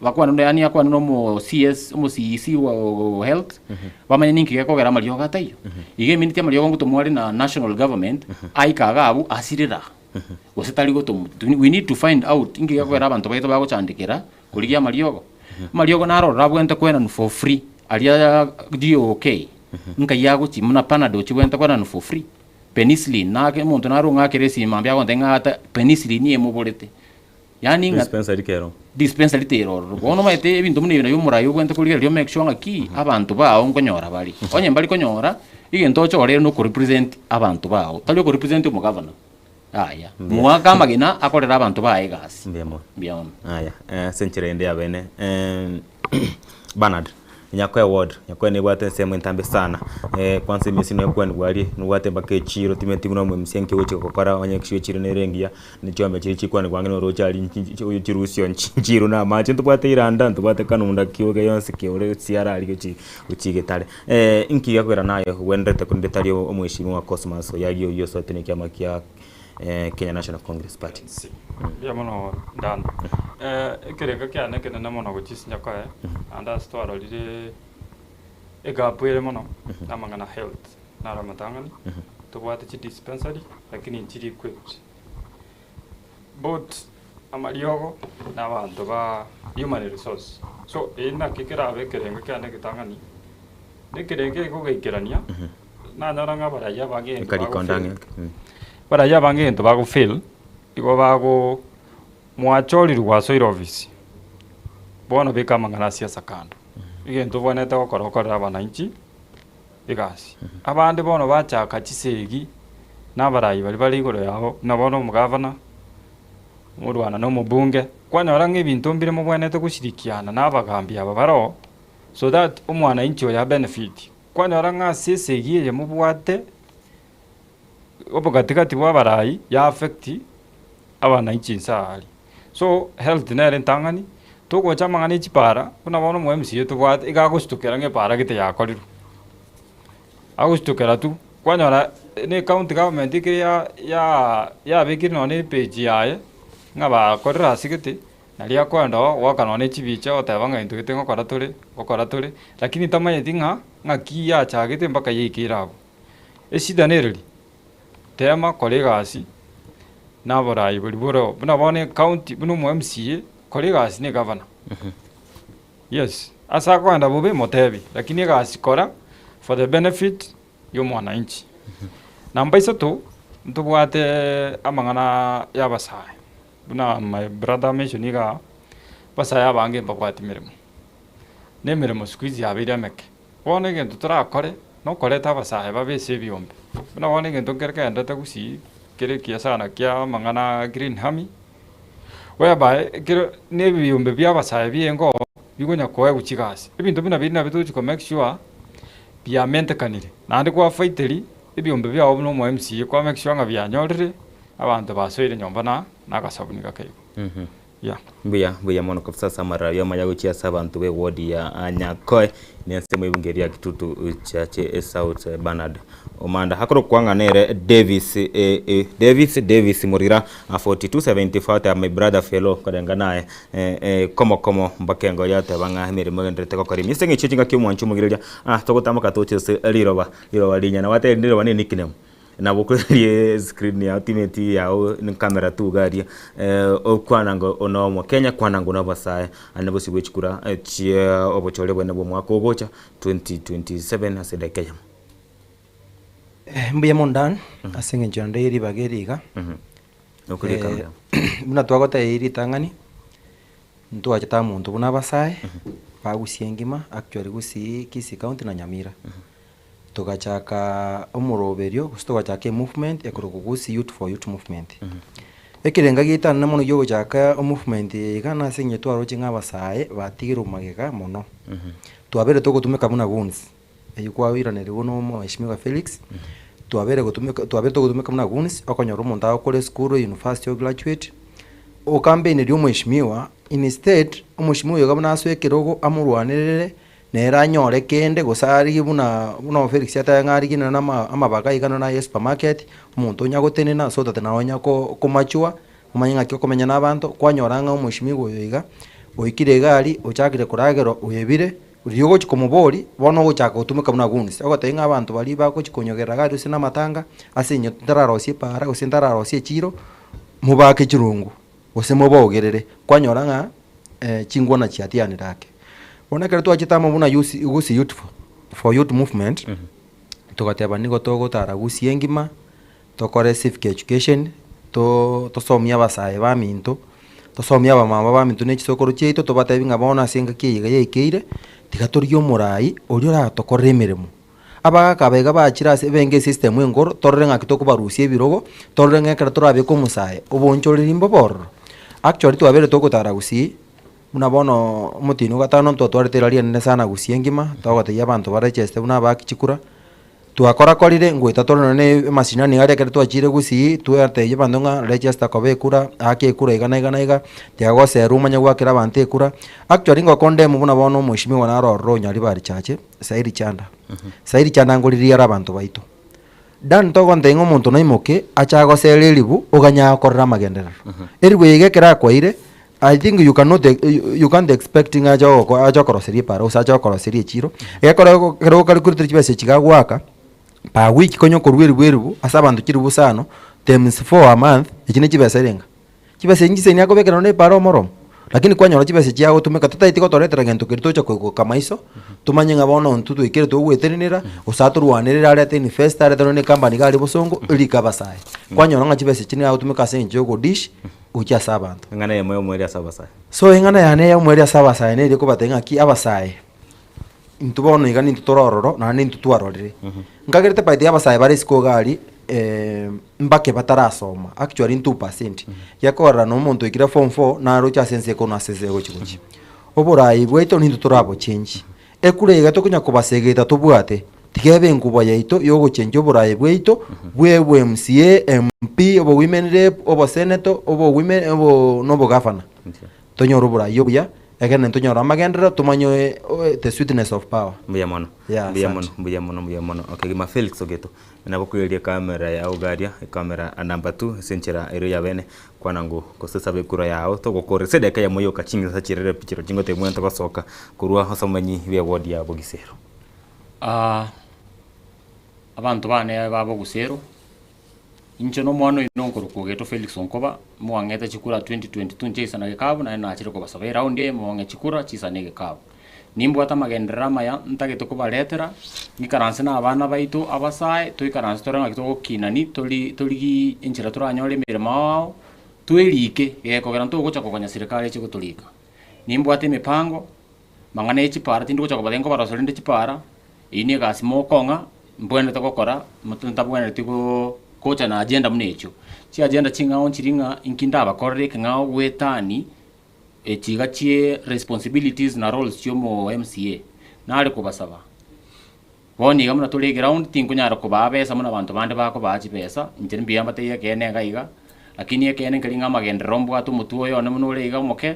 bakwane na yaani akwane na omo CS omo CEC wa health, bamanye ninki gekogera amariogo ataiyo. Iga eminiti amariogo ngotomwa are na national government, aike iga abwo asirire aa, gose tari gotomwa. We need to find out inki gekogera abanto baito bagochandekera korigia amariogo. Amariogo naro ororo abwenerete koenanwa for free, aria GOK, nkai agochi buna panadol chibwenerete koenanwa for free. Penicillin, nake omonto nare ong'akere esimi mambia agontebia ng'a ata penicillin emoborete. Yaani ng'a Dispensary kero. dispensary teri ororo. Bono omanyete ebinto buna ebi nabio omorai obwenerete korigereria o make sure ng'aki abanto bao nkonyora bare. Onye mbari konyora, egento ochorere na okorepresent abanto bao, tari okorepresent omogavana, yaya. Moake amagena akorere abanto baye egasi. Mbuya mono. Mbuya mono. Aya, ase enchera ende yabene, Bernard, Nyakoe ward, Nyakoe nebwate ensemo entambe sana, kwanza emesii nekwanigwa aria, nobwate mpaka echiro timanyeti buna omoMCA nki ogochia gokora onye ekisio echiro nere engiya, ne chiombe chiria chikwanigwa ang'e noroche aria ochirusie nchiru na amache, ntobwate iranda, ntobwate kanunda kioge yonsi kiore siara aria gochi gochia getare. Inki gekogera naye ogwenerete korende tari omweshimiwa Cosmas Oyagi oyio osoete na ekiama kia Kenya National Congress Party. Mbuya mono Dan. Ekerengo kiane ekenene mono gochia ase Nyakoe, naende ase twarorire egapu ere mono namang'ana health naro amatang'ani, tobwate chidispensary lakini nchiri equipped. Both amariogo na abanto ba human resource. So eye naki kerabe ekerengo kiane egetang'ani, na ekerengo egogeikerania, nanyora ng'a abarai abange egento Ekarikonda bagofail, ang'e. abarai abange egento bagofail, igo bago mwachorirwe gwasoire ofisi, bono beka amang'ana ase ase kando, egento obwenerete gokora okorere abananchi egasi. Abande bono bachaka chisegi na abarai baria bare igoro yabo, buna bono omogavana, omorwana na omobunge, kwanyora ng'a ebinto mbire mobwenerete goshirikiana na abagambi aba baroo, so that omwananchi oyo abenefit. Kwanyora ng'a ase esegi eye mobwate. obogatigati bwa abarai ya affect abananchi inse aaria. So health nere entang'ani, togocha amang'ana ya chipara, buna bono omo MCA tobwate iga agositokera ng'a epara gete yakorirwe, agositokera tu, kwanyora na ecounty government ekere ya ya yabekire nonye na epage yaye, ng'a bakorire ase gete, naria akoenda oo goaka nonye na chibicha ogoteba ng'a intwe gete ngokora tore, ngokora tore, lakini tamanyeti ng'a ng'aki yachagete mpaka yaikeire abwo. Eshida nereri, tema kora egasi na oborai boria boreo, buna bono ecounty buna omo MCA, kora egasi na egavana, yes, ase akoenda bobe motebi, lakini egasi kora for the benefit ya omwananchi. Namba isato, ntobwate amang'ana ya abasae, buna my brother mention igaa, abasae abange mbabwati meremo, na emeremo siku hizi yabeire emeke. Bono egento torakore, nokoreta abasae babe ase ebiombe. Buna bono egento nkere kegenderete gusii, kere ekiya sana kia amang'ana a green army, whereby ekero na ebiombe bia abasae biaye oo, bigonya koegwa chigasi. Ebinto buna biria nabio togochi ko make sure, biamentekanire, naende kwafaiteri ebiombe biago buna omo MCA, kwa make sure ng'a bianyorire, abanto basoire nyomba na na agasabuni gake igo. Yeah. Mbuya mbuya mono kabisa ase amarabio amaya gochia ase abanto be ward ya Nyakoe ne ensemo ebunge eria ya Kitutu Chache South Bernard Omanda akorokwa ng'a nere Davis eh, eh, Davis Davis Murira 4274 teba my brother fellow korenga naye eh, eh, komo komo mpaka engo yateba ng'a emeremo egenderete gokora ime ase eng'encho chingaki omwancho omogireria ah, togotamboka toche ase riroba riroba rinyene gwatebire riroba ne nickname Nabo okoiraneria escreen yao timeti yao ne camera tu iga aria, okwana ng'a one omokenya kwana ng'a one obosae aye bosio bwe chikura chia obochore bwane bwa omwaka ogocha 2027 ase edakika eyemo. Mbuya mono Dan, ase eng'encho yonde ye ribaga eri iga. Okoria ekamera. Buna twagotebia ritang'ani, ntwachete amonto buna abasae, bagusia engima actually gusii Kisii county na Nyamira. Togachaka omoroberio gose togachaka emovement ekorokwa Gusii Youth for Youth Movement. Ekerenga giaito mono giogochaka emovement eye iga nase eng'encho twaroche ng'a abasae batigirwe magega mono. Twabeire togotumeka buna goons, eywo kwairanerigwe na omheshimiwa Felix, twabeire gotumeka twabeire togotumeka buna goons, okonyora omonto agokora esukuru university ograduate, okampeneria omheshimiwa, instead omheshimiwa oyo iga buna asoe ekerogo amorwanerere. Nere anyore kende, gose arigie buna buna Felix atebe ng'a arigie nonye nama amabaga iga nonye aye esupermarket, omonto onya gotenena so that naye onya ko komachua, omanye ng'aki okomenya na abanto, kwanyora ng'a omweshimiwa oyo iga, oikire iga aria, ochakire koragerwa oebire, riria ogochi komoboria, bono ogochaka gotumeka buna goons, ogotebia ng'a abanto baria bagochi konyogerera iga aria gose na amatanga, ase inye ntararosia epaara gose ntararosia echiro, mobake chirungu, gose mobogerere, kwanyora ng'a chingwana chiatianire ake. Bono ekero twachete amo buna youth Gusii Youth for Youth Movement, togateba nigo togotara Gusii engima, tokore civic education, to tosomie abasae baminto, tosomie abamama baminto na chisokoro chiaito, tobatebi ng'a bono ase engaki eye iga yaikeire, tiga torigie omorai oria oratokorere emeremo. Abagaka aba iga bachire ase ebenge esystem enkoro, torore ng'aki tokobarusia ebirogo, torore ng'a ekero torabeke omosae, obonchoreri mbobe ororo. Actually twabeire togotara gusii, buna bono omotienyi o gatano ntwatwarete erari enene sana gusii engima, togotebia abanto barecheste buna abaaki chikura, twakorakorire ngoeta tore nonye na emashinani aria ekero twachire gusii, twatebia abanto ng'a register koba ekura, aka ekura iga na iga na iga, tiga goserwa omanye goakera abanto ekura. Actually ngokondemu buna bono omweshimiwa naro ororo Onyaribari Chache. Sairi chanda, sairi chanda ngoriria are abanto baito. Dan togontebia ng'a omonto naimoke ache agosere eribu oganye agokorere amagenderero. Eribu eye iga ekero akwaire, I think you cannot you can't expect ng'a ache ogoko ache okoroseria epara gose ache okoroseria echiro, egekora ekero okalculatire chibesa echi iga agoaka, per week konya okorwa eribu eribu ase abanto chiribu isano times four a month, echio ne chibesa erenga? Chibesa echi chisemi akobekera nonye epara omoromo, lakini kwanyora chibesa chiagotumeka totaeti gotoretera gento keria tocha koigoka maiso, tomanye ng'a bono intwe twaikire togwetenenera, gose atorwanerere arete investor arete nonye na ecompany iga aria bosongo, erike abasae. Kwanyora ng'a chibesa echi nigo agotumeka ase eng'encho ya ogodish gochia ase abanto. Eng'ana eyemo y'omoerio ase abasae. So eng'ana yane y'omoerio ase abasae neri ekobatebia ng'aki abasae, intwe bono iga nintwe tore ororo naende nintwe twarorire. Nkagerete by the way abasae bare isiko iga aria mbake batarasoma actually two percent, gekorora na omonto oikire form four naroche ase ense ekorwa na ase ense egochi gochia. Oborai bwaito nintwe torabochengi, ekura iga tokonya kobasegeta tobwate. Tiga ebe enkubwa yaito y'ogochenchia oboraai bwaito bwe bwa-MCA, MP, obo-women rep, obo-senator, obo-women obo na obogavana. Tonyore oboraai obuya, ekero naende tonyore amagenderero tomanye the sweetness of power. Mbuya mono, Yeah, mbuya asante. mono, mbuya mono, mbuya mono. Okay, gima Felix Ogeto, nabo koireria ecamera yao iga aria, ecamera number two ase enchera ere ya bene, kwana ng'o gose saba ekura yao, togokorera ase edageka eyemo yoka ching'isa chirere pi chiro chingotebia buna togosoka korwa ase obomenyi bwe eward ya Bogisero. Abanto bane ba Bogusero, inche na omwana oino nkorokwa Ogeto Felix Onkoba, mwang'ete chikura 2022 nchiaisana egekabu naende nachire kobasaba eround eye mong'e chikura chiisane egekabu. Nimbwate amagenderero amaya ntagete kobaretera, ng'ikaranse na abana baito abasae, toikaranse tore ng'aki togokinani tori torigi enchera toranyore emeremo ao ao, twerike, gekogera ntogocha kogonya serikali eche gotorika. Nimbwate emepango. Mang'ana ye chipara tindi gocha kobatebia nkobaroseria rende chipara, eyio na egasi mokong'a mbwenerete gokora, ntabwenereti gocha na agenda buna echio. Chiagenda ching'ao nchiria ng'a inki ndabakorere ekeng'ao goetani echi iga chie responsibilities na roles chia omo MCA. Nare kobasaba, bono iga buna tore eground tinkonyara kobaa besa buna abanto bande bakobaa chibesa, inche mbuya mbatebie ekeene iga iga, lakini ekeene nkeri ng'a amagenderero mbwate omotwe oyo one buna ore iga omoke.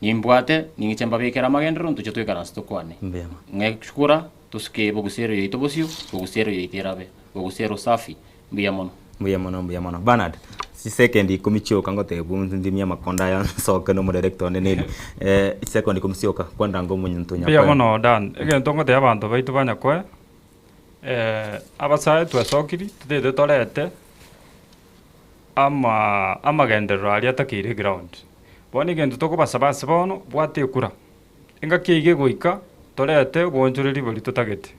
Nimbwate, ning'iche mbabekere amagenderero ntoche toikaranse tokwane. Mbuya mono. Ng'ekura tosuke bogusero yaito bosio, bogusero yaito erabe, bogusero safi. Mbuya mono. Mbuya mono, mbuya mono. Bernard, chisekendi ikomi chioka ngotebwa ndimie amakondo aya nsoke na omodirector one Nelly. Chisekondi ikomi chioka, kwenda ngo omonto Mbuya Nyakoe. mono Dan, egento ngotebia abanto baito ba Nyakoe, abasae twesokiri totagete torete ama amagenderero aria atakeire eground. Bono egento tokobasaba ase bono, bwata ekura, engaki eyio egoika, torete oboonchoreria boria totagete.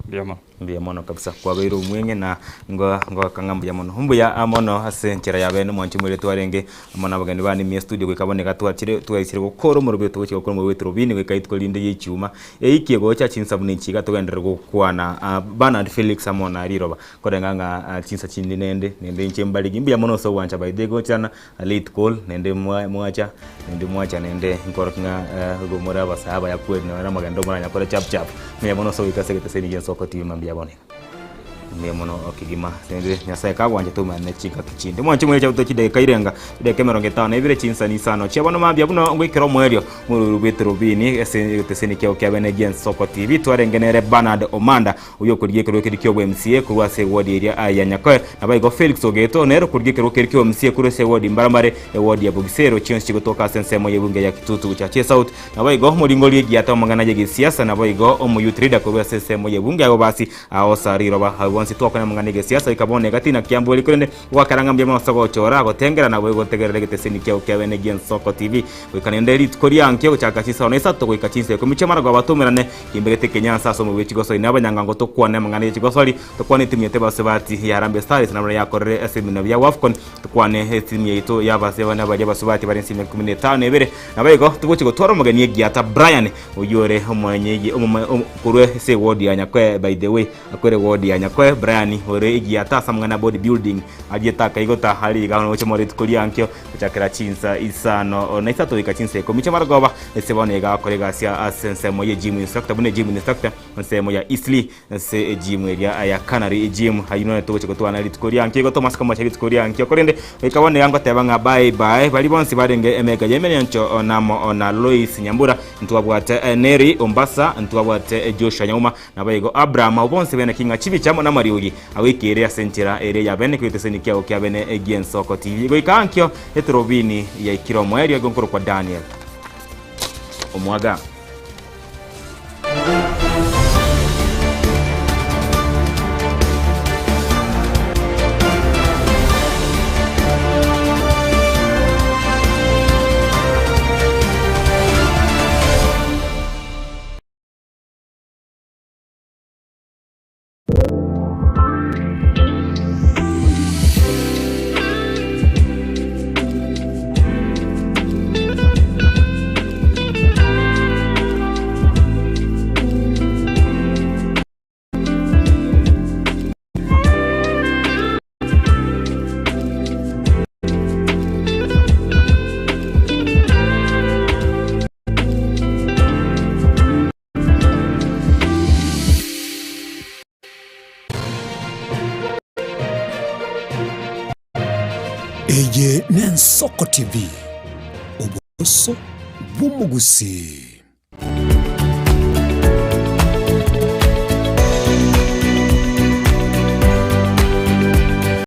Mbuya mono. Mbuya mono kabisa, kwabeire omweng'e na ngo ngoaka ng'a mbuya mono. Mbuya mono ase enchera ya bene omwanchi omoire twarenge amo na abageni bane ime estudio goika bono iga twachire twaisire gokora omorobio togochia gokora omorobio bwa eturubini goika rituko rinde ria echuma. Eiki egocha chinsa buna echi iga togenderere gokwana Bernard Felix amo na riroba korenga ng'a chinsa chinde nende nende inche mbarigi. Mbuya mono ase ogwancha by the way gochana Late call naende mwacha naende mwacha naende nkorokia ng'a igo more abasae abaya kweri nonye na amagendo moranyakore chap chap. Mbuya mono ase ogoika ase egeteseni gia Ensoko TV mambia bono iga. Mbuya mono kegima naende Nyasaye kagwancha toumane ne chingaki chinde. Mwanche moire chiagotoa chidakika irenga, chidakika emerongo etano na ibere chinsani isano chia bono mambia buna ngoikera omoerio moruru bw'eturubini ase egeteseni kiao kia bene gia Ensoko TV. Twarenge nere Bernard Omanda Oyio okorigia ekerogo keria ki'obwemca korwa ase ewodi eria ya Nyakoe, naboigo Felix Ogeto nere okorigia ekerogo keria ki'obwemca korwa ase ewodi Mbarambare, ewodi ya Bogisero, chionsi chigotoka ase ensemo y'ebunge ya Kitutu Chache South, naboigo omoringori egiata omong'ana y'egesiasa, naboigo omoyouth leader korwa ase ensemo y'ebunge ya Bobasi aosa riroba. Abwo bonsi twakwana amang'ana y'egesiasa goika bono iga tina kiambori korende gwakera ng'a mbuya mono ase ogochora, gotengera naboigo gotegerera egeteseni kiao kia bene gi'Ensoko TV. Goika naende rituko riankio gochaka chinsa na isato goika chinsa ikomi chi'amarogoba toumerane Kimbegete ekenyansa ase omobere chigosori na abanyangango tokwane amang'ana ye chigosori, tokwane etimu yaito y'abasubati ya Harambee Stars na buna yakorire ase ebiina bia Wafcon, tokwane etimu yaito y'abase na baria abasubati bare ense y'emiaka ikomi na etano na ebere. Naboigo togochia gotwara omogeni egiata Brian oyio ore omonyeyi omome korwa ase eward ya Nyakoe by the way akwere eward ya Nyakoe Brian ore egiata ase amang'ana ya body building ariete akaigota aria iga gocha more rituko riankio gochakera chinsa isano na isato goika chinsa ikomi chi'amarogoba Ase bono iga akore egasi ase ensemo ye gym instructor buna egym instructor ensemo ya Eastleigh ase egym eria ya Canary Gym. Ayio nonye togochia gotwana rituko ria nkio igo tomase komocha rituko ria nkio korende goika bono iga ngoteba ng'a bye bye baria bonsi barenge emega y'emenencho namo na Lois Nyambura ntwabwate Neri Ombasa ntwabwate Joshua Nyauma naboigo Abraham abwo bonsi bene ki ng'a chibicha amo namariogi agoikeire ase enchera eria ya bene kegeteseni kiao kia bene gi'ensoko TV goika ankio etorobini yaikire omoerio igo nkorokwa Daniel Omwaga. Eye n'Ensoko TV, oboso bw'omogusii.